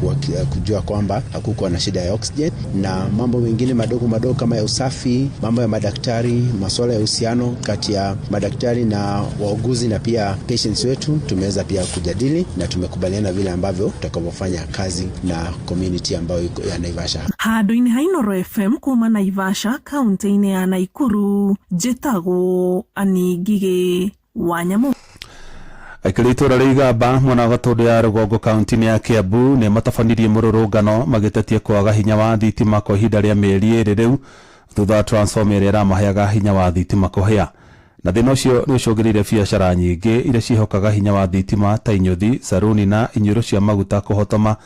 kujua kwamba hakukuwa na shida ya oxygen, na mambo mengine madogo madogo kama ya usafi, mambo ya madaktari, masuala ya uhusiano kati ya madaktari na wauguzi na pia patients wetu tumeweza pia kujadili na tumekubaliana vile ambavyo tutakavyofanya kazi na community ambayo iko ya Naivasha. Handũ-inĩ ha Inooro FM kuma Naivasha kaunti-inĩ ya Naikuru, njĩtagwo Annie Ngigĩ wa Nyamũ. Aikari a itũũra rĩa Igamba mwena wa Gatũndũ ya rũgongo kaunti-inĩ ya Kiambu nĩ matabanirie mũrũrũngano magĩtetia kwaga hinya wa thitima kwa ihinda rĩa mĩeri 2 rĩu thutha wa transformer ĩrĩa ĩramaheaga hinya wa thitima kũhĩa. Na thĩna ũcio nĩ ũcũngĩrĩire biacara nyingĩ iria ciĩhokaga hinya wa thitima ta inyũthi, saruni na inyuĩro cia maguta kũhotoma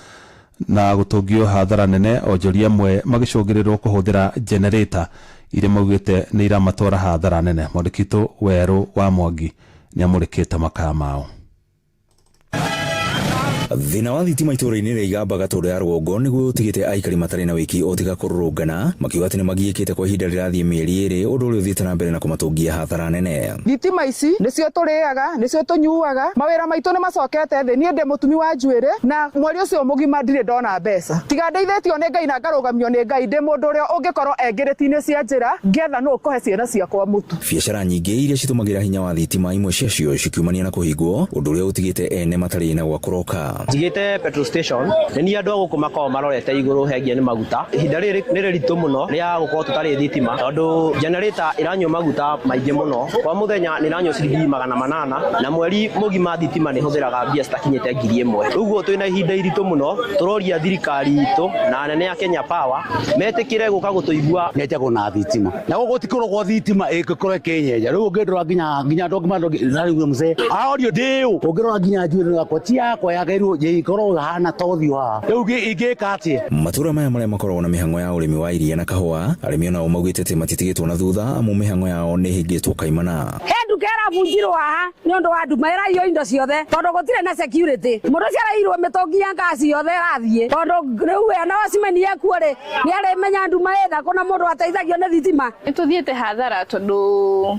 na gũtũngio hathara nene, onjoria amwe magĩcũngĩrĩrwo kũhũthĩra generator iria maugĩte nĩ iramatwara hathara nene. Mwandĩki witũ Werũ wa Mwangi nĩamũrĩkĩte makaya mao. Thĩna wa thitima itũũra-inĩ rĩa Igamba Gatũndũ ya rũgongo nĩguo ũtigĩte aikari matarĩ na wĩki o tiga kũrũrũngana, makiuga atĩ nĩmagiĩkĩte kwa ihinda rĩrathiĩ mĩeri ĩrĩ, ũndũ ũrĩa ũthiĩte na mbere na kũmatũngia hathara nene. Thitima ici nĩcio tũrĩaga, nĩcio tũnyuaga, mawĩra maitũ nĩ macokete thĩ. Niĩ ndĩ mũtumi wa njuĩrĩ na mweri ũcio mũgima ndirĩ ndona mbeca. Tiga ndeithĩtio nĩ Ngai na ngarũgamio nĩ Ngai, ndĩ mũndũ ũrĩa ũngĩkorwo e ngĩrĩti-inĩ cia njĩra ngĩetha nũ ũkũhe ciana ciakwa mũtu. Biacara nyingĩ iria citũmagĩra hinya wa thitima imwe ciacio cikiumania na kũhingwo, ũndũ ũrĩa ũtigĩte ene matarĩ na gwa kũroka. Njigĩte petrol station, nĩ niĩ andũ a gũkũ makoragwo marorete igũrũ hengie nĩ maguta. Ihinda rĩrĩ nĩ rĩritũ mũno rĩa gũkorwo tũtarĩ thitima tondũ generator ĩranyua maguta maingĩ mũno. Kwa mũthenya nĩ ĩranyua ciringi 800 na mweri mũgima thitima nĩ ĩhũthĩraga mbia citakinyĩte 1000. Ũguo twĩna ihinda iritũ mũno, tũroria thirikari itũ na anene a Kenya Power metĩkĩre gũka gũtũigua. Nyenjagwo na thitima na gũkũ gũtikoragwo thitima ĩngĩkorwo ĩkĩnyenja. Rĩu ũngĩndora nginya andũ angĩ mararigwo mzee aorio ndĩũ, ũngĩrora nginya njuĩrĩ yakwa ti yakwa yagĩrĩirwo ĩkorwo ĩhana ta ũthiũ haha. Rĩu ingĩka atĩa? Matũra maya marĩa makoragwo na mĩhang'o ya ũrĩmi wa iria na kahũa, arĩmi onao maugĩte atĩ matitigĩtwo na thutha amu mĩhang'o yao nĩ ĩhingĩtwo kaimana. He nduka ĩrabunjirwo haha nĩ ũndũ wa nduma ĩraiywo indo ciothe tondũ gũtirĩ na security. Mũndũ ũcio araiyirwo mĩtũngi ya ngasi yothe ĩrathiĩ tondũ rĩu ona wacimani ekuo rĩ nĩ arĩmenya nduma ĩthakũ na mũndũ ateithagio nĩ thitima. Nĩ tũthiĩte hathara tondũ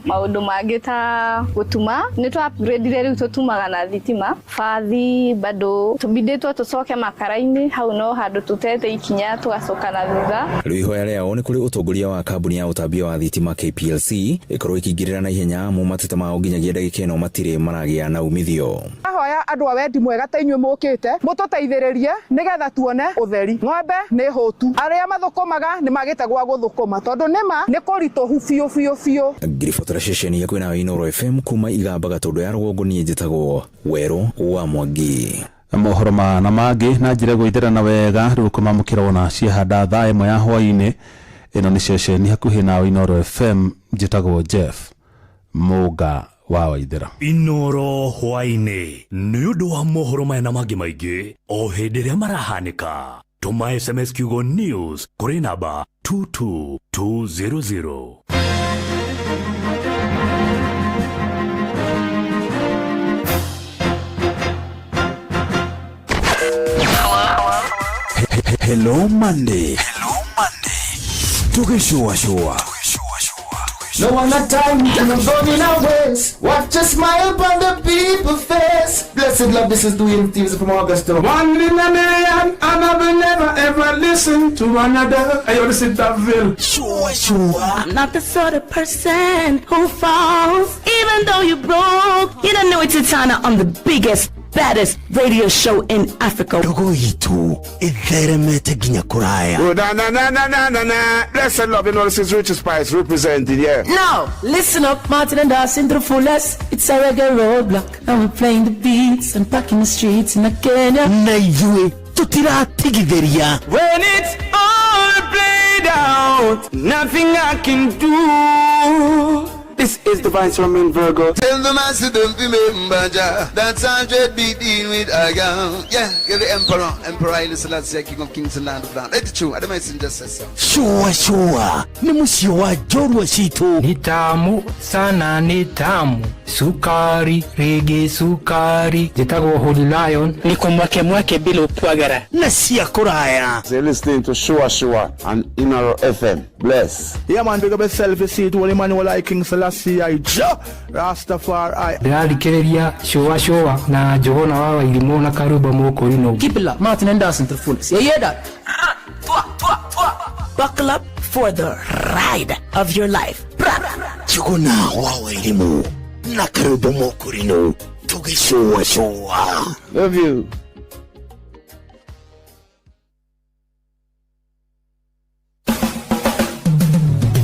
maũndũ mangĩ ta gũtuma nĩ twa upgrade-ire rĩu tũtumaga na thitima, bathi bado tũbindĩtwo tũcoke makara-inĩ, hau no handũ tũtete ikinya tũgacoka na thutha. Rĩu ihoya rĩao nĩ kũrĩ ũtongoria wa kambuni ya ũtambia wa thitima KPLC ĩkorwo ĩkĩingĩrĩra na ihenya amu mateta mao nginyagia ndagĩka ĩno matirĩ maragĩa na umithio. Ahoya andũ a wendi mwega ta inyuĩ mũkĩte mũtũteithĩrĩrie nĩgetha tuone ũtheri. Ng'ombe nĩ hũtu, arĩa mathũkũmaga nĩ magĩte gwa gũthũkũma tondũ nĩma nĩ kũritũhu biũ biũ biũ. Ngiribotera ceceni ya kwĩna Inooro FM kuma Igamba Gatũndũ ya rũgongo, niĩ njĩtagwo Werũ wa Mwangi. Mohoro ma na mangĩ na njĩra gũitherana wega rĩu kũmamũkĩra ona ciahanda thaa ĩmwe ya hwaĩ-inĩ. Ĩno nĩ ceceni hakuhĩ nawe Inooro FM, njĩtagwo Jeff Mũnga wa Waithera. Inooro hwaĩ-inĩ nĩ ũndũ wa mohoro maya na mangĩ maingĩ o hĩndĩ ĩrĩa marahanĩka. Tũma SMS kiugo news kũrĩ namba 22200. Hello Monday. Hello Monday. Tukishua shua. No one at time, and I'm going in ways. Watch a smile upon the people's face. Blessed love, this is Dwayne Stevens from Augusta. One in a million, and I will never ever listen to another. I want to sit that Ville. Sure, sure. I'm not the sort of person who falls, even though you broke. You don't know it's Titana on the biggest, baddest radio show in Africa. Ndogo itu itheremete nginya kuraya. Oh, na na na na na na na. Blessed love, you know this is Richie Spice representing, yeah. Now, listen up, Martin and Dawson to the fullest. It's a reggae roadblock, and we're playing the beats and packing the streets in Kenya. Na ithuĩ tũtiratigithĩria. When it's all played out, nothing I can do. This is the Vice Roman Virgo. Tell the master don't remember Jah. That's 100 beat in with a gun. Yeah, you're the emperor. Emperor Haile Selassie, King of Kings and Land of Land. It's true. I don't mind just say so. Shua shua. Ni mũciĩ wa njorua citũ. Ni tamu sana, ni tamu. Sukari, rege sukari. Njĩtagwo Holy Lion. Niko mwake mwake bila ukwagara. Na cia kũraya. You're listening to Shua Shua and Inooro FM. Bless. Yeah man, big up yourself, you see it. Holy man, like King Selassie, I Jah Rastafari. Ndĩrathikĩrĩria Shua Shua na Njũgũna wa Wairimũ na Karumba Mũkũrinũ. Keep it locked, Martin and Dawson to the fullest. You hear that? Buckle up for the ride of your life. Njũgũna wa Wairimũ na Karumba Mũkũrinũ tũgĩcũa cũa. Love you.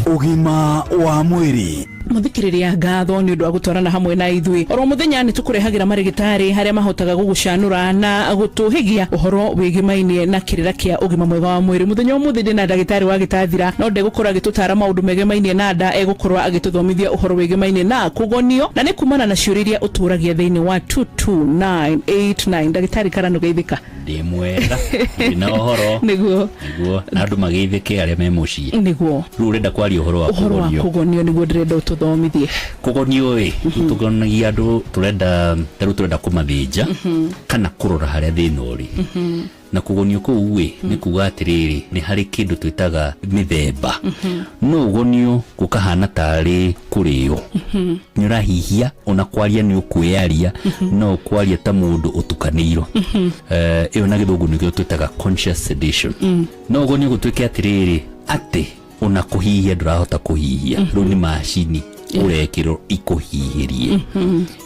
Ũgima wa mwĩrĩ. Muthikiriria ngatho ni undu wa gutwarana hamwe na ithui oro muthenya ni tukurehagĩra marigitari haria mahotaga gugucanura na gutuhigia uhoro wigimainie na kirira kia ugima mwega wa mwiri. Muthenya umuthi ndi na ndagitari wa gitathira no ndegukorwo agitutara maundu megemainie na nda, egukorwo agituthomithia uhoro wigimainie na kugonio na ni kumana na ciũria iria uturagia thiini wa 22989. Ndagitari Karano geithika. Ndi mwega ndina uhoro niguo niguo na andu mageithike aria me mucii niguo riu urenda kwaria uhoro wa kugonio niguo ndirenda ututhomithie. Tũthomithie. Kũgonio ĩ, tũgonagia andũ tũrenda, tarĩu tũrenda kũmathĩnja kana kũrora harĩa thĩna ũrĩ. Na kũgonio kũu ĩ nĩ kuga atĩrĩrĩ, nĩ harĩ kĩndũ twĩtaga mĩthemba. No ũgonio gũkahana tarĩ kũrĩo, nĩ ũrahihia, ona kwaria nĩ ũkwĩyaria, no ũkwaria ta mũndũ ũtukanĩirwo. Ĩyo na gĩthũngũ nĩkĩo twĩtaga conscious sedation. No ũgonio gũtuĩke atĩrĩrĩ, atĩ ona kũhihia ndũrahota kũhihia, rĩu nĩ macini ũrekĩrwo ikũhihĩrie.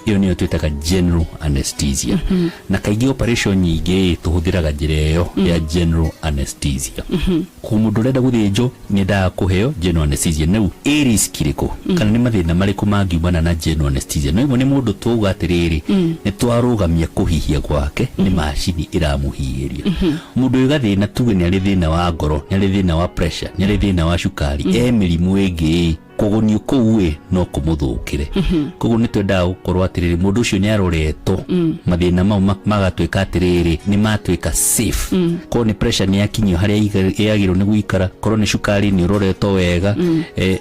Ĩyo nĩyo twĩtaga general anesthesia. Na kaingĩ operation nyingĩ tũhũthĩraga njĩra ĩyo ya general anesthesia. Koguo mũndũ ũrenda gũthĩnjwo nĩ endaga kũheo general anesthesia. Rĩu ĩ risk ĩrĩkũ kana nĩ mathĩna marĩkũ mangiumana na general anesthesia? No imwe nĩ mũndũ twauga atĩrĩrĩ, nĩ twarũgamia kũhihia gwake, nĩ macini ĩramũhihĩria. Mũndũ wĩ gathĩna, tuge nĩ arĩ thĩna wa ngoro, nĩ arĩ thĩna wa pressure, nĩ arĩ thĩna wa cukari, e mĩrimũ ĩngĩ, kũgonio kũu ĩ no kũmũthũkĩre. Koguo nĩ twendaga gũkorwo atĩrĩrĩ, mũndũ ũcio nĩ aroretwo, mathĩna mau magatuĩka atĩrĩrĩ, nĩ matuĩka safe. Korwo nĩ pressure nĩ yakinyio harĩa yagĩrĩirwo nĩ gũikara, korwo nĩ cukari nĩ ũroretwo wega,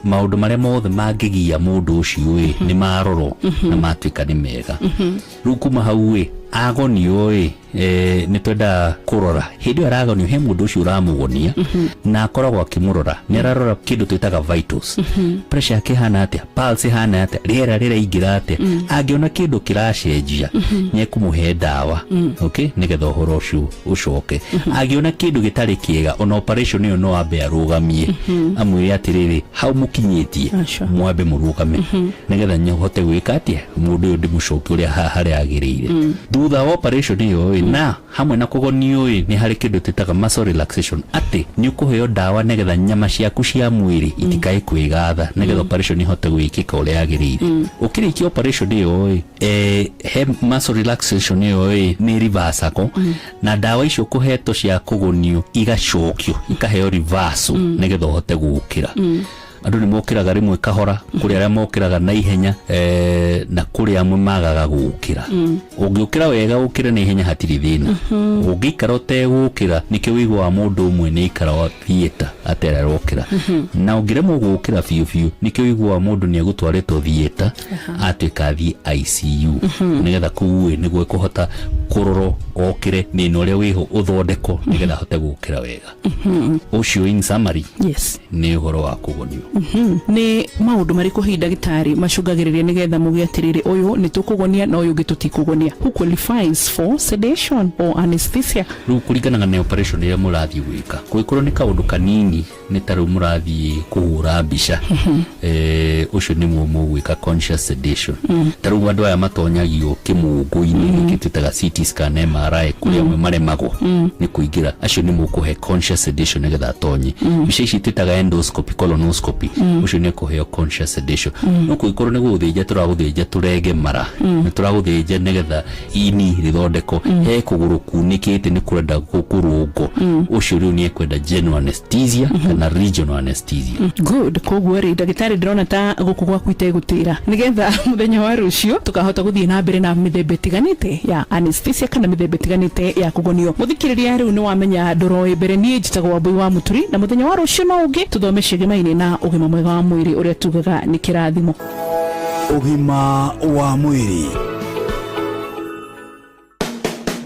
maũndũ marĩa mothe mangĩgia mũndũ ũcio ĩ nĩ marorwo na matuĩka nĩ mega. Rĩu kuma hau ĩ agonio ĩ, nĩ twendaga kũrora hĩndĩ ĩyo aragonio, he mũndũ ũcio ũramũgonia na akoragwo akĩmũrora, nĩ ararora kĩndũ twĩtaga vitals. Pressure yake ĩhana atĩa, pulse ĩhana atĩa, rĩera rĩraingĩra atĩa. Angĩona kĩndũ kĩracenjia, nĩ ekũmũhe ndawa, okay, nĩgetha ũhoro ũcio ũcoke. Angĩona kĩndũ gĩtarĩ kĩega, ona operation ĩyo no ambe arũgamie, amwĩre atĩrĩrĩ, hau mũkinyĩtie mwambe mũrũgame nĩgetha nyohote gwĩka atĩa mũndũ ũyũ, ndĩmũcokie ũrĩa harĩa agĩrĩire. Thutha wa operation ĩyo ĩ, na hamwe na kũgonio ĩ, nĩ harĩ kĩndũ twĩtaga muscle relaxation, atĩ nĩ ũkũheo ndawa nĩgetha nyama ciaku cia mwĩrĩ itikae kwĩgatha, nĩgetha operation ihote gwĩkĩka ũrĩa yagĩrĩire. Ũkĩrĩkia operation ĩyo ĩ, he muscle relaxation ĩyo ĩ nĩ reversal, na ndawa icio kũhetwo cia kũgonio igacokio, ikaheo reversal nĩgetha ũhote gũkĩra. Andũ nĩ mokĩraga rĩmwe kahora, kũrĩ arĩa mokĩraga na ihenya, na kũrĩ amwe magaga gũkĩra. Ũngĩũkĩra wega, ũkĩre na ihenya, hatirĩ thĩna. Ũngĩikara ũtegũkĩra, nĩkĩo ũiguaga mũndũ ũmwe nĩ aikara wa theatre atarĩ arokĩra. Na ũngĩremwo gũkĩra biũ biũ, nĩkĩo ũiguaga mũndũ nĩ egũtwarĩtwo theatre, atuĩka athiĩ ICU, nĩgetha kũu ĩ nĩguo ĩkũhota kũrorwo okĩre, thĩna ũrĩa wĩho ũthondekwo nĩgetha ahote gũkĩra wega. Ũcio in summary nĩ ũhoro wa kũgonio. Nĩ maũndũ marĩkũ hihi ndagĩtarĩ macũngagĩrĩria nĩgetha muge atĩrĩrĩ, ũyũ nĩ tũkũgonia na ũyũ ũngĩ tũtikũgonia? Who qualifies for sedation or anesthesia? Rĩu kũringanaga na operation ĩrĩa mũrathiĩ gwĩka. Kũngĩkorwo nĩ kaũndũ kanini, nĩ ta rĩu mũrathiĩ kũhũra mbica, ũcio nĩguo mũgwĩka conscious sedation. Ta rĩu andũ aya matonyagio kĩmũngũ-inĩ gĩkĩ twĩtaga CT scan, MRI, kũrĩa amwe maremagwo nĩ kũingĩra, acio nĩ mũkũhe conscious sedation nĩgetha atonye. Mbica ici twĩtaga endoscopy, colonoscopy, ũcio nĩ ekũheo conscious sedation. No kũngĩkorwo nĩ gũgũthĩnja tũragũthĩnja, tũrenge mara, nĩ tũragũthĩnja nĩgetha ini rĩthondekwo, he kũgũrũ kunĩkĩte nĩ kũrenda kũrũngwo, ũcio rĩu nĩ ekwenda general anesthesia kana regional anesthesia. Good. Koguo rĩ, ndagĩtarĩ, ndĩrona ta gũkũ gwaku itegũtĩra, nĩgetha mũthenya wa rũciũ tũkahota gũthiĩ na mbere na mĩthemba ĩtiganĩte ya anesthesia kana mĩthemba ĩtiganĩte ya kũgonio. Mũthikĩrĩria, rĩu nĩ wamenya ndũroĩ mbere. Niĩ njĩtagwo Wambui wa Mũturi, na mũthenya wa rũciũ no ũngĩ tũthome ciĩgemaine na ũgima mwega wa mwĩrĩ, ũrĩa tugaga nĩ kĩrathimo. Ũgima wa mwĩrĩ.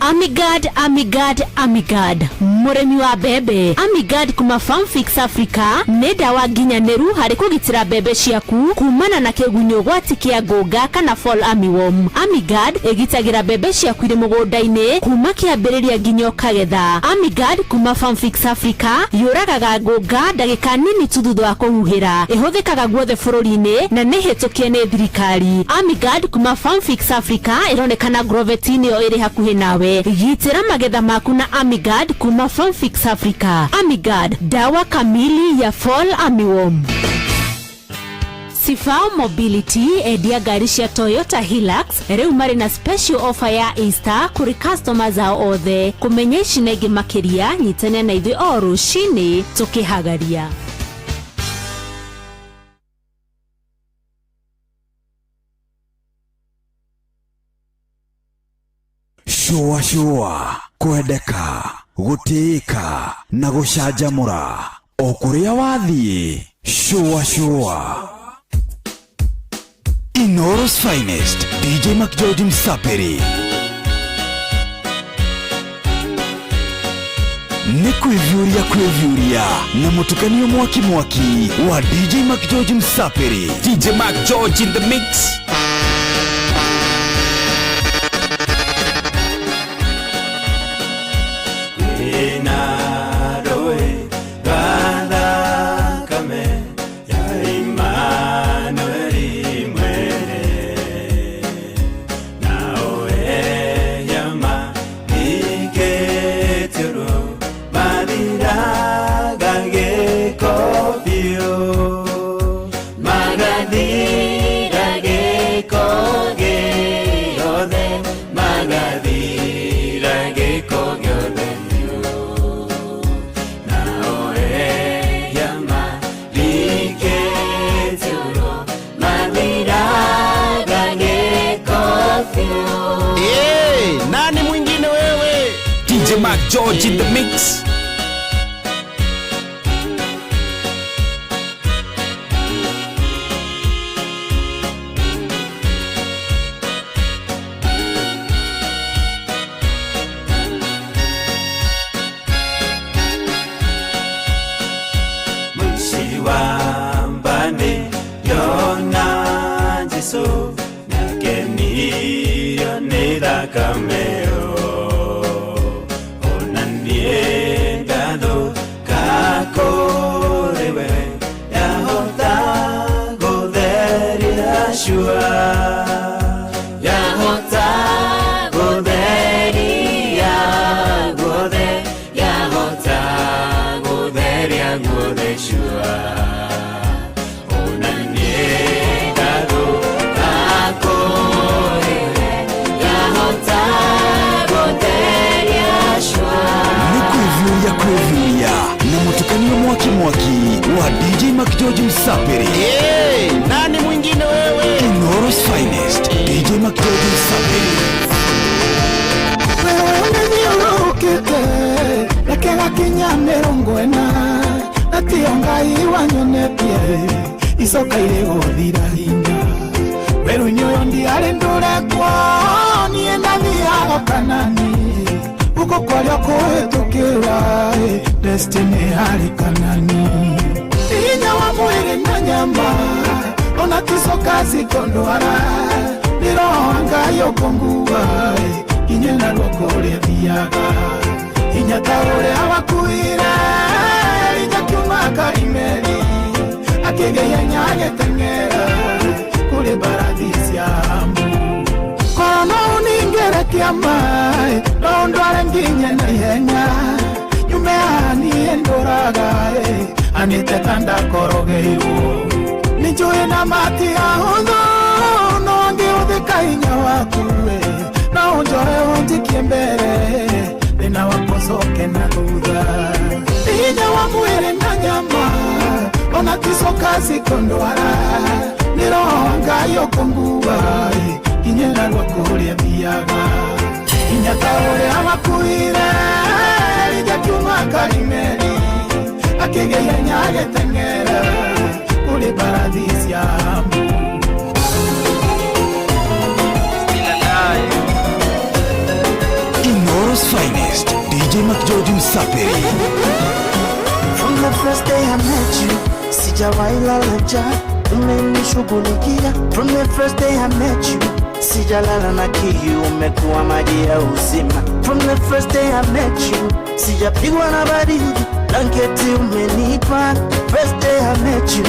Amigad, Amigad, Amigad, mũrĩmi wa mbembe. Amigad kuma Farmfix Africa nĩ ndawa nginyanĩru harĩ kũgitĩra mbembe ciaku kumana na kĩgunyũ gwati kĩa ngũnga kana fall armyworm. Amigad ĩgitagĩra mbembe ciaku irĩ mũgũnda-inĩ kuma kĩambĩrĩria nginya ũkagetha. Amigad kuma Farmfix Africa yũragaga ngũnga ndagĩka nini tu thutha wa kũhuhĩra. Ĩhũthĩkaga guothe bũrũri-inĩ na nĩ hĩtũkie nĩ thirikari. Amigad kuma Farmfix Africa ĩronekana Agrovet-inĩ ĩyo ĩrĩ hakuhĩ nawe. Gitĩra magetha maku na Amigad kuma Farmfix Africa. Amigad, dawa kamili ya fall armyworm. Sifao Mobility, endia ngari cia Toyota Hilux, rĩu marĩ na special offer ya Easter kũrĩ customer zao othe. Kũmenya ici na ingĩ makĩria, nyitania na ithuĩ o rũcinĩ tũkĩhagaria. Shũa shũa, kwendeka, gũtĩĩka na gũcanjamũra o kũrĩa wathiĩ. Shũa shũa. Inooro's finest DJ McGeorge Msapiri. Nĩ kwĩviũria kwĩviũria na mũtukanio mwaki mwaki wa DJ McGeorge Msapiri. DJ Mark George in the mix. Hey, nani mwingine wewe? DJ Mark George in the mix. Nĩ kwĩviũria kwĩviũria na mũtukanio mwaki mwaki wa DJ McGeorge Msapiri. Hey, nani mwingine wewe? Inooro's finest DJ McGeorge Msapiri. Wewe ũnĩthiũrũrũkĩte reke gakinya mĩrongo ĩna na tiyo Ngai wanyonetie icoka irĩ gũthira hinya werũ-inĩ ũyũ ndiarĩ ndũrekwo niĩ ndathiaga Kanani guoko kwarĩa kũhĩtũkĩra destiny harĩ Kanani hinya wa mwĩrĩ na nyama ona ticoka cikondwara nĩ roho wa Ngai ũkũngua kinye na ruoko ũrĩa thiaga hinya ta ũrĩa wakuire Elija kiuma Karimeli akĩgeia agĩteng'era kũrĩ mbarathi cia Ahabu. Korwo no ũningĩre kĩama no ũndware nginye na ihenya nyume haha niĩ ndũraga anĩte ta ndakorogeirwo nĩ njũĩ na matiahũthũ no ngĩhũthĩka hinya waku no ũnjoe ũnjikie mbere thĩna wakwa ũcoke na thutha hinya wa mwĩrĩ na nyama ona ticoka cikondwara nĩ roho wa Ngai ũkũngua kinye na ruoko ũrĩa thiaga hinya ta ũrĩa wakuire Elija kiuma Karimeli akĩgeia agĩteng'era kũrĩ mbarathi cia Ahabu. Inooro's finest DJ McGeorge Msapiri. From the first day I met you, sijawahi lala njaa, umenishughulikia. From the first day I met you, sijalala na kiu, umekuwa maji ya uzima. From the first day I met you, sijapigwa na baridi, blanketi umenipa. First day I met you,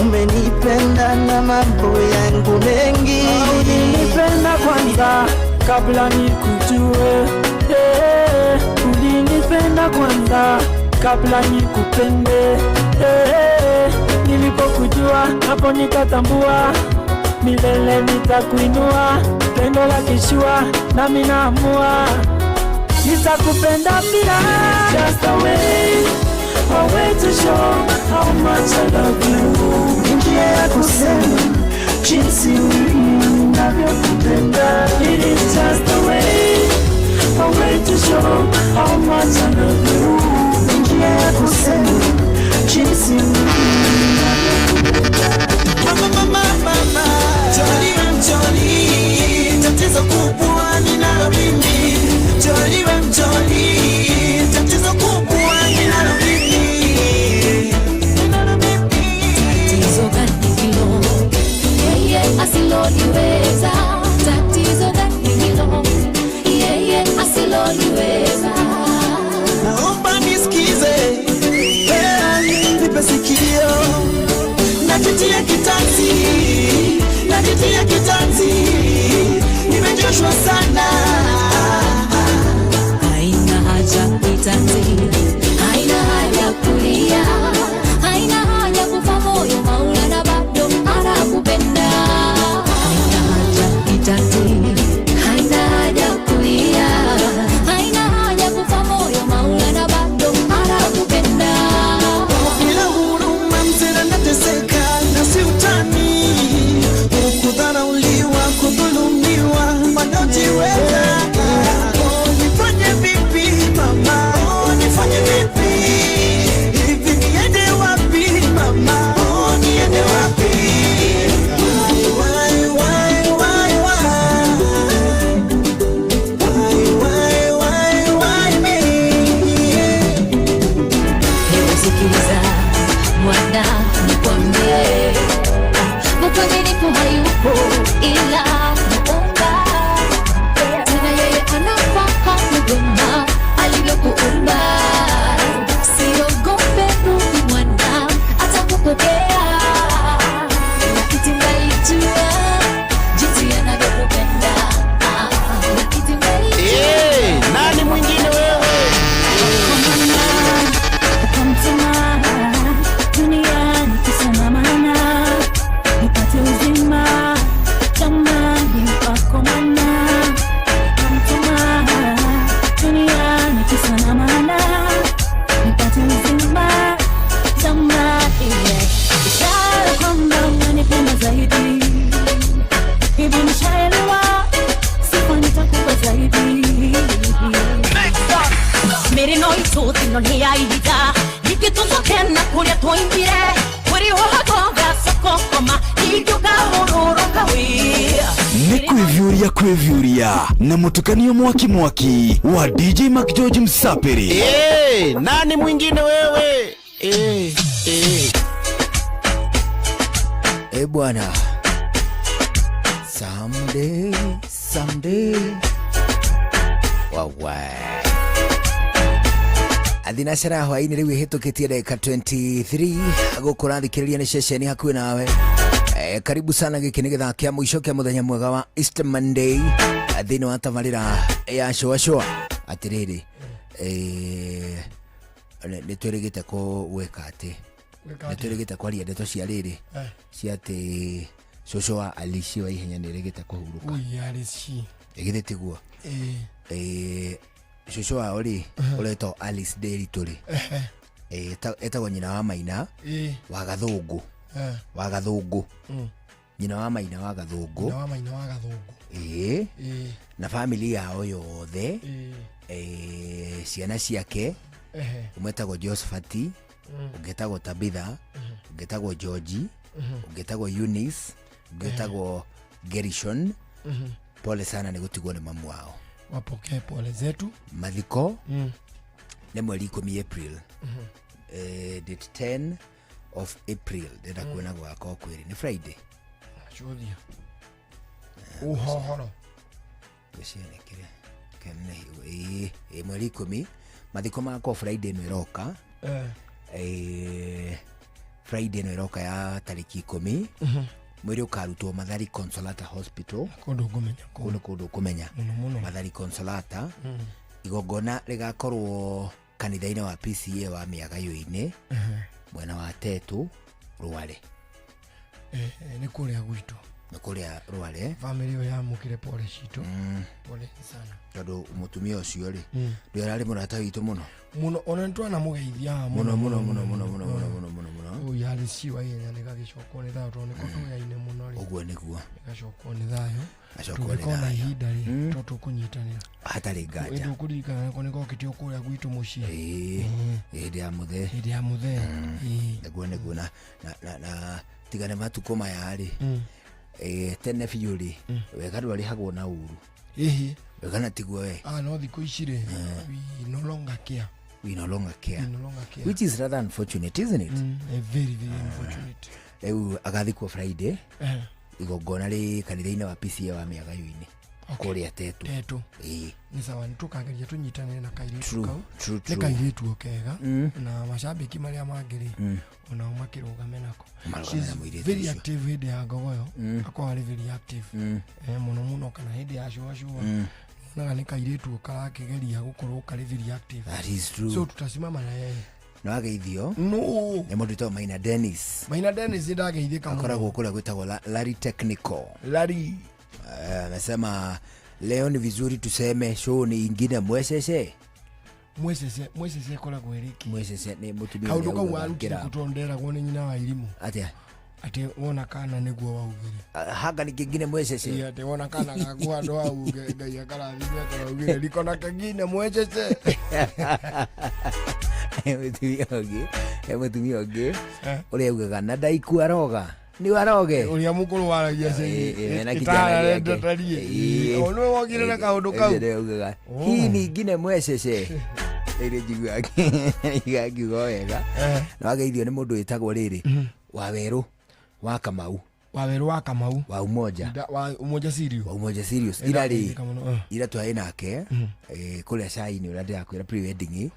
umenipenda na mambo yangu mengi. Ulinipenda kwanza kabla nikujue, ulinipenda kwanza kabla nikupende, nilipokujua hapo nikatambua milele nitakuinua, pendo la kishua nami naamua nitakupenda bila. Just a way to show how much I love you. Ni njia ya kusema jinsi ninavyokupenda. It is just a way to show how much I love you. Ni njia ya kusema jinsi ninavyokupenda. Mama, mama, mama, Umenitia kitanzi, nimechoshwa sana. Haina haja kitanzi, haina haja kulia, haina haja kufa moyo, Maulana bado anakupenda. Haina haja kitanzi, haina haja kulia, haina haja kufa moyo, Maulana bado anakupenda. Bila huruma mzee nateseka na si utani, kudharauliwa, kudhulumiwa, wanaojiweza. Oh, nifanye vipi mama? Oh, nifanye vipi? Hivi niende wapi mama? Oh, niende wapi? Why, why, why, why? Why, why, why, why me? Hebu sikiliza mwana, nikwambie mkwaminifu hayupo ila Muumba. Tena yeye anafahamu vyema alivyokuumba. Siogope rudi mwana, atakupokea. Lakini ngalijua jinsi anavyokupenda. Lakini ngalijua Eh, nani mwingine wewe? Ukamtuma duniani kisa na maana nipate uzima jamani wako mwana ukamtuma duniani kisa na maana nipate uzima jamani ishara kwamba unanipenda zaidi hivi nishaelewa sifa nitakupa zaidi mirino itå thino nä ya ihinda ningä tå coke na kå rä a twoimire kwä rä hohagoga sokokoma ingä å kahå rå rå ka wä nĩ kwĩviũria kwĩviũria na mũtukanio mwaki mwaki wa dj mcgeorge msapiri Eh, nani mwingine wewe? Eh, eh. Eh bwana, someday someday wawa thinacara hwaini rĩu ĩhĩtũkĩtie ndagĩka 23 gũkũ ũrathikĩrĩria nĩ ceceni hakuhĩ nawe. Karibu sana gĩkĩ nĩ gĩthaa kĩa mũico kĩa mũthenya mwega wa Easter Monday thĩinĩ wa tabarĩra ya cũa cũa atĩrĩrĩ, nĩ twĩrĩgĩte gwĩka atĩ Gwĩka nĩ atĩa? twĩrĩgĩte kwaria ndeto cia rĩrĩ Eh. cia atĩ cũcũ wa Alicia wa ihenya nĩ ĩrĩgĩte kũhurũka. Ui, Alice. Ĩgithĩ tiguo? Eh. Cũcũ wao rĩ ũretwo Alice Nderitu rĩ, Ehe. etagwo nyina wa Maina Eh. wa Gathũngũ Eh. wa Gathũngũ nyina wa Maina wa Gathũngũ. Nyina wa Maina wa Gathũngũ. Ĩĩ. Eh. Na bamĩrĩ yao yothe, Eh. ciana ciake, Ehe. ũmwe etagwo Josephat, ũngĩ etagwo Tabitha, ũngĩ etagwo George, ũngĩ etagwo Eunice, ũngĩ etagwo Gerishon. Pole sana nĩ gũtigwo nĩ mamu wao. Wapokee pole zetu. Mathiko nĩ mweri 10 April. Date 10 of April ndĩrenda kuona gwakwa kwĩrĩ nĩ Friday. Cuthia. Uhohoro. Ngwĩciria ĩĩ mweri 10 mathiko makwa Friday ĩno ĩroka. Eh. Friday ĩno ĩroka ya tarĩki 10. Mwĩrĩ ũkarutwo Mathari Consolata Hospital. Kũndũ ngũmenya. Kũu nĩ kũndũ ũkũmenya. Mũno mũno. Mathari Consolata. Igongona rĩgakorwo kanitha-inĩ wa PCA wa Mĩagayũ-inĩ mwena wa Tetu Rware. Nĩ kũrĩa gwitũ. Nĩ kũrĩa Rware. Bamĩrĩ ĩyo yamũkĩre pole citũ. Pole sana. Tondũ mũtumia ũcio rĩ, ndũĩ ararĩ mũrata witũ mũno. Mũno ona nĩ twanamũgeithia haha. Mũno mũno mũno mũno mũno mũno mũno mũno mũno. Ũyũ yarĩ ciwa ihenya nĩ gagĩcokwo nĩ thayũ tondũ nĩko tũyaine mũno rĩ. Ũguo nĩguo. Gacokwo nĩ thayũ. Gacokwo nĩ Tũngĩkorwo na thayũ. ihinda rĩ to tũkũnyitanĩra. Hatarĩ nganja. Ĩndĩ ũkũririkana nĩko nĩgokĩte o kũrĩa gwitũ mũciĩ. Ĩĩ, hĩndĩ ya mũthee. Hĩndĩ ya mũthee. Nĩguo nĩguo na tiga nĩ matukũ maya rĩ, tene biũ rĩ, wega ndwarĩhagwo na ũru. Ĩhĩ. Wega na tiguo we. Ah, no thikũ ici rĩ, we no longer care. We no longer care. We no longer care. Which is rather unfortunate, isn't it? Very, very unfortunate. Rĩu agathikwo Friday. Eh. Igongona rĩ kanitha-inĩ wa PCA wa Mĩagayũ-inĩ. Kũrĩa Tetu. Tetu. Ĩĩ. Nĩ sawa, nĩ tũkageria tũnyitanĩre na kairĩtu True, kau. true, Nĩ true. kairĩtu o kega na macambĩki marĩa mangĩ rĩ, onao makĩrũgame nako. Marũgame She's na mũirĩtu very ũcio. active hĩndĩ ya ngogoyo, akorwo arĩ very active. Mũno mũno kana hĩndĩ ya cũa cũa, onaga nĩ kairĩtu karakĩgeria gũkorwo karĩ very active. That is true. So tutasimama na yeye. Nĩ wageithio no nĩ mũndũ wĩtagwo Maina Dennis. Maina Dennis nĩ ndageithĩka mũno. Akoragwo kũrĩa gwĩtagwo Larry Technical. Larry. Anasema leo ni vizuri tuseme show ni ingine mwecece. Mwecece, mwecece ĩkoragwo ĩrĩ kĩ? Mwecece nĩ mũtumia Kaũndũ ũrĩa kau ugaga warutire ngĩra- kũ tondũ nderagwo nĩ nyina wa irimũ atĩa atĩ wona kana nĩguo waugire. Hanga ni kingine mwecece. Ĩ, atĩ wona kana gaku handũ hau Ngai akarathime atĩ waugire riko na kengine mwecece. Mũtumia ũngĩ, he mũtumia ũngĩ ũrĩa ugaga na ndaiku aroga nĩ aroge. Ũrĩa mũkũrũ waragia Ĩ, na kijana gĩake. Ĩĩ. O nĩwe wokire na kaũndũ kau. Ũcio nĩwe ugaga Oh. hii ni ingine mwecece. Rĩrĩ njiguaga ngiuga wega. Na wageithio nĩ mũndũ wĩtagwo rĩrĩ Wawerũ wa Kamau. Wawerũ wa Kamau. Wa Umoja. Wa Umoja Serious. Wa Umoja Serious. Ĩ, Ira rĩ, ndageithĩka mũno, eh. ira twarĩ nake kũrĩa cai-inĩ ũrĩa ndĩrakwĩra pre-wedding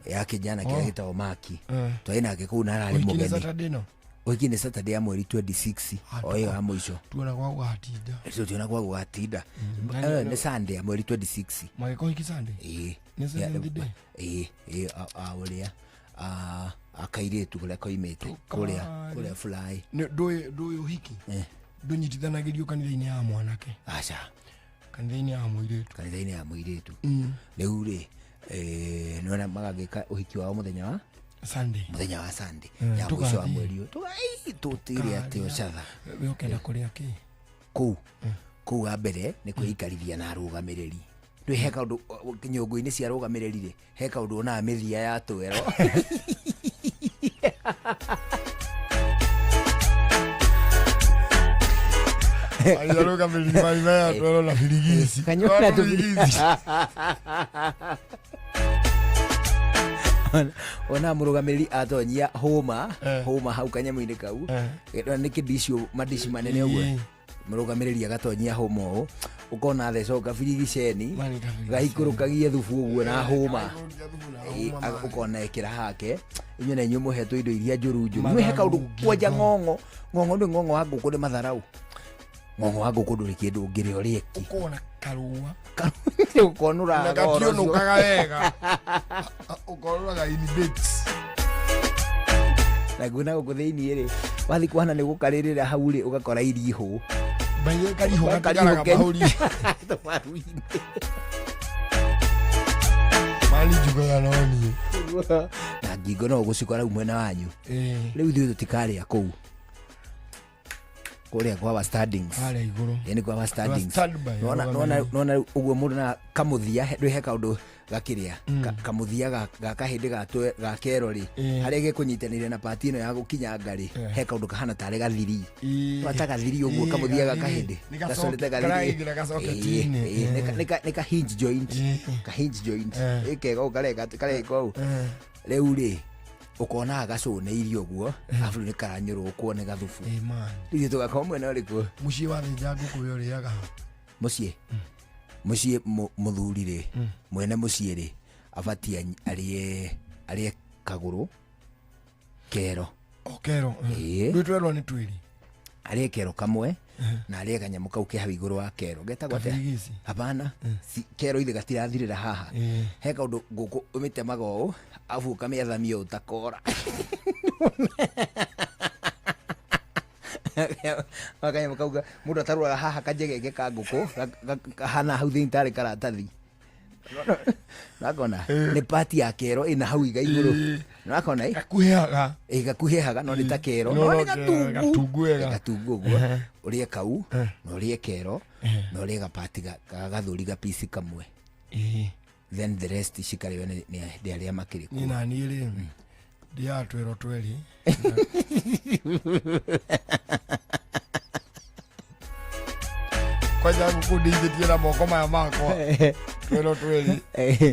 ya kijana kĩrĩa gĩtagwo Maki. Twarĩ nake kũu na ararĩ Ũhiki nĩ mũgeni. Saturday no? Ũhiki nĩ Saturday ya mweri 26 o ĩyo ya mũico. Tuona gwa gũgatinda. Tũtiona gwa gũgatinda. Nĩ Sunday ya mweri 26. Magĩka ũhiki Sunday? Ĩĩ. Nĩ seventh day? Ĩĩ, ĩĩ, a ũrĩa a kairĩtu kũrĩa koimĩte kũrĩa kũrĩa fly. Ndũĩ ũhiki ndũnyitithanagĩrio kanitha-inĩ ya mwanake. Aca. Kanitha-inĩ ya mũirĩtu. Kanitha-inĩ ya mũirĩtu. Rĩu rĩ, nĩwona magagĩka ũhiki wao mũthenya wa Sunday. Mũthenya wa Sunday ya mũico wa Tũgathiĩ. mweri ũyũ. Tũtire atĩ ũcatha. We ũkenda kũrĩa kĩ? Kũu. Kũu wa mbere nĩ kwĩikarithia na arũgamĩrĩri. Rĩu he kaũndũ nyũngũ-inĩ cia arũgamĩrĩri rĩ, he kaũndũ wonaga mĩthia ya twero. Arũgamĩrĩri marima ya twero na birigisi. Kanyona Na tũbirigisi. Ona mũrũgamĩrĩri atonyia hũma, hũma hau kanyamũ-inĩ kau. Nĩ kĩndicio mandici manene ũguo. Mũrũgamĩrĩri agatonyia hũma ũũ, ũkona theca kabirigiceni gaikũrũkagia thubu ũguo na hũma. Ĩ, ũkona ĩkĩra hake inyuĩ na inyuĩ mũhetwo indo iria njũru njũru. Nĩ he kaũndũ kwanja ng'ong'o, ng'ong'o ndũĩ ng'ong'o wa ngũkũ nĩ matharau. Ng'ong'o wa ngũkũ ndũrĩ kĩndũ ũngĩrĩa ũrĩe ki. Ũkona karũa. Ũkonũra Na goro ũcio. gationũkaga wega. Ũkonũraga in bits. Na nguona gũkũ thĩiniĩ rĩ, wathiĩ kũhana nĩ gũkarĩrĩra hau rĩ, ũgakora irihũ. Baiyũ karihũ gatigaraga mahũri. Tũmaru-inĩ. Mani njugaga no niĩ. Na ngingo no ũgũcikora hau mwena wanyu. Rĩu ithuĩ tũtikarĩa kũu. Kũrĩa kwa wa standings. Harĩa igũrũ. Ĩĩ nĩ kwa wa standings. Standby, Nona, nona, nona ũguo mũndũ na kamũthia, ndũĩ he kaũndũ gakĩrĩa. Kamũthia ga kahĩndĩ ga kero rĩ, harĩa gĩkũnyitanĩire na pati ĩno ya gũkinyanga rĩ, he kaũndũ kahana tarĩ gathiri. Twata gathiri ũguo kamũthia ga Gathiri. kahĩndĩ. Nĩ Gacorete gathiri. karaingĩra gacoketi-inĩ. Ĩĩ, nĩ ka hinge joint. Ka hinge joint. Ĩ kega ũũ kareka ũũ. Rĩu rĩ, ũkonaga gacũnĩirie ũguo, arabu rĩu nĩ karanyũrũkwo nĩ gathubu. Ĩ, man. Rĩu ithuĩ tũgakorwo mwena ũrĩkũ? Mũciĩ wathĩnja ngũkũ we ũrĩaga ha? Mũciĩ? Mũciĩ mũthuri rĩ, mwene mũciĩ rĩ, abatiĩ arĩe kagũrũ kero. O kero, Ĩĩ. Ndũĩ twerwo nĩ twĩrĩ. Arĩe kero kamwe, na arĩe kanyamũ kau ke hau igũrũ wa kero. Getagwo atĩa? Kabirigisi. Hapana. Si, kero ithe gatirathirĩra haha. He kaũndũ ngũkũ ũmĩtemaga ũũ, arabu ũkamĩathamia ũũ ta kora. Kanyamũ kau mũndũ atarũraga haha kanjegenge ka ngũkũ, kahana hau thĩinĩ tarĩ karatathi. Nĩwakona? Nĩ pati ya kero ĩna hau iga igũrũ. Nĩwakona, ĩ? Gakuhĩhaga. Ĩ, gakuhĩhaga, no nĩ ta kero. No, No, no, nĩ gatungu. gatungu wega. Nĩ gatungu ũguo. Ũrĩe kau, na ũrĩe kero, na ũrĩe gapati ga gathũri gapici kamwe. Then the rest cikarĩo nĩ arĩa makĩrĩ kuo. Niĩ na niĩ rĩ, ndĩaga twĩro twerĩ. Kwanja ngũkũ ndĩithĩtie na moko maya makwa. Twĩro twĩrĩ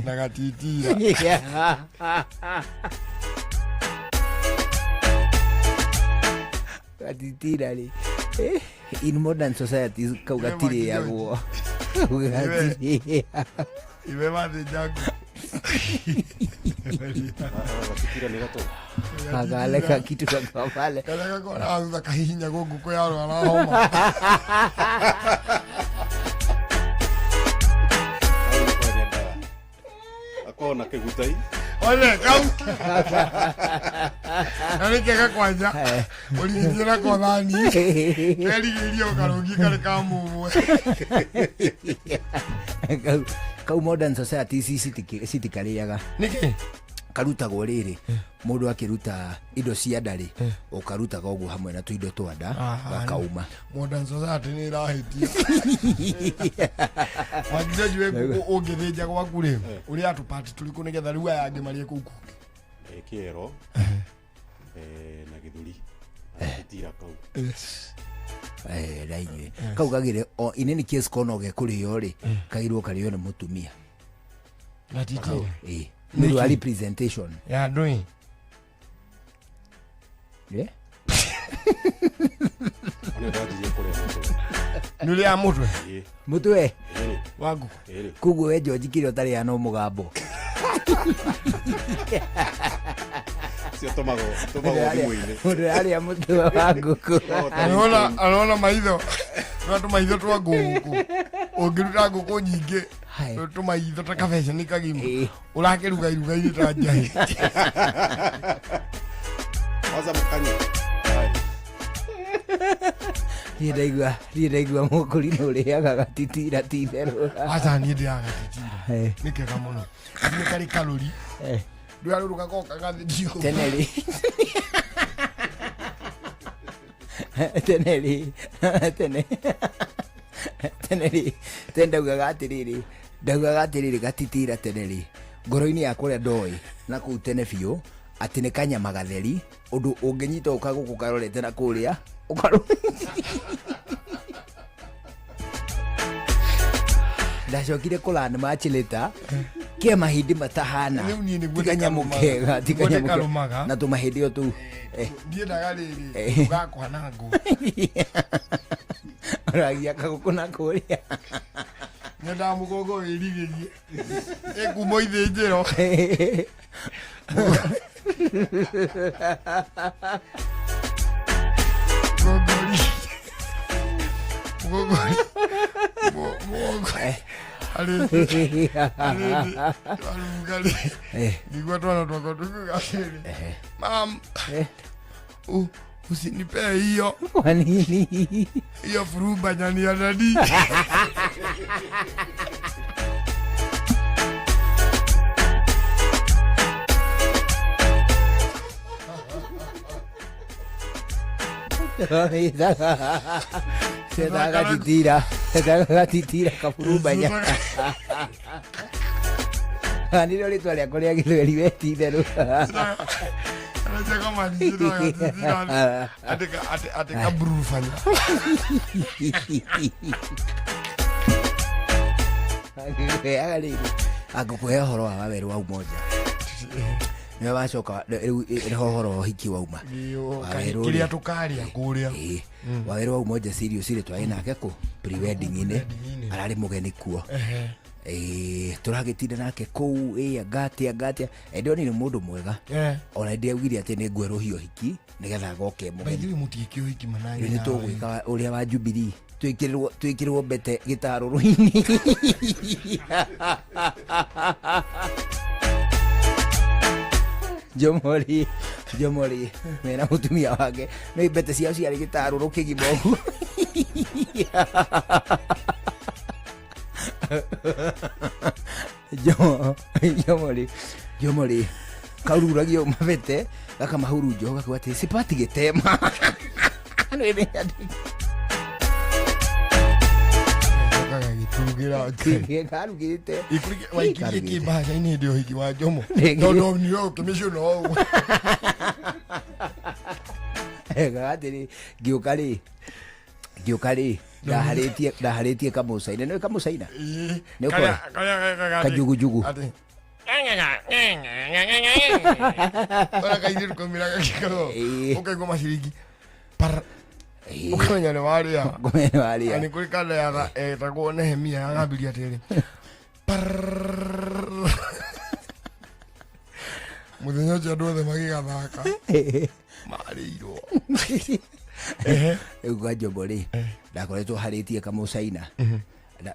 na gatitira. Gatitira rĩ. In modern societies kau gatirĩagwo. Gũgatirĩ. Iwe mathĩnja ngũkũ. Kagale kakitu kakwa pale. Karĩa gakora thutha kahihinyagwo ngũkũ yarwara homa. Akorwo na kĩgutai. Ole, kau. Na nĩ kega kwanja. Ũrigithie nako thani. Kerigĩrĩrie ũkarũngi karĩ ka mũmwe. Kau modern society ici citikarĩaga. Nĩkĩ? Karutagwo rĩrĩ mũndũ akĩruta indo cia nda rĩ ũkarutaga ũguo hamwe na tũindo twa nda Aha. gakauma. Modern society nĩ ĩrahĩtia. Wangire njue ngũkũ ũngĩthĩnja gwaku rĩ, ũrĩa tũpati tũrĩkũ nĩgetha rĩu aya angĩ marĩe kũu kũngĩ? Kĩero na gĩthũri. Gĩtira kau. Na inyuĩ kau gagĩre o in any case kona gekũrĩo rĩ kagĩrwo karĩo nĩ mũtumia. Gatitira. Ĩĩ. Nĩ ũndũ wa representation. Ya ndũĩ. Yeah. Ona ndanjirie kũrĩa mũtwe. Nĩ ũrĩaga mũtwe? Ĩĩ. Mũtwe? Ĩrĩ. Wa ngũkũ? Ĩrĩ. Koguo we George kĩrĩa ũtarĩaga no mũgambo. Cio tũmagwo thimũ-inĩ. Mũndũ ũrarĩa mũtwe wa ngũkũ. Arona maitho. Nĩ tũmaitho twa ngũkũ. Ũngĩruta ngũkũ nyingĩ tũmaitho ta kabeceni kagima. Ũrakĩruga iruga-inĩ ta njahĩ. Kwanza mũkanyua. Niĩ ndaigua mũkũri nĩ ũrĩaga gatitira ti itherũ. Aca niĩ ndĩaga gatitira. Nĩ kega mũno. Nĩ karĩ kalori. Ndũrarũrũ gakoka gathĩnjio. Tene rĩ. Tene rĩ. Tene. Tene rĩ. Tene ndaugaga atĩrĩrĩ. Ndaugaga atĩrĩrĩ gatitira tene rĩ. Ngoro-inĩ yakwa ũrĩa ndoĩ na kũu tene biũ atĩ nĩ kanyama gatheri ũndũ ũngĩnyita ũkagũkũ karorete na kũrĩa ũkarũ ndacokire kũlan much later ke mahĩndĩ matahana Rĩu niĩ nĩguo ti kanyamũ ndĩkarũmaga. kega ti Nĩguo kanyamũ kega ndĩkarũmaga. na tũmahĩndĩ o tũu Ndiendaga rĩrĩ ũgakwanangwo. ũragia kagũkũ na kũrĩa Nyendaga mũgongo wĩrigĩrie. Ĩkuuma ithĩnjĩro. Mũgongori. Mũgongori. Mũgongori. Arĩndĩ. Arĩndĩ. Twarunga rĩ. Ndigua twana twakwa tũkiuga atĩrĩrĩ. Mam. Usinipee hiyo. Kwa nini? Hiyo furumba nyani ya nani. Gatitira gatitira kaburumbanya nĩrĩo rĩtwa rĩakwa rĩa gĩthweri we ti itherũ. Anacheka manjiro gatitira. Ate kaburufanya. Ngĩkũheaga rĩrĩ angĩkũhe ũhoro wa wawerũ wa umoja nĩwe wacoka rĩu nĩho ũhoro wa ũhiki wauma. Wawerũ rĩ, Kĩrĩa tũkarĩa kũrĩa. Wawerũ wa umoja serious rĩ twarĩ nake kũ pre-wedding-inĩ ararĩ mũgeni kuo. Tũragĩtinda nake kũu angatia angatia ndionire mũndũ mwega ona ndĩaugire atĩ nĩ ngwerũhia ũhiki nĩgetha agoke mũgeni. Ithuĩ mũtiĩke ũhiki manangi. Rĩu nĩ tũgwĩka ũrĩa wa Jubilee twĩkĩrĩrwo mbete gĩtarũrũ-inĩ. Jomori Jomori mena mũtumia wake nĩ mbete ciao ciarĩ gĩtarũrũ kĩgima ũguo. Jomori Jomori karuragio mabete gakamahurunjo gakuga atĩ sipati gĩtema. Karugĩte. Waikirie kĩmbaca-inĩ hĩndĩ ya ũhiki wa Jomo. Tondũ nĩwe ũkĩmĩcũna ũguo. Atĩrĩ ngĩũka rĩ ndaharĩtie kamũcaina nĩũĩ kamũcaina nĩ ũkoĩ kajugujugu Ora kairĩtu kaumĩra gagĩkorwo ũkaigua maciringi par Ũkamenya nĩ warĩa. Ũkamenya nĩ warĩa. Na nĩ kũrĩ kanda ya etagwo Nehemia yagambirie atĩrĩrĩ. Parrrr. Mũthenya ũcio andũ othe magĩgathaka. Marĩirwo. Rĩu kwa Njobo rĩ, ndakoretwo harĩtie kamũcaina.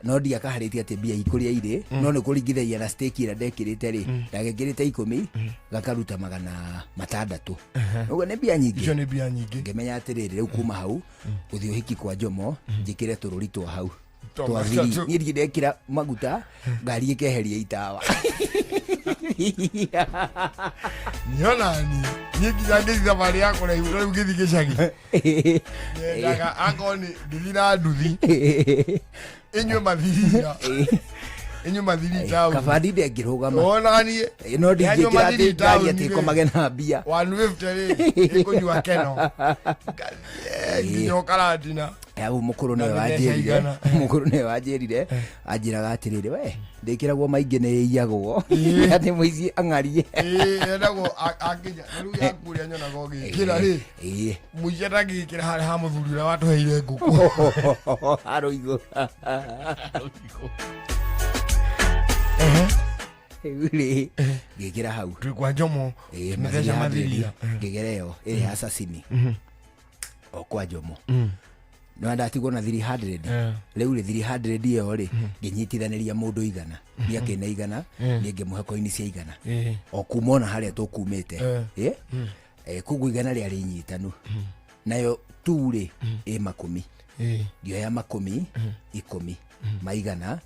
No ndiakaharĩtie atĩ mbia ikũrĩa irĩ, no nĩ kũringithagia na stake ĩrĩa ndekĩrĩte rĩ, ndagekĩrĩte 10 gakaruta 600. Ũguo nĩ mbia nyingĩ. Icio nĩ mbia nyingĩ. Ngĩmenya atĩrĩrĩ, rĩu kuma hau gũthiĩ ũhiki kwa Njomo, njĩkĩre tũrũri twa hau. Twa Twa matatũ. thiri. Niĩ ndirĩ ndekĩra maguta, ngari ĩkeheria itawa. Niona niĩ niĩ nginya ngĩthiĩ thabarĩ ya kũraihu ta rĩu ngĩthiĩ gĩcagi nyendaga akorwo nĩ ngĩthiĩ na nduthi inyuĩ mathiria inyuĩ mathiri taũni. Kaba ndinde ngĩrũgama. Ona niĩ No Yanyua ndingĩkĩra mathiri atĩ ngari taũni atĩ rĩ. ĩkomage na mbia. 150 rĩ ĩkũnyua keno Ngathiĩ nginya ũkaratina. Hau mũkũrũ nĩwe Ngamĩmbeca wanjĩrire, igana. mũkũrũ nĩwe wanjĩrire, anjĩraga atĩrĩrĩ, we ndĩkĩragwo maingĩ nĩ ĩiyagwo atĩ mũici ang'arie. Ĩĩ, endagwo akinya na rĩu yaku ũrĩa nyonaga ũgĩkĩra rĩ, mũici atangĩgĩkĩra harĩa ha mũthuri ũrĩa watũheire ngũkũ. Harũigũ. Rĩu rĩ, ngĩkĩra hau twĩ kwa Njomo, mĩtheca mathiria. Ngĩgera ĩyo ĩrĩa ya sasimi o kwa Njomo. No ndatigwo na 300. Rĩu rĩ, 300 ĩyo rĩ, ngĩnyitithanĩria mũndũ 100, niĩ akĩne 100, niĩ ngĩmũhe koini cia 100 o kuma ona harĩa tũkumĩte. Koguo 100 rĩarĩ inyitanu, nayo tu rĩ ĩ 10. Ngĩoya 10 10 ma 100,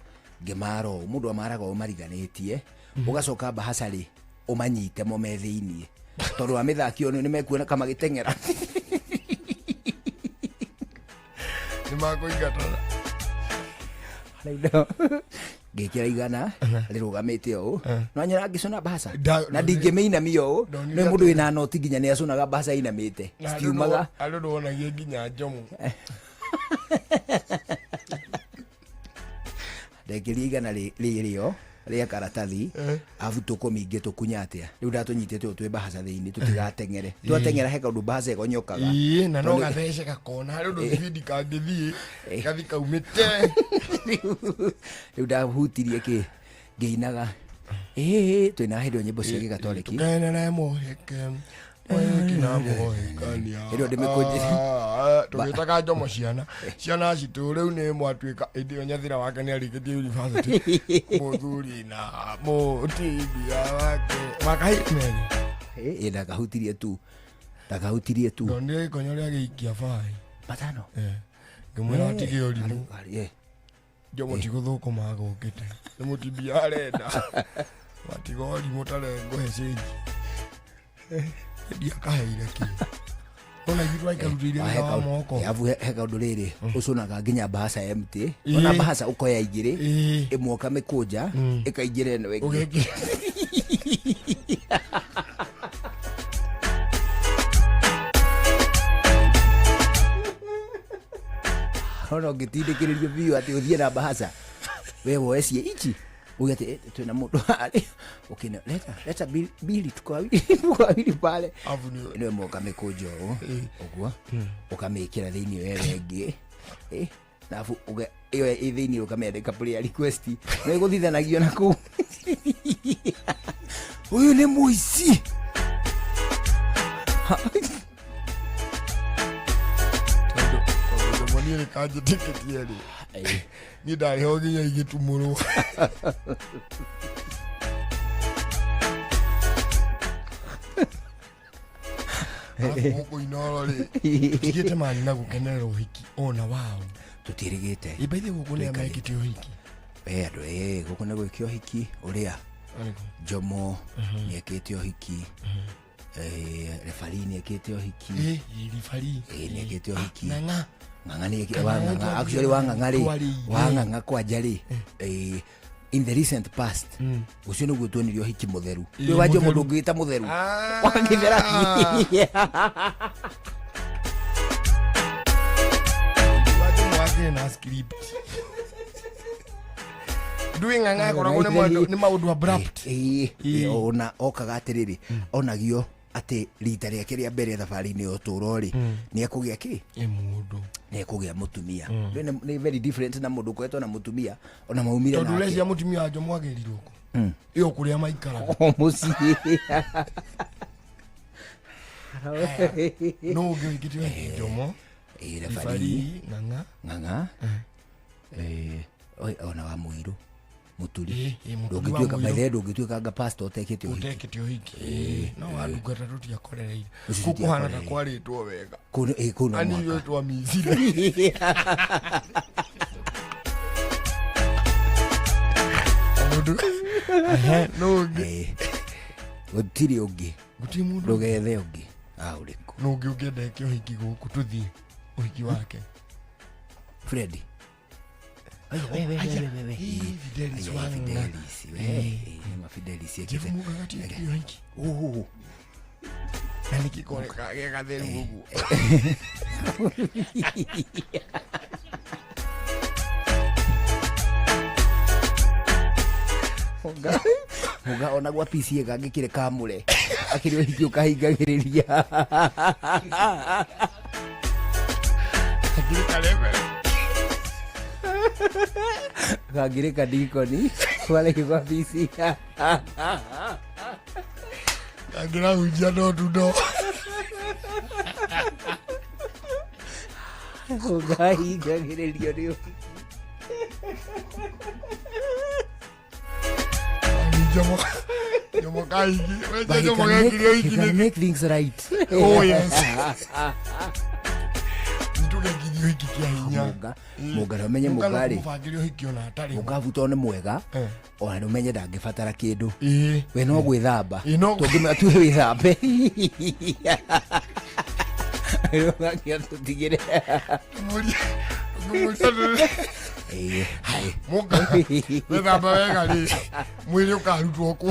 ngĩmara ũũ, mũndũ amaraga ũũ mariganĩtie, ũgacoka bahaca rĩ ũmanyite mo me thĩiniĩ, tondũ wa mĩthaki ĩyo nĩ mekuona kama gĩteng'era. Nĩ makũingatana. Ngĩkĩra 100 rĩrũgamĩte ũũ, no nyona ngĩcũna bahaca na ndingĩmĩinamia ũũ, nĩ mũndũ wĩna noti nginya nĩ acũnaga bahaca inamĩte, citiumaga. Andũ ndwonagie nginya Njomo. Ndekĩria 100 rĩrĩo rĩa karatathi, abu tũkũmingĩ tũkunya atĩa, rĩu ndatũnyitĩte ũũ twĩ bahaca thĩinĩ tũtigateng'ere, twateng'era he kaũndũ bahaca ĩgonyokaga. Ĩĩ, na no Tondũ gathece gakona harĩ ũndũ thibindi kangĩthiĩ gathi kaumĩte. Rĩu ndahutirie kĩ ngĩinaga, ĩĩ twĩna hĩndĩ ĩyo nyĩmbo cia gĩgatoleki. Tũkenere mũhĩke mũhĩki na mũhĩkania. Hĩndĩ ĩyo ndĩmĩkũnjĩre. Tũgĩtaga Njomo ciana ciana citũ rĩu nĩ mwatuĩka hĩndĩ ĩyo Nyathira wake nĩ arĩkĩtie university, mũthuri na mũtumia wake wakahĩti. Ĩĩ, ndakahutirie tu, ndakahutirie tu. Ndonire gĩkonyo rĩa gĩikia baĩ 5. Ngĩmwĩra atige ũrimũ. Njomo ti gũthũkũma gũkĩte, nĩ mũtumia arenda, matiga ũrimũ tarengũhe cĩnji. Ndiakaheire kĩ ona ithuĩ twaikarutĩire wĩra wa moko. Abu he kaũndũ rĩrĩ ũcũnaga nginya bahaca empty, ona bahaca ũkoya 2, ĩmwe ũkamĩkũnja ĩkaingĩra ĩno ĩngĩ. Ona ũngĩtindĩkĩrĩrio biũ atĩ ũthiĩ na bahaca, we woe cie ici uge atĩ twĩna mũndũ harĩ ũkĩne leta leta bili tuko wawili, tuko wawili pale. Abu nĩ Ĩno ĩmwe ũkamĩkũnja ũũ ũguo, ũkamĩkĩra thĩinĩ wewe ĩngĩ, na abu uge ĩyo ĩ thĩinĩ ũkamĩandĩka prayer request, no ĩgũthithanagio na kũu. Ũyũ nĩ mũici. Tondũ Njomo niĩ nĩ kanjĩtĩkĩtie rĩ, niĩ ndarĩ ho nginya igĩtumũrwo. Arabu gũkũ Inoro rĩ, tũtigĩte mani na gũkenerera ũhiki ona wao. Tũtirigĩte. Ĩ, by the way, gũkũ nĩ amekĩte ũhiki. Andũ, gũkũ nĩ gwĩkio ũhiki ũrĩa Njomo nĩekĩte ũhiki, refari nĩekĩte ũhiki. Refari. Nĩekĩte ũhiki. Ng'ang'a. Ng'ang'a nĩekĩte, Kana wa Ng'ang'a, twarĩire. actually wa Ng'ang'a rĩ, Twarĩire. wa Ng'ang'a kwanja rĩ, in the recent past, ũcio nĩguo tuonirio ũhiki mũtheru. Ĩĩ, Wĩ wa Njomo mũtheru. ndũngĩgĩta mũtheru. Wangĩthera. Wa Njomo wakĩrĩ na script. Ndui Ng'ang'a akoragwo nĩ maũndũ abrupt. Ona okaga atĩrĩrĩ, onagio Atĩ rita rĩake rĩa mbere thabarĩ-inĩ ya ũtũũro rĩ, nĩ ekũgĩa kĩ? Ĩ mũndũ. Nĩ ekũgĩa mũtumia. Nĩ very different na mũndũ ũkoretwo na mũtumia ona maumire Tondũ nake. ũreciria mũtumia wa Njomo agĩrirwo kũ? Ĩyo kũrĩa maikaraga. O mũciĩ. No ũngĩ wĩkĩte ũhiki Njomo. Ĩ, Referee, referee. Ng'ang'a. Ng'ang'a. Eh, oi, ona wa mũirũ mũturi. Ĩ, Mũturi wa Ndũngĩtuĩka Mũirũ. by the way, ndũngĩtuĩka anga pastor ũtekĩte ũhiki. Ũtekĩte ũhiki. No wandungata tũtiakorereire. Ũcio Kũu kũhana ta tũtiakorereire. kwarĩtwo wega. Kũu ĩ, kũu no Ani mũhaka. ithuĩ twamicire. Mũndũ. Ehe, no ũngĩ. Gũtirĩ ũngĩ. Gũtirĩ mũndũ. Ndũgethe ũngĩ. Ah, ũrĩkũ? No ũngĩ ũngĩenda eke ũhiki gũkũ tũthiĩ ũhiki wake. Freddy. Aya, we, we, we, we, we. Ĩ, Fidelis Aya, Wang'a. Fidelis, we. Ĩ. Ĩ, nĩ ma Fidelis Jeff ekĩte. Mugaga ti ekire ũhiki. Ũhũhũ. Na nĩkĩ koneka ge gatheru ũguo. Mũga mũga ona gwa PCA gangĩkĩre kamũre akĩrĩ ũhiki ũkahingagĩrĩria. Akĩrĩ karebe. Kangĩrĩ kadikoni warĩ gwa PCA. Kangĩrahunjia no tundo. Ũkahingagĩrĩrio nĩ ũhiki. Jomo Jomo kahiki. But he Jomo can make, gekire he ũhiki can nĩkĩ? make things right. Oh, yes. Nĩtũgekithia ũhiki kĩa hinya. Mũga, mũga na ũmenye Mũga no mũga rĩ. kũmũbangĩra ũhiki ona atarĩ ho. Mũga buto nĩ mwega ona nĩ ũmenye ndangĩbatara kĩndũ. Ĩ. We no gwĩthamba. Ĩ, no- Tũngĩmwĩra tuwe wĩthambe. Ũgakĩa tũtigĩre. Ũngĩmũria Ĩ, ĩ. Mũga wĩthamba wega rĩ mwĩrĩ ũkarutwo kũ.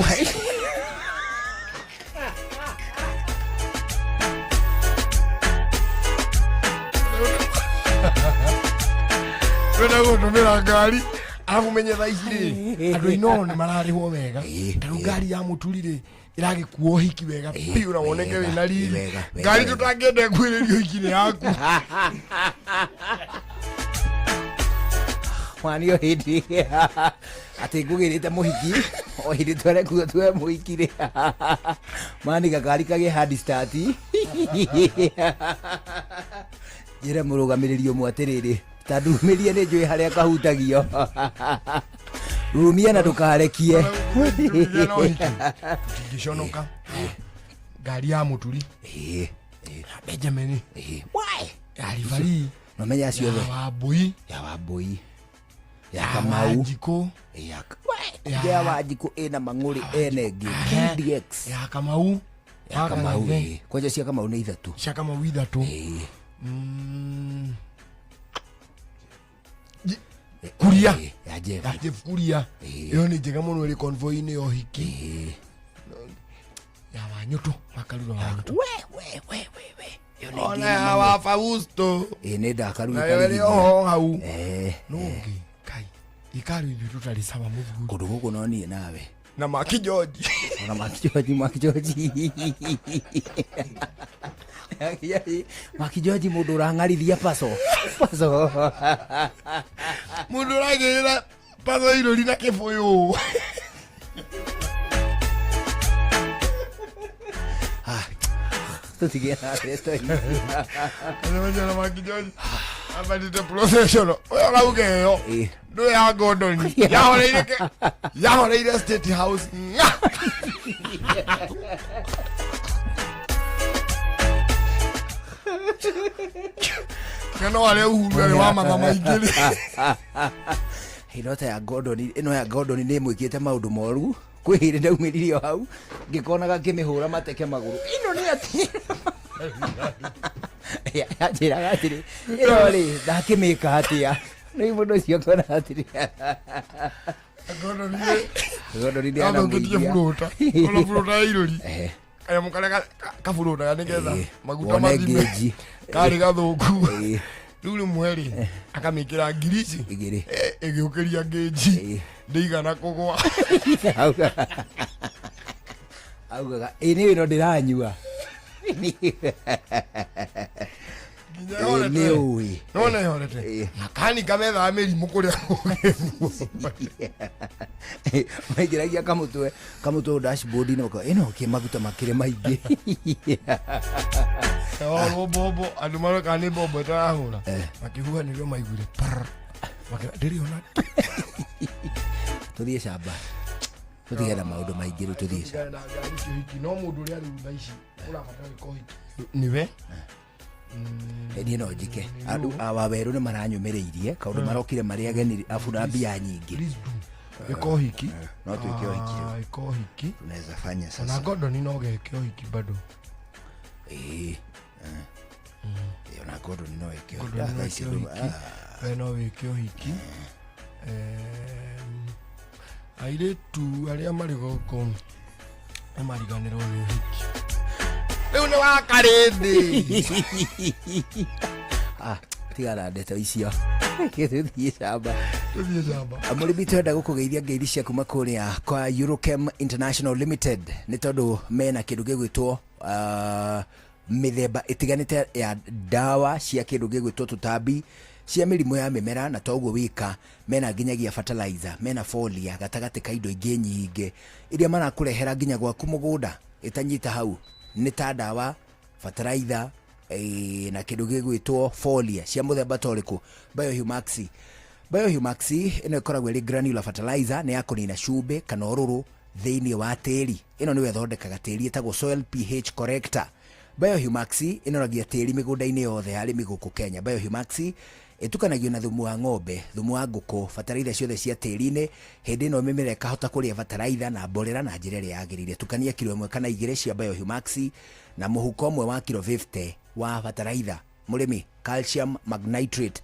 Twenda gũtũmĩra ngari arabu menye thaa ici rĩ andũ ainono nĩ mararĩhwo wega ta rĩu ngari ya mũturi rĩ ĩragĩkua ũhiki wega biũ na woneke wega, wĩna riri wega, wega, ngari wega. tũtangĩenda ĩkuĩrĩrio ũhiki nĩ yaku. Mwanio hĩndĩ atĩ ngũgĩrĩte mũhiki o hĩndĩ twarekuo tuwe mũhiki rĩ mani gakari kagĩ hard start njĩre mũrũgamĩrĩri ũmwe atĩrĩrĩ ta ndumĩrie nĩ njũĩ harĩa kahutagio rumia na ndũkarekie. Tũkĩgĩa na ũhiki tũtingĩconoka ngari ya mũturi ya Benjamin ya Rivari nomenya acio othe ya Wambui ya Wambui ya ya Kamau Wanjikũ ya ya Wanjikũ ĩna mang'ũrĩ ene ĩngĩ KDX ya Kamau ya Kamau Wakang'ethe. ĩ. Kwanja cia Kamau nĩ ithatũ. Cia Kamau ithatũ. Kuria ya Jeff. Ya Jeff Kuria ĩyo nĩ njega mũno ĩrĩ convoy-inĩ ya ũhiki ya Wanyũtũ makarura Wanyũtũ ona ya wa Fausto ĩ nĩ ndakaru nayo ĩrĩ oho hau eh no ũngĩ kai ikari ithuĩ tũtarĩ sawa mũthuri kũndũ gũkũ no niĩ nawe na Maki George ona Maki George Maki George Maki George mũndũ ũrang'arithia paso paso mũndũ ũragĩrĩra paso irũri na kĩbũyũ. Tũtigĩe na ndeto ici. Nĩmenya Maki George abatĩte procession ũyũ arauga ĩyo ndũĩ ya Gordon yahoreire yahoreire State House ng'a. Kana warĩa Uhuru arĩ wa matha maingĩ rĩ. Ĩno ta ya Gordon ĩno ya Gordon nĩ ĩmwĩkĩte maũndũ moru kwĩ hĩndĩ ndaumĩrire o hau ngĩkonaga ngĩmĩhũra mateke magũrũ ĩno nĩ atĩ yanjĩraga atĩrĩ ĩno rĩ ndakĩmĩka atĩa rĩu mũndũ ũcio ngona atĩrĩ Gordon Gordon nĩ athũkĩtie anamũiria. burũta ona burũta ya irũri kanyamũ karĩa kaburũtaga nĩgetha maguta Wone mathime ngĩnji. karĩ gathũku rĩu rĩmwe rĩ akamĩkĩra ngirici igĩrĩ ĩgĩũkĩria ngĩnji ndĩigana kũgwa. Augaga ĩ nĩ ĩno ndĩranyua. Nĩ ũĩ. Nona ihorete makanika methaga mĩrimũ kũrĩa Maingĩragia kamũtwe kamũtwe dashboard-inĩ ũkauga, ĩno kĩ maguta makĩrĩ maingĩ. Orwo mbombo andũ maroka nĩ mbombo ĩtarahũra makĩhuha nĩrĩo maiguire prr. Makĩra, ndĩrĩ ona Tũthiĩ camba. Tũtige na maũndũ maingĩ rĩu tũthiĩ camba. Tigana na ngari icio hiki no mũndũ ũrĩa rĩu thaa ici ũrabatara gĩko hiki nĩwe. Niĩ no njike andũ a wawerũ nĩ maranyũmĩrĩirie kaũndũ marokire marĩ ageni abu na mbia nyingĩ. Ĩka ũhiki. No twĩke ũhiki rĩu. Ah, ĩka ũhiki. Tunaweza fanya Ona sasa. Gordon no geke ũhiki bado. Ĩĩ. Ĩĩ, ona Gordon no eke ũhiki. Gordon Ah, no thaa ici eke andũ- ũhiki. ah. We no wĩke ũhiki. Em, airĩtu arĩa marĩ gũkũ nĩ mariganĩrwo nĩ ũhiki rĩu nĩ wakarĩndĩ. Ah, tigana ndeto icio. Tũthiĩ camba. Tũthiĩ camba. Mũrĩmi twenda gũkũgeithia ngeithi cia kuma kũrĩa kwa Eurochem International Limited nĩ tondũ mena kĩndũ gĩgwĩtwo mĩthemba ĩtiganĩte ya ndawa cia kĩndũ gĩgwĩtwo tũtambi cia mĩrimũ ya mĩmera na toguo wika mena nginyagia fertilizer mena folia gatagatĩ ka indo ingĩ nyingĩ iria marakũrehera nginya gwaku mũgũnda ĩtanyita hau nĩ ta ndawa fertilizer na kĩndũ gĩgwĩtwo folia cia mũthemba ta ũrĩkũ Biohumax. Biohumax ĩno ĩkoragwo ĩrĩ granular fertilizer nĩ ya kũnina cumbĩ kana ũrũrũ thĩinĩ wa tĩri. Ĩno nĩyo ĩthondekaga tĩri ĩtagwo soil pH corrector. Biohumax ĩnoragia tĩri mĩgũnda-inĩ yothe ya arĩmi gũkũ Kenya. Biohumax ĩtukanagio na thumu wa ng'ombe, thumu wa ngũkũ, bataraitha ciothe cia tĩri-inĩ. Hĩndĩ ĩno mĩmera ĩkahota kũrĩa bataraitha na mborera na njĩra ĩrĩa yagĩrĩire. Tukania kiro 1 kana 2 cia Biohumax na mũhuko ũmwe wa kiro 50 wa bataraitha. Mũrĩmi, calcium magnitrate.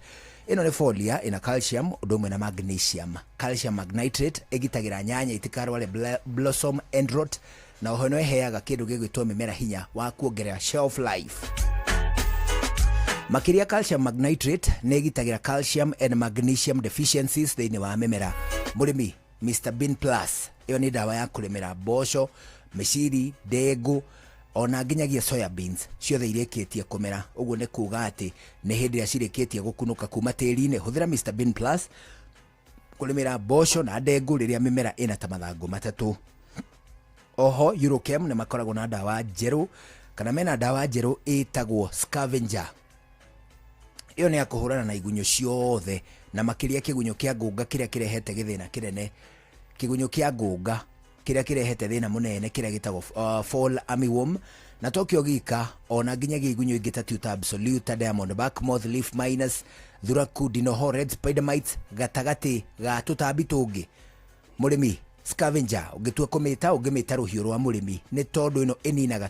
Ĩno nĩ folia ĩna calcium ũndũ ũmwe na magnesium. Calcium magnitrate ĩgitagĩra nyanya itikarware blossom end rot na oho no ĩheaga kĩndũ gĩgwĩtwo mĩmera hinya wa kuongerera shelf life. Makĩria calcium magnitrate nĩ ĩgitagĩra calcium and magnesium deficiencies thĩinĩ wa mĩmera. Mũrĩmi, Mr Bean Plus ĩyo nĩ ndawa ya kũrĩmĩra mboco, mĩciri, ndengũ ona nginyagia soya beans ciothe irĩkĩtie kũmera. Ũguo nĩ kuga atĩ nĩ hĩndĩ ĩrĩa cirĩkĩtie gũkunũka kuma tĩri-inĩ. Hũthĩra Mr Bean Plus kũrĩmĩra mboco na ndengũ rĩrĩa mĩmera ĩna ta mathangũ matatũ. Oho Eurochem nĩ makoragwo na ndawa njerũ kana mena ndawa njerũ ĩtagwo Scavenger. Ĩyo nĩ ya kũhũrana na igunyũ ciothe na makĩria kĩgunyũ kĩa ngũnga kĩrĩa kĩrehete gĩthĩna kĩnene. Kĩgunyũ kĩa ngũnga kĩrĩa kĩrehete thĩna mũnene kĩrĩa gĩtagwo fall armyworm na tokyo gika ona nginyagia igunyũ ingĩ ta Tuta absoluta, diamond back moth, leaf minus, thuraku, dinoho, red spider mites gatagatĩ ga tũtambi tũngĩ. Mũrĩmi, scavenger ũngĩtua kũmĩta ũngĩmĩta rũhiũ rwa mũrĩmi nĩ tondũ ĩno ĩninaga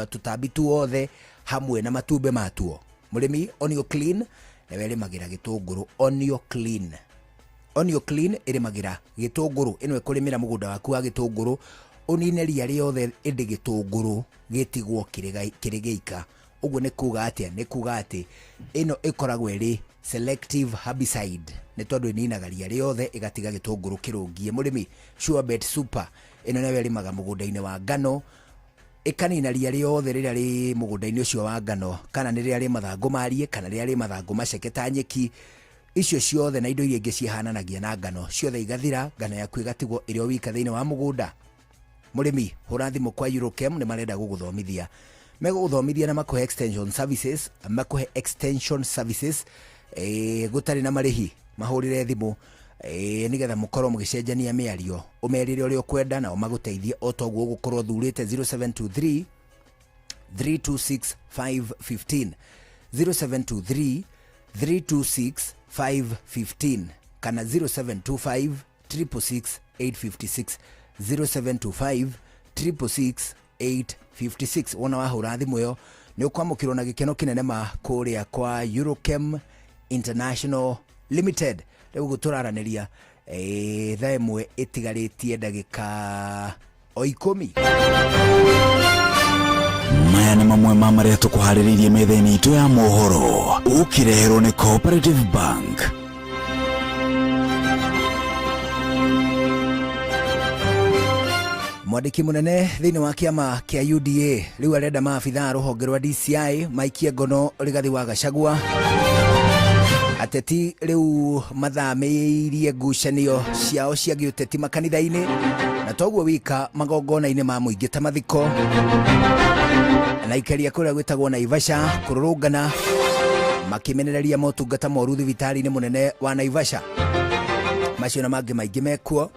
tũtambi tuothe hamwe na matumbĩ matuo. Mũrĩmi, Onio Clean nĩwe ĩrĩmagĩra gĩtũngũrũ. Onio Clean. Onio Clean ĩrĩmagĩra gĩtũngũrũ. Ĩno ĩkũrĩmĩra mũgũnda waku wa gĩtũngũrũ ũnine ria rĩothe ĩndĩ gĩtũngũrũ gĩtigwo kĩrĩ gĩika. Ũguo nĩ kuga atĩa? Nĩ kuga atĩ ĩno ĩkoragwo ĩrĩ selective herbicide nĩ tondũ ĩninaga ria rĩothe ĩgatiga gĩtũngũrũ kĩrũngie. Mũrĩmi, Surebet Super ĩno nayo ĩrĩmaga mũgũnda-inĩ wa ngano ĩkanina ria rĩothe rĩrĩa rĩ mũgũnda-inĩ ũcio wa ngano kana nĩ rĩrĩa rĩ mathangũ marie kana rĩrĩa rĩ mathangũ maceke ta nyeki. Icio ciothe na indo iria ingĩ cihananagia na ngano ciothe igathira, ngano yaku ĩgatigwo ĩrĩ o wika thĩinĩ wa mũgũnda. Mũrĩmi, hũra thimũ kwa Eurochem nĩ marenda gũgũthomithia. Megũgũthomithia na makũhe extension services, makũhe extension services, gũtarĩ na marĩhi. Mahũrĩre thimũ, nĩgetha mũkorwo mũgĩcenjania mĩario, ũmerĩre ũrĩa ũkwenda nao magũteithie o ta ũguo ũgũkorwo ũthurĩte. 0723 326 515, 0723 326 515 kana 0725 666 856, 0725 666 856. Wona wahũra thimũ ĩyo nĩ ũkwamũkĩrwo na gĩkeno kĩnene ma kũrĩa kwa Eurochem International Limited. Rĩu ũguo tũraranĩria, thaa ĩmwe ĩtigarĩtie ndagĩka o 10. Maya nĩ mamwe ma marĩa tũkũharĩrĩirie metha-inĩ itũ ya mohoro ũkĩreherwo nĩ Cooperative Bank. Mwandĩki mũnene thĩinĩ wa kĩama kĩa UDA rĩu arenda maabithaa rũhonge rwa DCI maikie ngono Rigathi wa Gachagua. Ateti rĩu mathamĩirie ngucanio ciao cia gĩũteti makanitha-inĩ na toguo wika magongona-inĩ ma mũingĩ ta mathiko, na ikaria kũrĩa gwĩtagwo Naivasha kũrũrũngana makĩmenereria motungata moru thibitarĩ-inĩ mũnene wa Naivasha. Macio na mangĩ maingĩ mekuo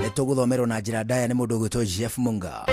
nĩ tũgũthomerwo na njĩra ndaya nĩ mũndũ ũgwĩtwo Jeff Munga.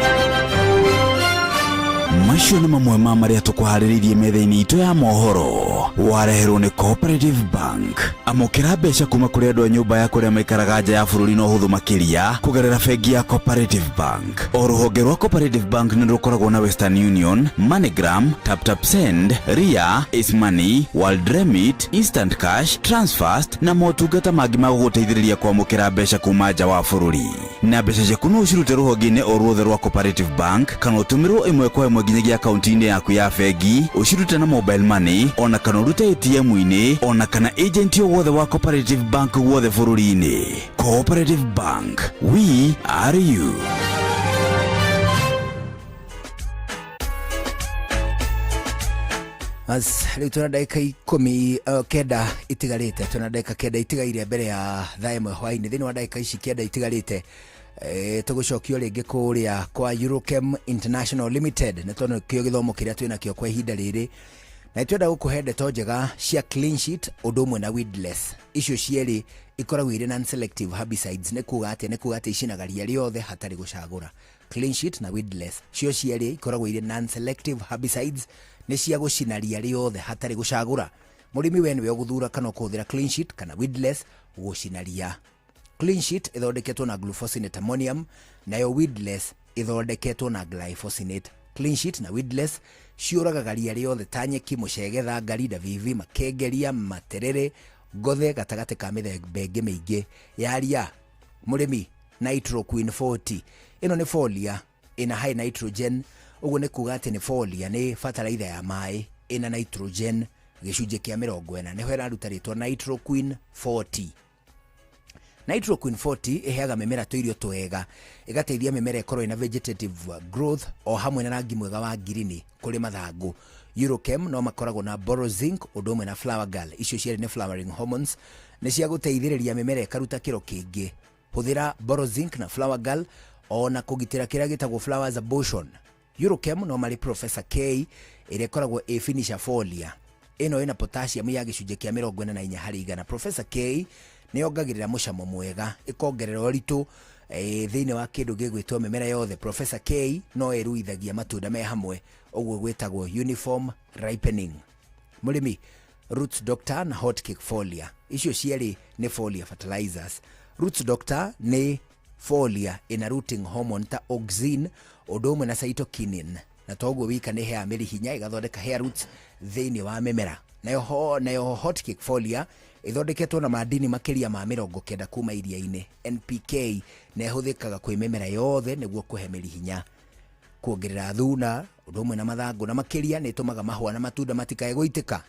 Macio nĩ mamwe ma marĩa tũkũharĩrĩirie metha-inĩ itũ ya mohoro. Wareherwo nĩ Cooperative Bank. Amũkĩra mbeca kuma kũrĩ andũ a nyũmba ya kũrĩa maikaraga nja ya bũrũri na ũhũthũ makĩria kũgerera bengi ya Cooperative Bank. O rũhonge rwa Cooperative Bank nĩ rũkoragwo na Western Union, MoneyGram, TapTap Send, Ria, Ace Money, World Remit, Instant Cash, Transfast na motungata mangĩ ma gũgũteithĩrĩria kwamũkĩra mbeca kuma nja wa bũrũri. Na mbeca ciaku no ũcirute rũhonge-inĩ o ruothe rwa Cooperative Bank kana ũtũmĩrwo ĩmwe kwa ĩmwe nginyagia akaunti-inĩ yaku ya bengi, ũcirute na mobile money ona kana ũrute ATM-inĩ ona kana agent o wothe wa Cooperative Bank guothe bũrũri-inĩ. Cooperative Bank, we are you. As rĩu twĩna ndagĩka ikũmi kenda itigarĩte, twĩna ndagĩka kenda itigaire mbere ya thaa ĩmwe hwaĩ-inĩ. Thĩinĩ wa ndagĩka ici kenda itigarĩte tũgũcokio rĩngĩ kũrĩa kwa Eurochem International Limited nĩ tondũ kĩo gĩthomo kĩrĩa twĩnakĩo kwa ihinda rĩrĩ, na twenda gũkũhe ndeto njega cia clean sheet ũndũ ũmwe na weedless. Icio cierĩ ikoragwo irĩ non-selective herbicides. Nĩ kuga atĩa? Nĩ kuga atĩ icinaga ria rĩothe hatarĩ gũcagũra. Clean sheet na weedless cio cierĩ ikoragwo irĩ non-selective herbicides, nĩ cia gũcina ria rĩothe hatarĩ gũcagũra. Mũrĩmi we nĩwe ũgũthura kana ũkũhũthĩra clean sheet kana weedless gũcina ria. Clean sheet ĩthondeketwo na glufosinate ammonium, nayo weedless ĩthondeketwo na glyphosate. Clean sheet na weedless ciũragaga ria rĩothe ta nyeki, mũcege, thangari, ndavivi, makengeria, materere, ngothe gatagatĩ ka mĩthemba ĩngĩ mĩingĩ ya ria. Mũrĩmi, Nitroquin 40 ĩno nĩ folia ĩna high nitrogen, ũguo nĩ kuga atĩ nĩ folia, nĩ bataraitha ya maĩ ĩna nitrogen gĩcunjĩ kĩa 40, nĩho ĩraruta rĩtwa Nitroquin 40. Nitroquin 40 ĩheaga mĩmera tũirio twega, ĩgateithia mĩmera ĩkorwo ĩna vegetative growth o hamwe na rangi mwega wa ngirini kũrĩ mathangũ. Eurochem no makoragwo na Borozinc ũndũ ũmwe na Flower Girl. Icio cierĩ nĩ flowering hormones, nĩ cia gũteithĩrĩria mĩmera ĩkaruta kĩro kĩingĩ. Hũthĩra Borozinc na Flower Girl ona kũgitĩra kĩrĩa gĩtagwo flowers abortion. Eurochem no marĩ Professor K ĩrĩa ĩkoragwo ĩ finisher folia. Ĩno ĩna potassium ya gĩcunjĩ kĩa 44 harĩ igana. Professor K nĩ yongagĩrĩra mũcamo mwega, ĩkongerera ũritũ thĩinĩ wa kĩndũ gĩgwĩtwo mĩmera yothe. Professor K no ĩruithagia matunda me hamwe, ũguo gwĩtagwo uniform ripening. Mũrĩmi, Roots Doctor na Hot Cake Folia icio cierĩ nĩ folia fertilizers. Roots Doctor nĩ folia ĩna rooting hormone ta auxin ũndũ ũmwe na cytokinin, na toguo wika nĩ ĩheaga mĩri hinya, ĩgathondeka hair roots thĩinĩ wa mĩmera. Nayo Hot Cake Folia ĩthondeketwo na madini makĩria ma 90 kuma iria-inĩ NPK, na ĩhũthĩkaga kwĩ mĩmera yothe nĩguo kũhe mĩri hinya, kuongerera thuna ũndũ ũmwe na mathangũ, na makĩria nĩ ĩtũmaga mahũa na matunda matikae gũitĩka.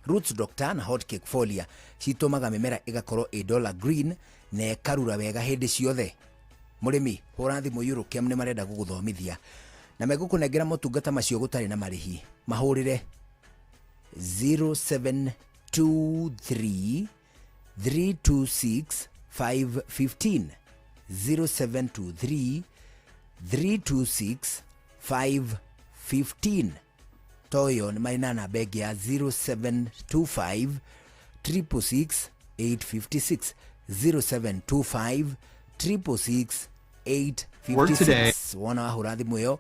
Roots Doctor na Hot Cake Folia citũmaga mĩmera ĩgakorwo ĩ dollar green na ĩkarura wega hĩndĩ ciothe. Mũrĩmi, hũra thimũ Eurochem nĩ marenda gũgũthomithia na megũkũnengera motungata macio gũtarĩ na marĩhi. Mahũrĩre 0723 326 515, 0723 326 515. Toyo nĩ marĩ na namba ĩngĩ ya 0725 666 856, 0725 666 856. Wona wahũra thimũ ĩyo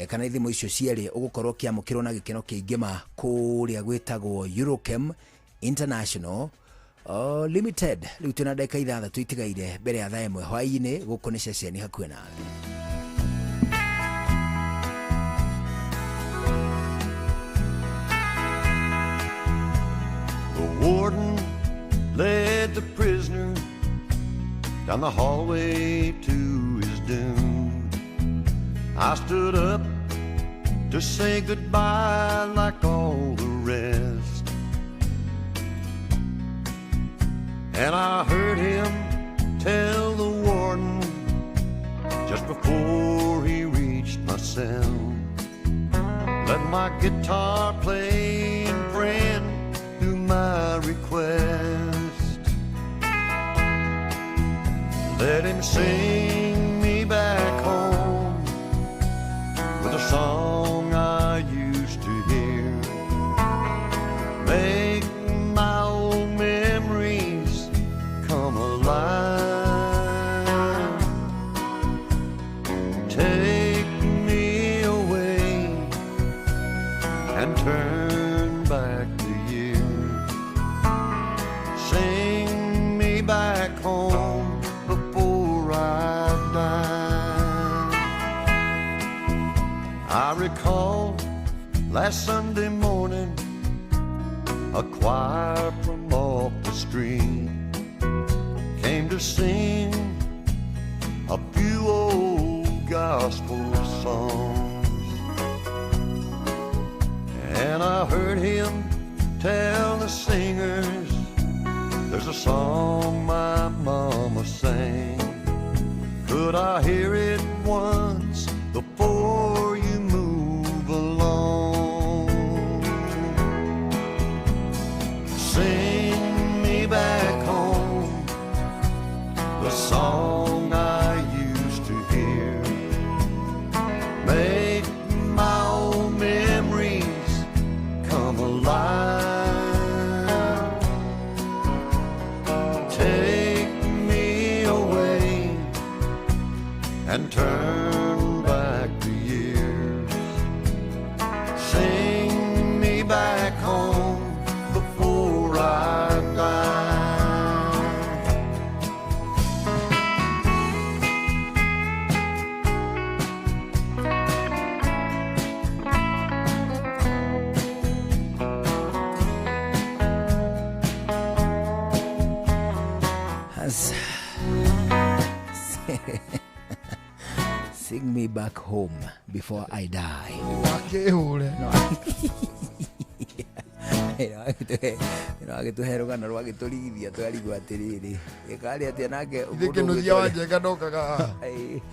kana thimũ icio cierĩ ũgũkorwo ũkĩamũkĩrwo na gĩkeno kĩingĩ ma kũrĩa gwĩtagwo Eurochem International Limited. Rĩu twĩna ndagĩka 6 itigaire mbere ya thaa 1 hwaĩ-inĩ. Gũkũ nĩ ceceni hakuhĩ nawe. The warden led the prisoner down the hallway to his doom. I stood up to say goodbye like all the rest, and I heard him tell the warden just before before he reached my cell. Let my guitar play and friend do my request. Let him sing me back home with a song I used to hear. Make my old memories come alive. Take me away and turn back the years. Sing me back home before I die. I recall last Sunday morning, a choir from off the street came to sing a few old gospel songs. And I heard him tell the singers, there's a song my mama sang. Could I hear it once before you move along? Sing me back home, the song I used to hear. Make my old memories come alive. Take me away and turn back the years. Sing me back home before I die. Has Sing me back home before I die. Wakĩhũre. No agĩtũhe rũgano rwagĩtũrigithia twarigwo atĩrĩrĩ ĩkarĩ atĩa nake Ithe kĩnũthia wa Njenga ndokaga haha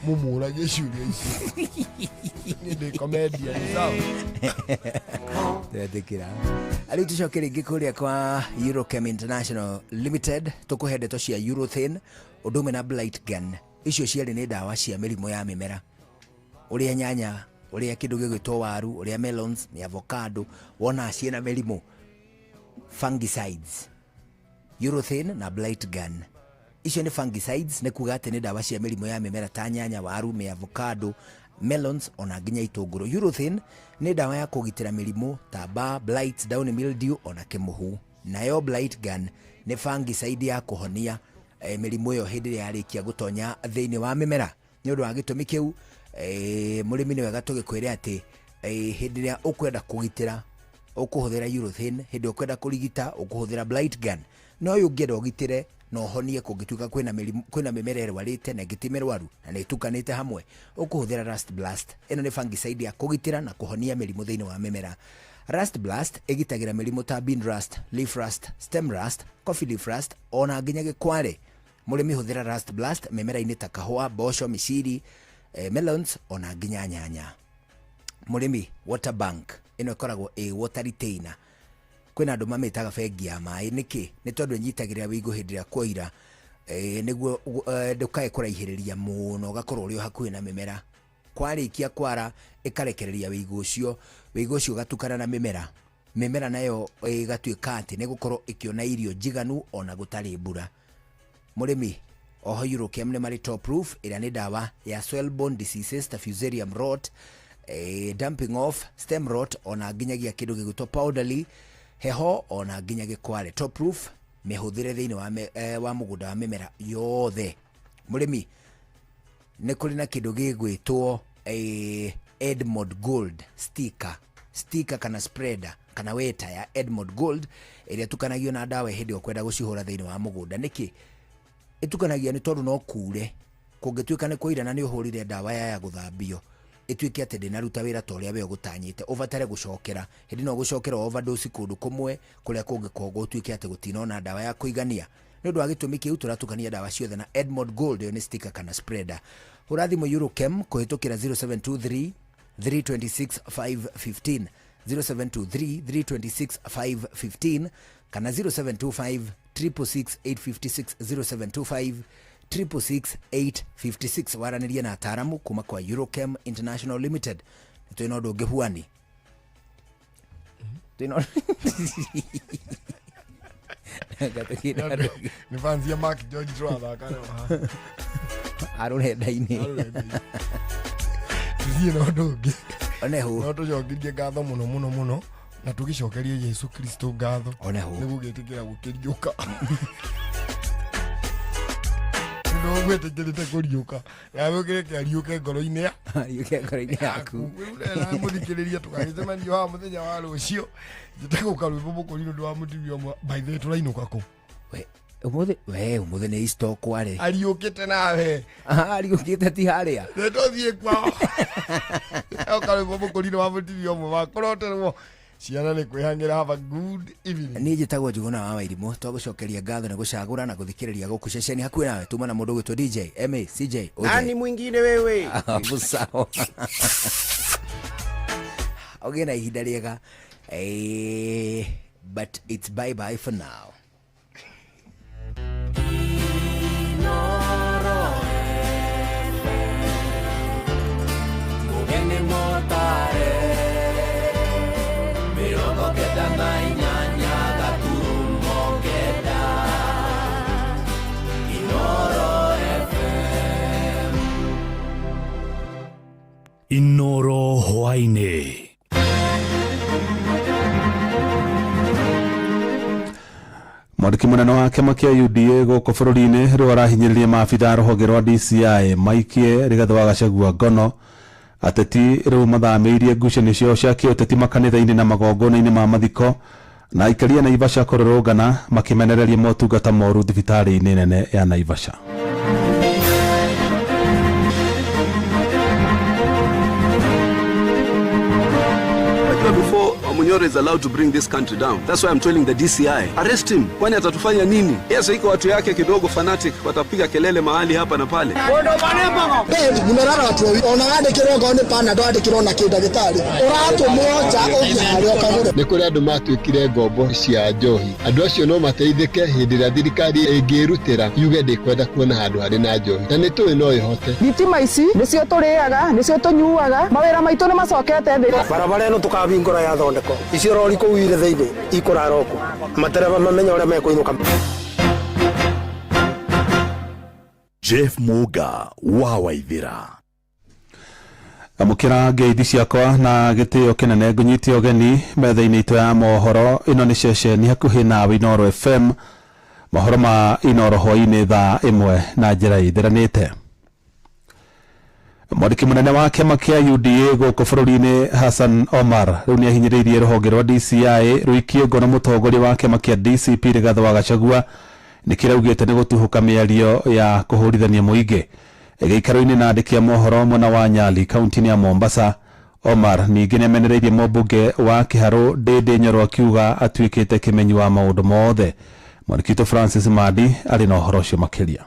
mũmũragie ciũria icio. Niĩ ndĩ comedian, sawa? Twetĩkĩra rĩu tũcoke rĩngĩ kũrĩa kwa Eurochem International Limited tũkũhe ndeto cia Eurothane ũndũ ũmwe na Blight Gun icio cierĩ nĩ ndawa cia mĩrimũ ya mĩmera ũrĩa nyanya ũrĩa kĩndũ gĩgwĩtwo waru ũrĩa melons nĩ avocado wona ciĩna mĩrimũ fungicides Eurothane na Blight Gun icio nĩ fungicides nĩ kuga atĩ nĩ ndawa cia mĩrimũ ya mĩmera ta nyanya waru mĩavocado melons ona nginya itũngũrũ Eurothane nĩ ndawa ya kũgitĩra mĩrimũ ta bar blight downy mildew ona kĩmũhu nayo Blight Gun nĩ fungicide ya kũhonia mĩrimũ ĩyo hĩndĩ ĩrĩa yarĩkia gũtonya thĩinĩ wa mĩmera nĩ ũndũ wa gĩtũmi kĩu mũrĩmi nĩ wega tũgĩkwĩre atĩ hĩndĩ ĩrĩa ũkwenda kũgitĩra ũkũhũthĩra Eurothane hĩndĩ ĩrĩa ũkwenda kũrigita ũkũhũthĩra Blight Gun no ũyũ ũngĩenda ũgitĩre na ũhonie kũngĩtuĩka kwĩna mĩrimũ kwĩna mĩmera ĩrwarĩte na ĩngĩ ti mĩrwaru na nĩ ĩtukanĩte hamwe ũkũhũthĩra Rust Blast ĩno nĩ fungicide ya kũgitĩra na kũhonia mĩrimũ thĩinĩ wa mĩmera Rust Blast ĩgitagĩra mĩrimũ ta bean rust, leaf rust, stem rust, coffee leaf rust ona nginya gĩkware mũrĩmi hũthĩra Rust Blast mĩmera-inĩ ta kahũa, mboco, mĩciri, melons ona nginya nyanya mũrĩmi water bank ĩno ĩkoragwo ĩ water retainer kwĩna andũ mamĩtaga bengi ya maĩ nĩkĩ nĩ tondũ ĩnyitagĩrĩra wĩigũ hĩndĩ ĩrĩa kwaira nĩguo ndũkae kũraihĩrĩria mũno ũgakorwo ũrĩ o hakuhĩ na mĩmera kwarĩkia kwara ĩkarekereria wĩigũ ũcio wĩigũ ũcio ũgatukana na mĩmera mĩmera nayo ĩgatuĩka atĩ nĩ gũkorwo ĩkĩona irio njiganu ona gũtarĩ mbura mũrĩmi oho Eurochem nĩ marĩ top proof ĩrĩa nĩ ndawa ya soil borne diseases ta fusarium rot dumping off stem rot ona nginyagia kĩndũ gĩgwĩtwo powderly heho ona nginya gĩkware top proof mĩhũthĩre thĩinĩ wa mũgũnda wa mĩmera yothe mũrĩmi nĩ kũrĩ na kĩndũ gĩgwĩtwo Edmond Gold sticker sticker kana spreader kana weta ya Edmond Gold ĩrĩa ĩtukanagio na ndawa hĩndĩ ĩrĩa ũkwenda gũcihũra thĩinĩ wa mũgũnda nĩkĩ ĩtukanagio nĩ tondũ no kure kũngĩtuĩka nĩ kwaira na nĩ ũhũrire ndawa ya gũthambio ĩtuĩke atĩ ndĩnaruta wĩra ta ũrĩa we ũgũtanyĩte ũbatare gũcokera hĩndĩ no gũcokera overdose kũndũ kũmwe kũrĩa kũngĩ koguo ũtuĩke atĩ gũtinona ndawa ya kũigania Nĩ ũndũ wa gĩtũmi kĩu tũratukania ndawa ciothe na Edmond Gold, ĩyo nĩ sticker kana spreader. Hũra thimũ Eurochem kũhĩtũkĩra 0723 326 515, 0723 326 515 kana 0725 666 856, 0725 666 856, waranĩrie na ataramu kuma kwa Eurochem International Limited. Nĩ twĩna ũndũ ũngĩ huani twĩna. Nĩ fans ya Mark George tũrathaka nao haha. Arũrenda-inĩ. Tuthiĩ na ũndũ ũngĩ. Onehu. No tũcokerie ngatho mũno mũno mũno na tũgĩcokerie Jesu Kristo ngatho. Onehu. Nĩ gũgĩtĩkĩra gũkĩriũka. Nĩ gwĩtĩkĩrĩte kũriũka nawe ũkĩreke ariũke ngoro-inĩ ya ariũke ngoro-inĩ yaku. Mũthikĩrĩria, tũgagĩcemanio haha mũthenya wa rũciũ. Njĩtagwo Karwĩmbo Mũkũri ũndũ wa mũtumia ũmwe. By the way, tũrainũka kũ? Ũmũthĩ we, ũmũthĩ nĩ Easter kwarĩ. Ariũkĩte nawe. Ariũkĩte ti harĩa. Nĩtũthiĩ kwao. Karwĩmbo Mũkũri wa mũtumia ũmwe wakũroterwo ciana nĩ kwĩhang'ĩra. Have a good evening. Niĩ njĩtagwo Njuguna wa Wairimũ. Twagũcokeria ngatho nĩ gũcagũra na gũthikĩrĩria gũkũ ceceni hakuhĩ nawe. Tuma na mũndũ ũgwĩtwo DJ ma CJ OJ. Nani mwingine wewe? Hapo sawa, ũgĩe na ihinda rĩega. But it's bye bye for now. Mugeni motare 98 gaturumo 9 Inoro FM. Inoro hwaini. Mwandĩki mũnene wa kĩama kĩa UDA gũkũ bũrũri-inĩ rĩu arahinyĩrĩria maabitha a rũhonge rwa DCI maikie Rigathĩ wa Gachagua ngono. Ateti rĩu mathamĩirie ngucanio ciao cia kĩũteti makanitha-inĩ na magongona-inĩ ma mathiko, na aikari a Naivasha kũrũrũngana makĩmenereria motungata moru thibitarĩ-inĩ nene ya Naivasha. Unajua, before Munyoro is allowed to bring this country down. That's why I'm telling the DCI, arrest him. Kwani atatufanya nini? Yes, iko watu yake kidogo fanatic watapiga kelele mahali hapa na pale. Munarara watu wawili ona wandĩkĩrwo ngoro nĩ panado wandĩkĩrwo na kĩ ndagĩtarĩ ũratũmwo nja ũthiĩ harĩa ũkagũre. Nĩ kũrĩ andũ matuĩkire ngombo cia njohi. Andũ acio no mateithĩke hĩndĩ ĩrĩa thirikari ĩngĩrutĩra yuge ndĩkwenda kuona handũ harĩ na njohi, na nĩ tũĩ no ĩhote. Thitima ici nĩcio tũrĩaga, nĩcio tũnyuaga, mawĩra maitũ nĩ macokete thĩ. Barabara ĩno tũkahingũra yathondekwo, icio rori kũu irĩ thĩinĩ ikũrara ũkũ, matereba mamenye ũrĩa mekũinũka. Jeff Muga wa Waithira. Amũkĩra ngeithi ciakwa na gĩtĩo kĩnene, ngũnyite ũgeni metha-inĩ itũ ya mohoro. Ĩno nĩ ceceni hakuhĩ nawe, Inoro FM. Mohoro ma Inoro hwainĩ thaa 1 na njĩra ĩtheranĩte. Mwandĩki mũnene wa kĩama kĩa UDA gũkũ bũrũri-inĩ Hassan Omar rĩu nĩ ahinyĩrĩirie rũhonge rwa DCI rũikie ngono mũtongoria wa kĩama kĩa DCP Rigathĩ wa Gachagua nĩ kĩraugĩte nĩ gũtuhũka mĩario ya kũhũrithania mũingĩ. Gĩikaro-inĩ na andĩki a mohoro mwena wa Nyali kaunti-inĩ ya Mombasa, Omar ningĩ nĩamenereirie mũmbunge wa Kĩharũ Ndĩndĩ Nyoro akiuga atuĩkĩte kĩmenyi wa maũndũ mothe. Mwandĩki witũ Francis Mandi arĩ na ũhoro ũcio makĩria.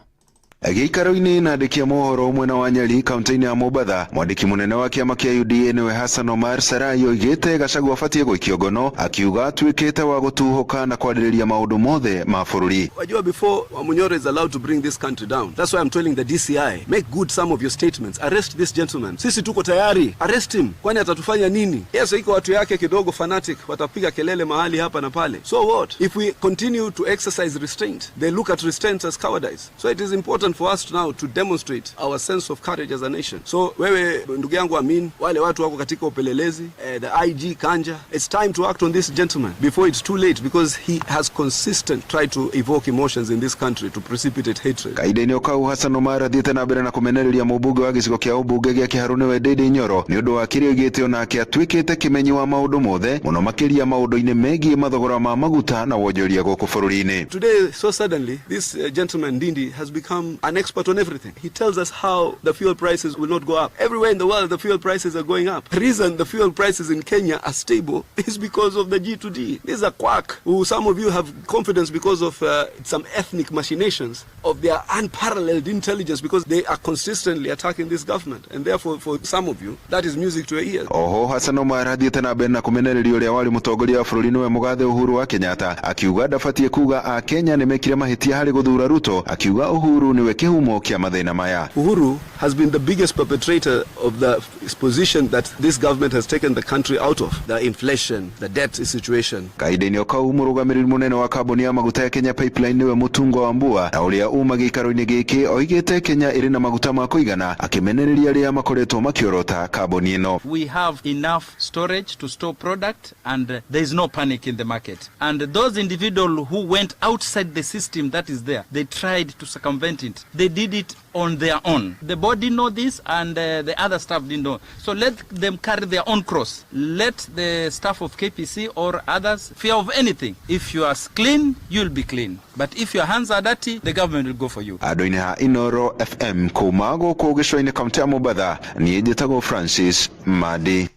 Gĩikaro-inĩ na andĩki a mohoro mwena wa Nyali kaunti-inĩ ya Mombatha, mwandĩki mũnene wa kĩama kĩa UDA nĩwe Hassan Omar Sarai oigĩte Gachagua abatiĩ gũikio ngono, akiuga atuĩkĩte wa gũtuhũka na kwarĩrĩria maũndũ mothe ma bũrũri. Wajua, before Munyoro is allowed to bring this country down. That's why I'm telling the DCI, make good some of your statements. Arrest this gentleman. Sisi tuko tayari. Arrest him. Kwani atatufanya nini? Yes, iko watu yake kidogo fanatic watapiga kelele mahali hapa na pale. So what? If we continue to exercise restraint, they look at restraint as cowardice. So it is important for us now to demonstrate our sense of courage as a nation. So wewe ndugu yangu Amin, wale watu wako katika upelelezi, the IG Kanja, it's time to act on this gentleman before it's too late, because he has consistent tried to evoke emotions in this country to precipitate hatred. Kahinda-inĩ o kau, Hassan Omar athiĩte na mbere na kũmenereria mũmbunge wa gĩcigo kĩa ũmbunge gĩa Kĩharũ nĩwe Ndĩndĩ Nyoro nĩ ũndũ wa kĩrĩa oigĩte onake atuĩkĩte kĩmenyi wa maũndũ mothe, mũno makĩria maũndũ-inĩ megiĩ mathogora ma maguta na wonjoria gũkũ bũrũri-inĩ. Today, so suddenly, this gentleman Ndindi has become an expert on everything. He tells us how the fuel prices will not go up. Everywhere in the world, the fuel prices are going up. The reason the fuel prices in Kenya are stable is because of the G2D. This is a quack who some of you have confidence because of some ethnic machinations of their unparalleled intelligence, because they are consistently attacking this government. And therefore, for some of you, that is music to your ears. Oho Hassan Omar athiĩte na mbere na kũmenereria ũrĩa warĩ mũtongoria wa bũrũri nĩwe mũgathe Uhuru wa Kenyatta, akiuga ndabatiĩ kuga akenya nĩ mekire mahĩtia harĩ gũthura Ruto, akiuga Uhuru nĩwe kĩhumo kĩa mathĩna maya. Uhuru has been the biggest perpetrator of the position that this government has taken the country out of. The inflation, the debt situation. Kahinda-inĩ o kau mũrũgamĩrĩri mũnene wa kambuni ya maguta ya Kenya Pipeline nĩwe Mũtungwa wa Mbua, na ũrĩa uma gĩikaro-inĩ gĩkĩ oigĩte Kenya ĩrĩ na maguta ma kũigana, akĩmenereria arĩa makoretwo makĩorota kambuni ĩno. We have enough storage to store product, and there is no panic in the market. And those individuals who went outside the system that is there, they tried to circumvent it. They did it on their own. The board didn't know this, and the other staff didn't know. So let them carry their own cross. Let the staff of KPC or others fear of anything. If you are clean, you'll be clean. But if your hands are dirty, the government will go for you. Andũ-inĩ ha Inoro FM kuma gũkũ gĩcũa-inĩ kaũntĩ ya Mombatha, niĩ njĩtagwo Francis Madi.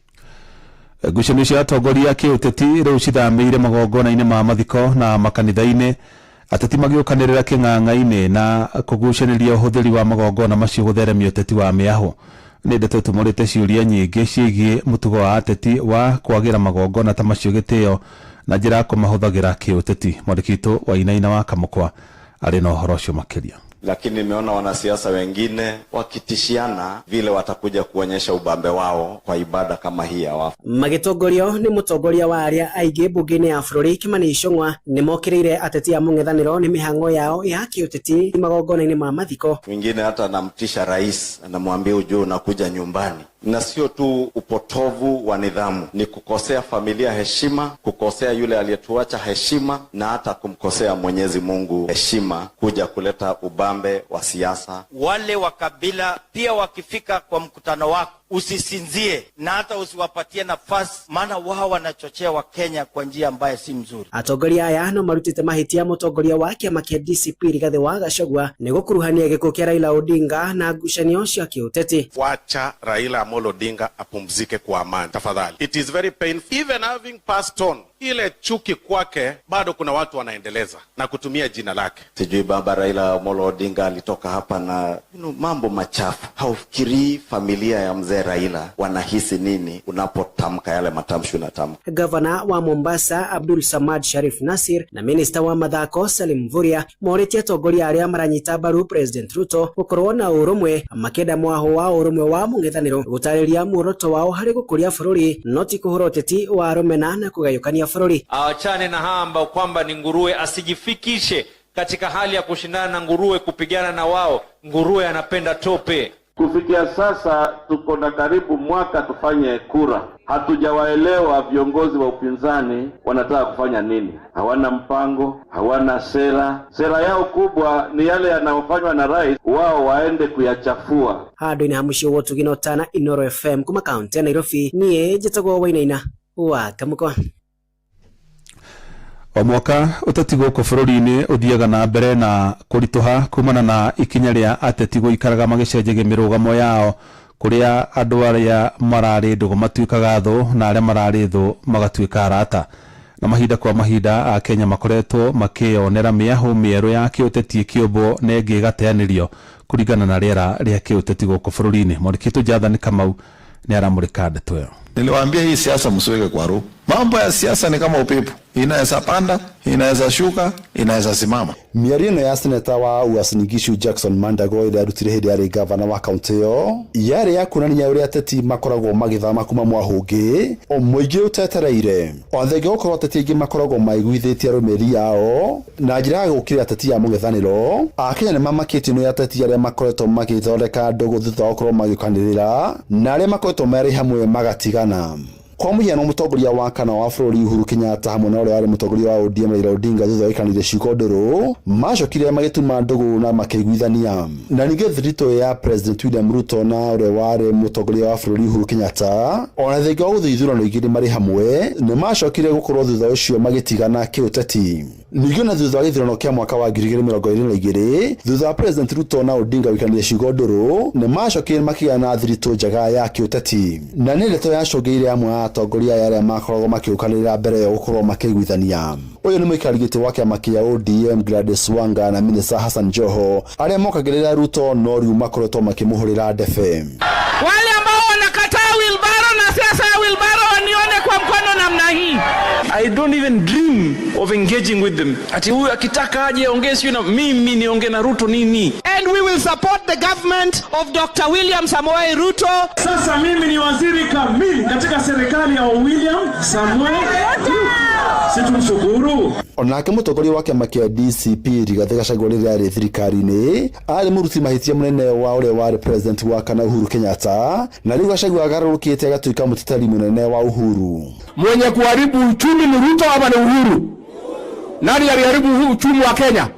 Ngucanio cia atongoria a kĩũteti rĩu cithamĩire magongona-inĩ ma mathiko na makanitha-inĩ, ateti magĩũkanĩrĩra kĩng'ang'a-inĩ na kũgucanĩria ũhũthĩri wa magongona macio gũtheremia ũteti wa mĩahũ. Nĩ ndeto ĩtumũrĩte ciũria nyingĩ ciĩgiĩ mũtugo wa ateti wa kwagĩra magongona ta macio gĩtĩo na njĩra ya kũmahũthagĩra kĩũteti. Mwandĩki witũ Wainaina wa Kamũkwa arĩ na ũhoro ũcio makĩria. Lakini nimeona wanasiasa wengine wakitishiana vile watakuja kuonyesha ubambe wao kwa ibada kama hii ya wafu. Magĩtongorio nĩ mũtongoria wa arĩa aingĩ mbunge-inĩ ya bũrũri Kimani Ichung'wa nĩ mokĩrĩire ateti a mũng'ethanĩro nĩ mĩhang'o yao ya kĩũteti magongona-inĩ ma mathiko. Mwingine hata anamtisha rais, anamwambia ujue unakuja nyumbani. Na sio tu upotovu wa nidhamu, ni kukosea familia heshima, kukosea yule aliyetuacha heshima, na hata kumkosea Mwenyezi Mungu heshima, kuja kuleta ubambe wa siasa. Wale wa kabila pia wakifika kwa mkutano wako usisinzie na hata usiwapatie nafasi, maana wao wanachochea Wakenya kwa njia ambayo si mzuri. Atongoria aya no marutite mahitia mutongoria wa kiama kia DCP Rigathi wa Gachagua ni gukuruhania gikuũ kia Raila Odinga na ngucanio cia kiuteti. Wacha Raila Amolo Odinga apumzike kwa amani tafadhali. It is very painful even having passed on, ile chuki kwake bado kuna watu wanaendeleza na kutumia jina lake. Sijui baba Raila Amolo Odinga alitoka hapa na mambo machafu. Haufikirii familia ya mzee Raila wanahisi nini unapotamka yale matamshi unatamka. Gavana wa Mombasa Abdul Samad Sharif Nasir na minista wa mathako Salim Mvurya moritie atongoria aria maranyita mbaru President Ruto gukorwo na urumwe makĩenda mwaho wa urumwe wa mũng'ethanĩro gũtarĩria muoroto wao harĩ gũkũria bũrũri no ti kũhũra ũteti wa rũmena na kũgayũkania bũrũri. Awachane na hawa ambao kwamba ni nguruwe, asijifikishe katika hali ya kushindana na nguruwe, kupigana na wao. Nguruwe anapenda tope. Kufikia sasa tuko na karibu mwaka tufanye kura. Hatujawaelewa viongozi wa upinzani wanataka kufanya nini. Hawana mpango, hawana sera. Sera yao kubwa ni yale yanayofanywa na rais, wao waende kuyachafua. Handũ-inĩ ha mũciĩ wa ũtugi na ũtana Inoro FM kuma kaunti ya Nairobi, niĩ njĩtagwo Wainaina wa Kamũkwa. O mwaka ũteti gũkũ bũrũri-inĩ ũthiaga na mbere na kũritũha kumana na ikinya rĩa ateti gũikaraga magĩcenjagia mĩrũgamo yao, kũrĩa andũ arĩa mararĩ ndũgũ matuĩkaga thũ na arĩa mararĩ thũ magatuĩka arata. Na mahinda kwa mahinda Akenya makoretwo makĩyonera mĩahũ mĩerũ ya kĩũteti ĩkĩũmbwo na ĩngĩ ĩgateanĩrio kũringana na rĩera rĩa kĩũteti gũkũ bũrũri-inĩ. Mwandĩki witũ Jathani Kamau nĩ aramũrĩka ndeto ĩyo. Niliwaambia hii siasa msiweke kwa roho. Mambo ya siasa ni kama upepo, inaweza panda, inaweza shuka, inaweza simama. Mĩario ĩno ya seneta wa Uasin Gishu Jackson Mandago ĩrĩa arutire hĩndĩ yarĩ gavana wa kaunti ĩyo yarĩ ya kuonania ũrĩa ateti makoragwo magĩthama kuma mwahũ ũngĩ o mũingĩ ũtetereire. O thengia gũkorwo ateti aingĩ makoragwo maiguithĩtie arũmĩrĩri ao na njĩra ya gũkĩrĩra ateti a mũng'ethanĩro, Akenya nĩ mamakĩtio nĩ ateti arĩa makoretwo magĩthondeka ndũgũ thutha wa gũkorwo magĩũkanĩrĩra na arĩa makoretwo marĩ hamwe magatigana. Kwa mũhiano mũtongoria wa kana wa bũrũri Uhuru Kenyatta hamwe na ũrĩa warĩ mũtongoria wa ODM Raila Odinga thutha wa gũikanĩria ciugo ndũrũ macokire magĩtuma ndũgũ na makĩiguithania. Na ningĩ thiritũ ya President William Ruto na ũrĩa warĩ mũtongoria wa bũrũri Uhuru Kenyatta ona thengia wa gũthiĩ ithurano igĩrĩ marĩ hamwe nĩ macokire gũkorwo thutha ũcio magĩtigana kĩũteti. Ningĩ ona thutha wa gĩthurano kĩa mwaka wa 2022, thutha wa President Ruto na Odinga gũikanĩria ciugo ndũrũ, nĩ macokire makĩgĩa na thiritũ njega ya kĩũteti, na nĩ ndeto yacũngĩire amwe a atongoria aya arĩa makoragwo makĩũkanĩrĩra mbere ĩyo gũkorwo makĩiguithania. Ũyũ nĩ mũikari gĩtĩ wa kĩama kĩa ODM Gladys Wanga na Minista Hassan Joho arĩa mokagĩrĩra Ruto no rĩu makoretwo makĩmũhũrĩra ndebe. Wale ambao wanakataa wheelbarrow na siasa ya wheelbarrow wanione kwa mkono namna hii. I don't even dream of engaging with them. Ati huyu akitaka aje aongee sio na mimi niongee na Ruto nini? And we will support the government of Dr. William Samoei Ruto. Sasa mimi ni waziri kamili katika serikali ya William Samoei Ruto. Si tumshukuru. Onake mũtongoria wa kĩama kĩa DCP Rigathĩ Gachagua rĩrĩa arĩ thirikari-inĩ arĩ mũruti mahĩtia mũnene wa ũrĩa warĩ president wa kana Uhuru Kenyatta, na rĩu Gachagua agarũrũkĩte agatuĩka mũteteri mũnene wa Uhuru. Mwenye kuharibu uchumi ni Ruto ama ni Uhuru? Nani aliharibu uchumi wa Kenya?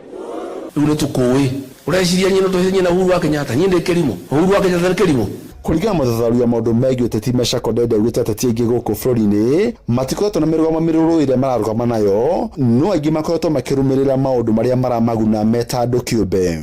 Rĩu nĩ tũkũĩ ũreciria nyino tũhĩtanie na Uhuru wa Kenyatta nyĩ ndĩ kĩrimũ Uhuru wa Kenyatta nĩ kĩrimũ. Kũringana na mũthathaũri wa maũndũ megiĩ ũteti Meshack Odede augĩte ateti aingĩ gũkũ bũrũri-inĩ matikoretwo na mĩrũgamo mĩrũrũ ĩrĩa mararũgama nayo, no aingĩ makoretwo makĩrũmĩrĩra maũndũ marĩa maramaguna me ta andũ kĩũmbe.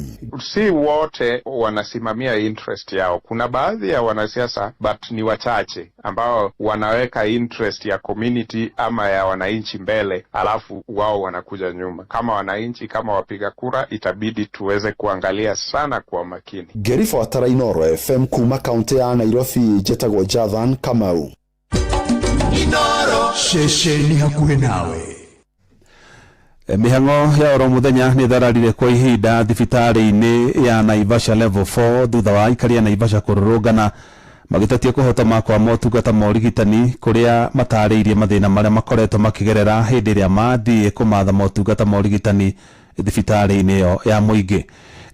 Si wote wanasimamia interest yao. Kuna baadhi ya wanasiasa but ni wachache ambao wanaweka interest ya community ama ya wananchi mbele, alafu wao wanakuja nyuma. Kama wananchi, kama wapiga kura, itabidi tuweze kuangalia sana kwa makini. Ngĩribotera Inooro FM kuma kaunti ya Nairobi, njĩtagwo Jathan Kamau. Ceceni hakuhĩ nawe. Mĩhang'o ya oro mũthenya nĩ thararire kwa ihinda thibitarĩ-inĩ ya Naivasha Level 4 thutha wa aikari a Naivasha kũrũrũngana magĩtetia kũhotoma kwa motungata ma ũrigitani kũrĩa matarĩirie mathĩna marĩa makoretwo makĩgerera hĩndĩ ĩrĩa mathiĩ kũmatha motungata ma ũrigitani thibitarĩ-inĩ ĩyo ya mũingĩ.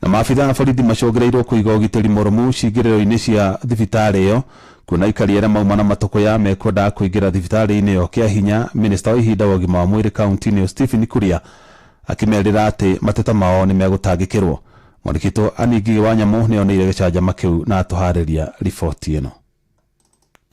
Na maabitha a borithi macũngĩrĩirwo kũiga ũgitĩri mũrũmu cingĩrĩro-inĩ cia thibitarĩ ĩyo kuona aikari arĩa mauma na matũkũya mekwendaga kũingĩra thibitarĩ-inĩ ĩyo kĩa hinya. Minista wa ihinda wa ũgima wa mwĩrĩ kaunti-inĩ ĩyo Stephen Kuria akĩmerĩra atĩ mateta mao nĩ megũtangĩkĩrwo. Mwandĩkitwo Aningigi wa Nyamũ nĩoneire gĩcanjama kĩu na atũharĩria riboti ĩno.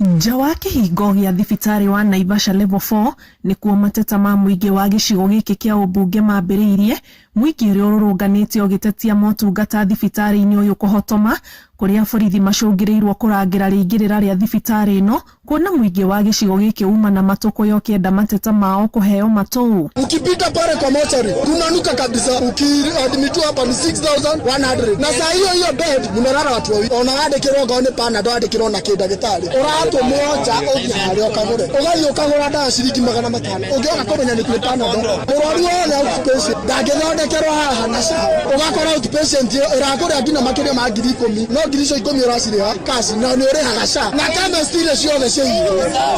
Nja wa kĩhingo gĩa thibitarĩ wa Naivasha Level 4 nĩkuo mateta ma mũingĩ wa gĩcigo gĩkĩ kĩa ũmbunge mambĩrĩirie, mũingĩ ũrĩa ũrũrũnganĩte ũgĩtetia motungata thibitarĩ-inĩ ũyũ kũhotoma, kũrĩa borithi macũngĩrĩirwo kũrangĩra rĩingĩrĩra rĩa thibitarĩ ĩno kuona mũingĩ wa gĩcigo gĩkĩ uma na matũkũya ũkĩenda mateta mao kũheo matũ. Ukipita pale kwa mochari kunanuka kabisa, ukiadmitiwa hapa ni 6100 na saa hiyo hiyo bed mnalala watu wawili, ona wandĩkĩrwo ngoo nĩ Panadol wandĩkĩrwo na kĩ ndagĩtarĩ ũratũmwo nja ũthiĩ harĩa ũkagũre, ũgathiĩ ũkagũra ndawa ciringi 500 ũngĩoka kũmenya nĩ kwĩ Panadol. Mũrwaru wothe outpatient ndangĩthondekerwo haha na SHA, ũgakora outpatient ĩrakũrĩa nginya makĩria ma 10,000, no 10,000 ũracirĩha cash na nĩ ũrĩhaga SHA na chemist iria ciothe ciaigwo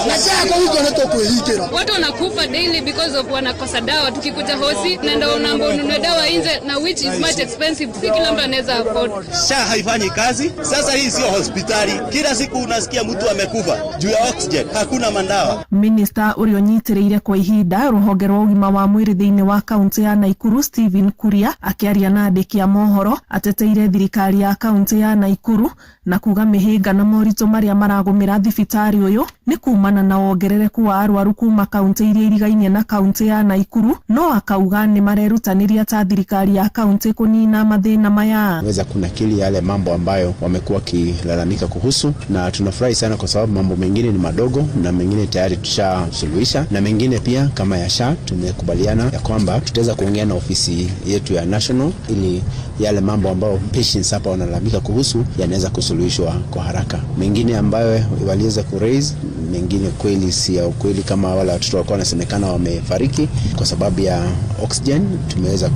na SHA kũhingwo nĩ tũkwĩhingĩra. Watu wanakufa daily because of wanakosa dawa. Tukikuja hosi naenda unaomba ununue dawa nje, na which is much expensive, si kila mtu anaweza afford. SHA haifanyi kazi. Sasa hii sio hospitali. Kila siku unasikia mtu amekufa juu ya oxygen, hakuna mandawa. Minista ũrĩa ũnyitĩrĩire kwa ihinda rũhonge rwa ũgima wa mwĩrĩ thĩinĩ wa kaunti ya Naikuru Stephen Kuria akĩaria na andĩki a mohoro ateteire thirikari ya kaunti ya Naikuru na kuga mĩhĩnga na moritũ marĩa maragũmĩra thibitarĩ ũyũ nĩ kumana na wongerereku wa arwaru kuma kaunti iria irigainie na kaunti ya Naikuru, no akauga nĩ marerutanĩria ta thirikari ya kaunti kũnina mathĩna maya. Weza kunakili yale mambo ambayo wamekuwa wakilalamika kuhusu, na tunafurahi sana kwa sababu mambo mengine ni madogo na mengine tayari tushasuluhisha, na mengine pia kama ya SHA tumekubaliana ya kwamba tutaweza kuongea na ofisi yetu ya national ili yale mambo ambayo patients hapa wanalalamika kuhusu yanaweza kusuluhishwa kwa haraka. Mengine ambayo waliweza kuraise, mengine kweli si ya ukweli, kama wale watoto walikuwa wanasemekana wamefariki kwa sababu ya oxygen, tumeweza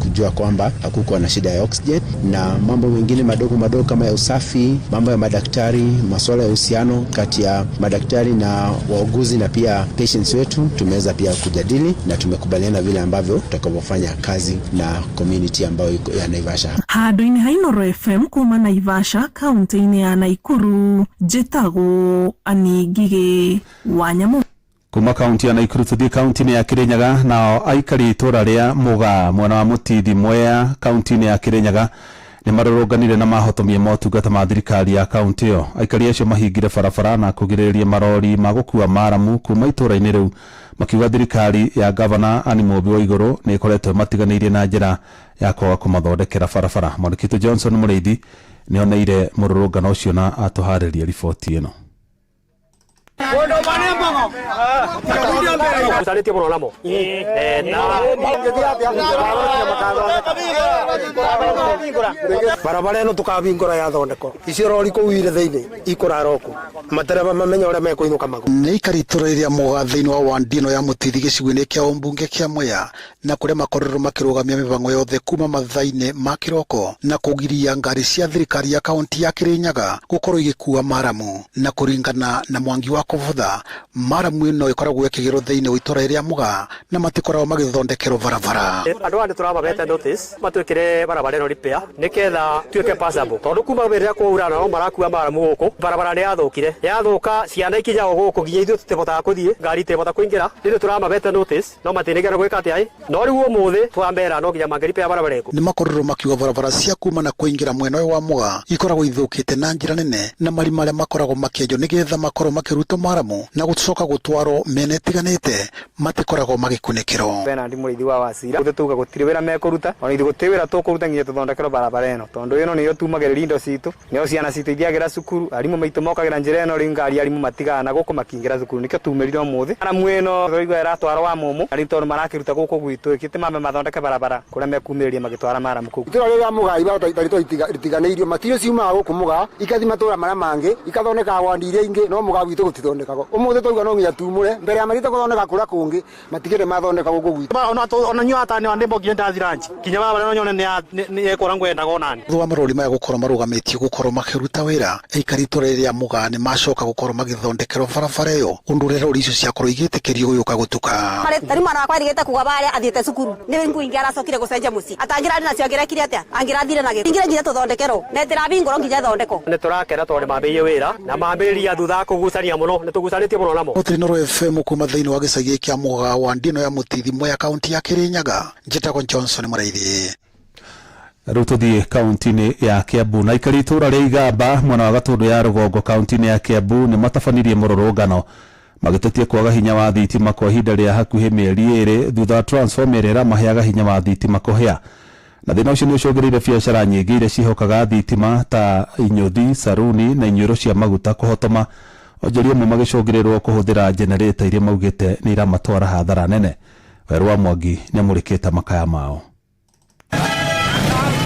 kujua kwamba hakukuwa na shida ya oxygen, na mambo mengine madogo madogo kama ya usafi, mambo ya madaktari, masuala ya uhusiano kati ya madaktari na wauguzi na pia patients wetu tumeweza pia kujadili na tumekubaliana vile ambavyo tutakavyofanya kazi na community ambayo iko ya Naivasha. Handũ-inĩ ha Inooro FM kuma Naivasha kaunti-inĩ ya Naikuru, njĩtagwo Annie Ngigĩ wa Nyamũ. Kuma kaunti ya Naikuru tuthiĩ kaunti-inĩ ya Kirinyaga, nao aikari itũra rĩa Mũgaa mwena wa Mũtithi Mwea kaunti-inĩ ya Kirinyaga nĩ Nĩ marũrũnganire na mahotomia motungata ma thirikari ya kaunti ĩyo. Aikari acio mahingire barabara na kũgirĩrĩria marori ma gũkua maramu kuma itũũra-inĩ rĩu, makiuga thirikari ya gavana Anne Mũmbi Waigũrũ nĩ ĩkoretwo ĩmatiganĩirie na njĩra ya kwaga kũmathondekera barabara. Mwandĩki witũ Johnson Mũrĩithi nĩ oneire mũrũrũngano ũcio na atũharĩria riboti ĩno. Ucarĩtie mũno namo barabara ĩno tũkahingũra yathondekwo icio rori kũu irĩ thĩinĩ ikũrara kũ matereba mamenya ũrĩa mekũinũka magũrũ. Nĩ aikari itũra rĩa Mũgaa thĩinĩ wa wandi ĩno ya Mũtithi gĩcigo-inĩ kĩa ũmbunge kĩa Mwea na kũrĩa makoretwo makĩrũgamia mĩhang'o yothe kuma mathaa-inĩ ma kĩroko na kũgiria ngari cia thirikari ya kaunti ya Kirinyaga gũkorwo igĩkua maramu. Na kũringana na Mwangi wa Kũbutha, maramu ĩno ĩkoragwo ĩkĩgĩrwo thĩinĩ wa itũra rĩa Mũgaa na matikoragwo magĩthondekerwo barabara. Andũ aya nĩ tũramabete notice matwĩkĩre barabara ĩno repair nĩketha tuĩke passable, tondũ kuma rĩrĩa kwaura nao marakua maramu gũkũ, barabara nĩ yathũkire, yathũka ciana ikinyaga gũkũ nginya ithuĩ tũtibotaga kũthiĩ, ngari itibota kũingĩra. Rĩu tũramabete notice no matinĩkĩra gwĩka atĩa, no rĩu ũmũthĩ twamera no nginya mangĩ-repair barabara ĩkũ. Nĩ makorirwo makiuga barabara cia kuma na kũingĩra mwena ũyũ wa Mũgaa ikoragwo ithũkĩte na njĩra nene na marima marĩa makoragwo makĩenjwo nĩgetha makorwo makĩrutwo maramu na gũcoka gũtwarwo mĩena ĩtiganĩte matikoragwo magĩkunĩkĩrwo. Bernard Mũrĩithi wa Wacira gũthĩ tuga gũtirĩ wĩra mekũruta, ona ithuĩ gũtirĩ wĩra tũkũruta nginya tũthondekerwo barabara ĩno, tondũ ĩno nĩyo tumagĩrĩria indo citũ, nĩyo ciana citũ ithiagĩra cukuru, arimũ maitũ mokagĩra njĩra ĩno, rĩu ngari arimũ matigaga na gũkũ makĩingĩra cukuru, nĩkĩo tumĩrire ũmũthĩ. Maramu ĩno tũraigua ĩratwarwo wa mũmũ, na rĩu tondũ marakĩruta gũkũ gwitũ ĩkĩte mambe mathondeke barabara kũrĩa mekumĩrĩria magĩtwara maramu kũu. Itũra rĩrĩa Mũgaa ibatarĩtwo ritiganĩirio, matirio ciumaga gũkũ Mũgaa ikathi matũra marĩa mangĩ ikathondeka wandi iria ingĩ, no Mũgaa gwitũ gũtithondekagwo. Ũmũthĩ twauga no nginya tumũre mbere ya mathiĩte gũthondeka kũrĩa kũngĩ, matigĩrĩ mathondeka gũkũ gwitũ. Ona nyua atani wa ndĩmbo nginya ndathira nji kinya barabara no nyone nĩ ĩkũra ngwendaga onani. Thutha wa marori maya gũkorwo marũgamĩtio gũkorwo makĩruta wĩra, aikari itũra rĩrĩa Mũgaa nĩ macoka gũkorwo magĩthondekerwo barabara ĩyo, ũndũ ũrĩa rori icio ciakorwo igĩtĩkĩrio gũgĩũka gũtuka. Tarĩ mwana wakwa erĩgĩte kuga barĩa athiĩte cukuru nĩ nguo ingĩ aracokire gũcenjia mũciĩ, atangĩrarĩ nacio angĩrekire atĩa, angĩrathire na gĩko ingĩre nginya tũthondekerwo na ĩtĩrabingũrwo nginya ĩthondekwo. Nĩ tũrakena tondũ nĩ mambĩrĩirie wĩra na mambĩrĩria thutha wa kũgucania mũno, nĩ tũgucanĩtie mũno namo. Gũtirĩ Inooro FM kuma thĩinĩ wa gĩcagi kĩa Mũgaa wa ndino ya Mũtithi Mwea kaunti ya Kirinyaga, njĩtagwo Johnson Mũraithi. Rĩu tũthiĩ kaunti-inĩ ya Kiambu na aikari itũra rĩa Igamba mwena wa Gatũndũ ya rũgongo kaunti-inĩ ya Kiambu nĩ matabanirie mũrũrũngano magĩtetia kwaga hinya wa thitima kwa ihinda rĩa hakuhĩ mĩeri 2 thutha wa transformer ĩrĩa ĩramaheaga hinya wa thitima kũhĩa. Na thĩna ũcio nĩ ũcũngĩrĩire biacara nyingĩ iria ciĩhokaga thitima ta inyũthi, saruni na inyuĩro cia maguta kũhotoma. Onjoria amwe magĩcũngĩrĩrwo kũhũthĩra generator iria maugĩte nĩ iramatwara hathara nene. Werũ wa Mwangi nĩamũrĩkĩte makaya mao.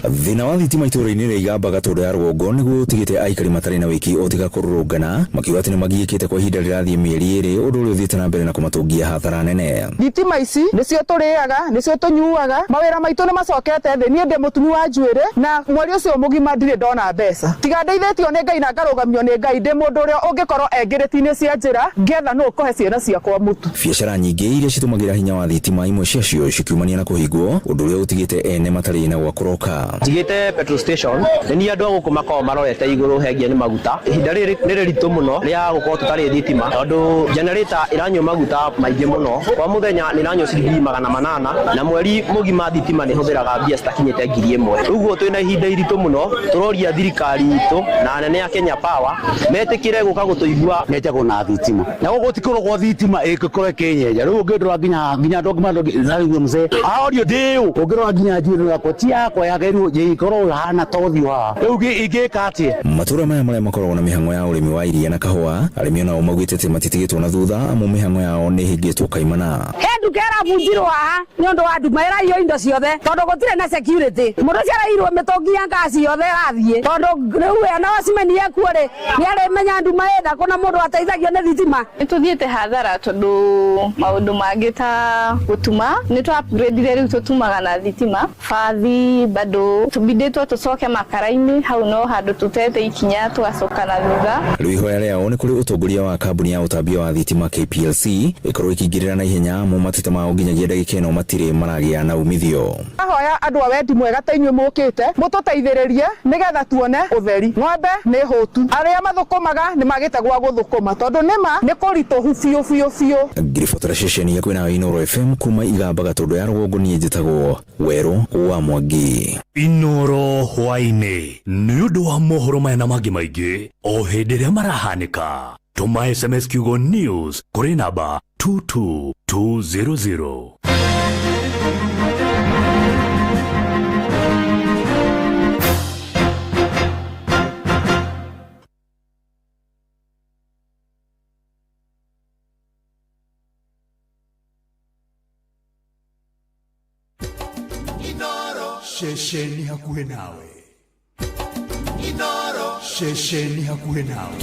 Thĩna wa thitima itũũra-inĩ rĩa Igamba Gatũndũ ya rũgongo nĩguo ũtigĩte aikari matarĩ na wĩki o tiga kũrũrũngana, makiuga atĩ nĩmagiĩkĩte kwa ihinda rĩrathiĩ mĩeri 2, ũndũ ũrĩa ũthiĩte na mbere na kũmatũngia hathara nene. Thitima ici nĩcio tũrĩaga, nĩcio tũnyuaga, mawĩra maitũ nĩmacokete thĩ. Niĩ ndĩ mũtumi wa njuĩrĩ na mweri ũcio mũgima ndirĩ ndona mbeca. Tiga ndeithĩtio nĩ Ngai na ngarũgamio nĩ Ngai, ndĩ mũndũ ũrĩa ũngĩkorwo engĩrĩti-inĩ cia njĩra ngetha nũ ũkũhe ciana ciakwa mũtu. Biacara nyingĩ iria citũmagĩra hinya wa thitima imwe ciacio cikiumania na kũhingwo, ũndũ ũrĩa ũtigĩte ene matarĩ na gwa kũroka. Njigĩte petrol station, nĩ niĩ andũ a gũkũ makoragwo marorete igũrũ hengie nĩ maguta. Ihinda rĩrĩ nĩ rĩritũ mũno rĩa gũkorwo tũtarĩ thitima, tondũ generator ĩranyua maguta maingĩ mũno. Kwa mũthenya nĩ ĩranyua ciringi 800, na mweri mũgima thitima nĩ ĩhũthĩraga mbia citakinyĩte 1000. Ũguo twĩna ihinda iritũ mũno, tũroria thirikari itũ na anene a Kenya Power metĩkĩre gũka gũtũigua. Nĩnjagwo na thitima. Na gũkũ gũtikoragwo gwa thitima ĩngĩkorwo ĩkĩnyenja. Rĩu ũngĩndora nginya andũ angĩ mandora mzee. Aorio ndĩũ. Ũngĩrora nginya njuĩrĩ yakwa ti yakwa yagĩrĩirwo ĩkorwo ĩhana ta ũthiũ haha. Rĩu ingĩka atĩa? Matũũra maya marĩa makoragwo na mĩhang'o ya ũrĩmi wa iria na kahũa, arĩmi onao maugĩte atĩ matitigĩtwo na thutha amu mĩhang'o yao nĩ ĩhĩngĩtwo kaimana. He nduka ĩrabunjirwo haha nĩ ũndũ wa nduma ĩraiywo indo ciothe tondũ gũtirĩ na security. Mũndũ ũcio araiyirwo mĩtũngi ya ngasi yothe ĩrathiĩ tondũ rĩu we ona wacimeni ekuo rĩ, nĩ arĩmenya nduma ĩthakũ na mũndũ ateithagio nĩ thitima. Nĩ tũthiĩte hathara tondũ maũndũ mangĩ ta gũtuma nĩ twa upgrade-ire rĩu tũtumaga na thitima. Bathi bado tũbindĩtwo tũcoke makara-inĩ, hau no handũ tũtete ikinya tũgacoka na thutha. Rĩu ihoya rĩao nĩ kũrĩ ũtongoria wa kambuni ya ũtambia wa thitima KPLC ĩkorwo ĩkĩingĩrĩra na ihenya amu mateta mao nginyagia ndagĩka ĩno matirĩ maragĩa na umithio. Ahoya andũ a wendi mwega ta inyuĩ mũkĩte mũtũteithĩrĩrie nĩgetha tuone ũtheri. Ng'ombe nĩ hũtu, arĩa mathũkũmaga nĩ magĩte gwa gũthũkũma tondũ nĩma nĩ kũritũhu biũ biũ biũ. Ngĩribotera ceceni ya kwĩna Inooro FM kuma Igamba Gatũndũ ya rũgongo, niĩ njĩtagwo Werũ wa Mwangi. Inoro hwaĩ-inĩ nĩ ũndũ wa mohoro maya na mangĩ maingĩ o hĩndĩ ĩrĩa marahanĩka, tũma SMS kiugo news kũrĩ namba 22200. Ceceni hakuhĩ nawe. Ceceni hakuhĩ nawe.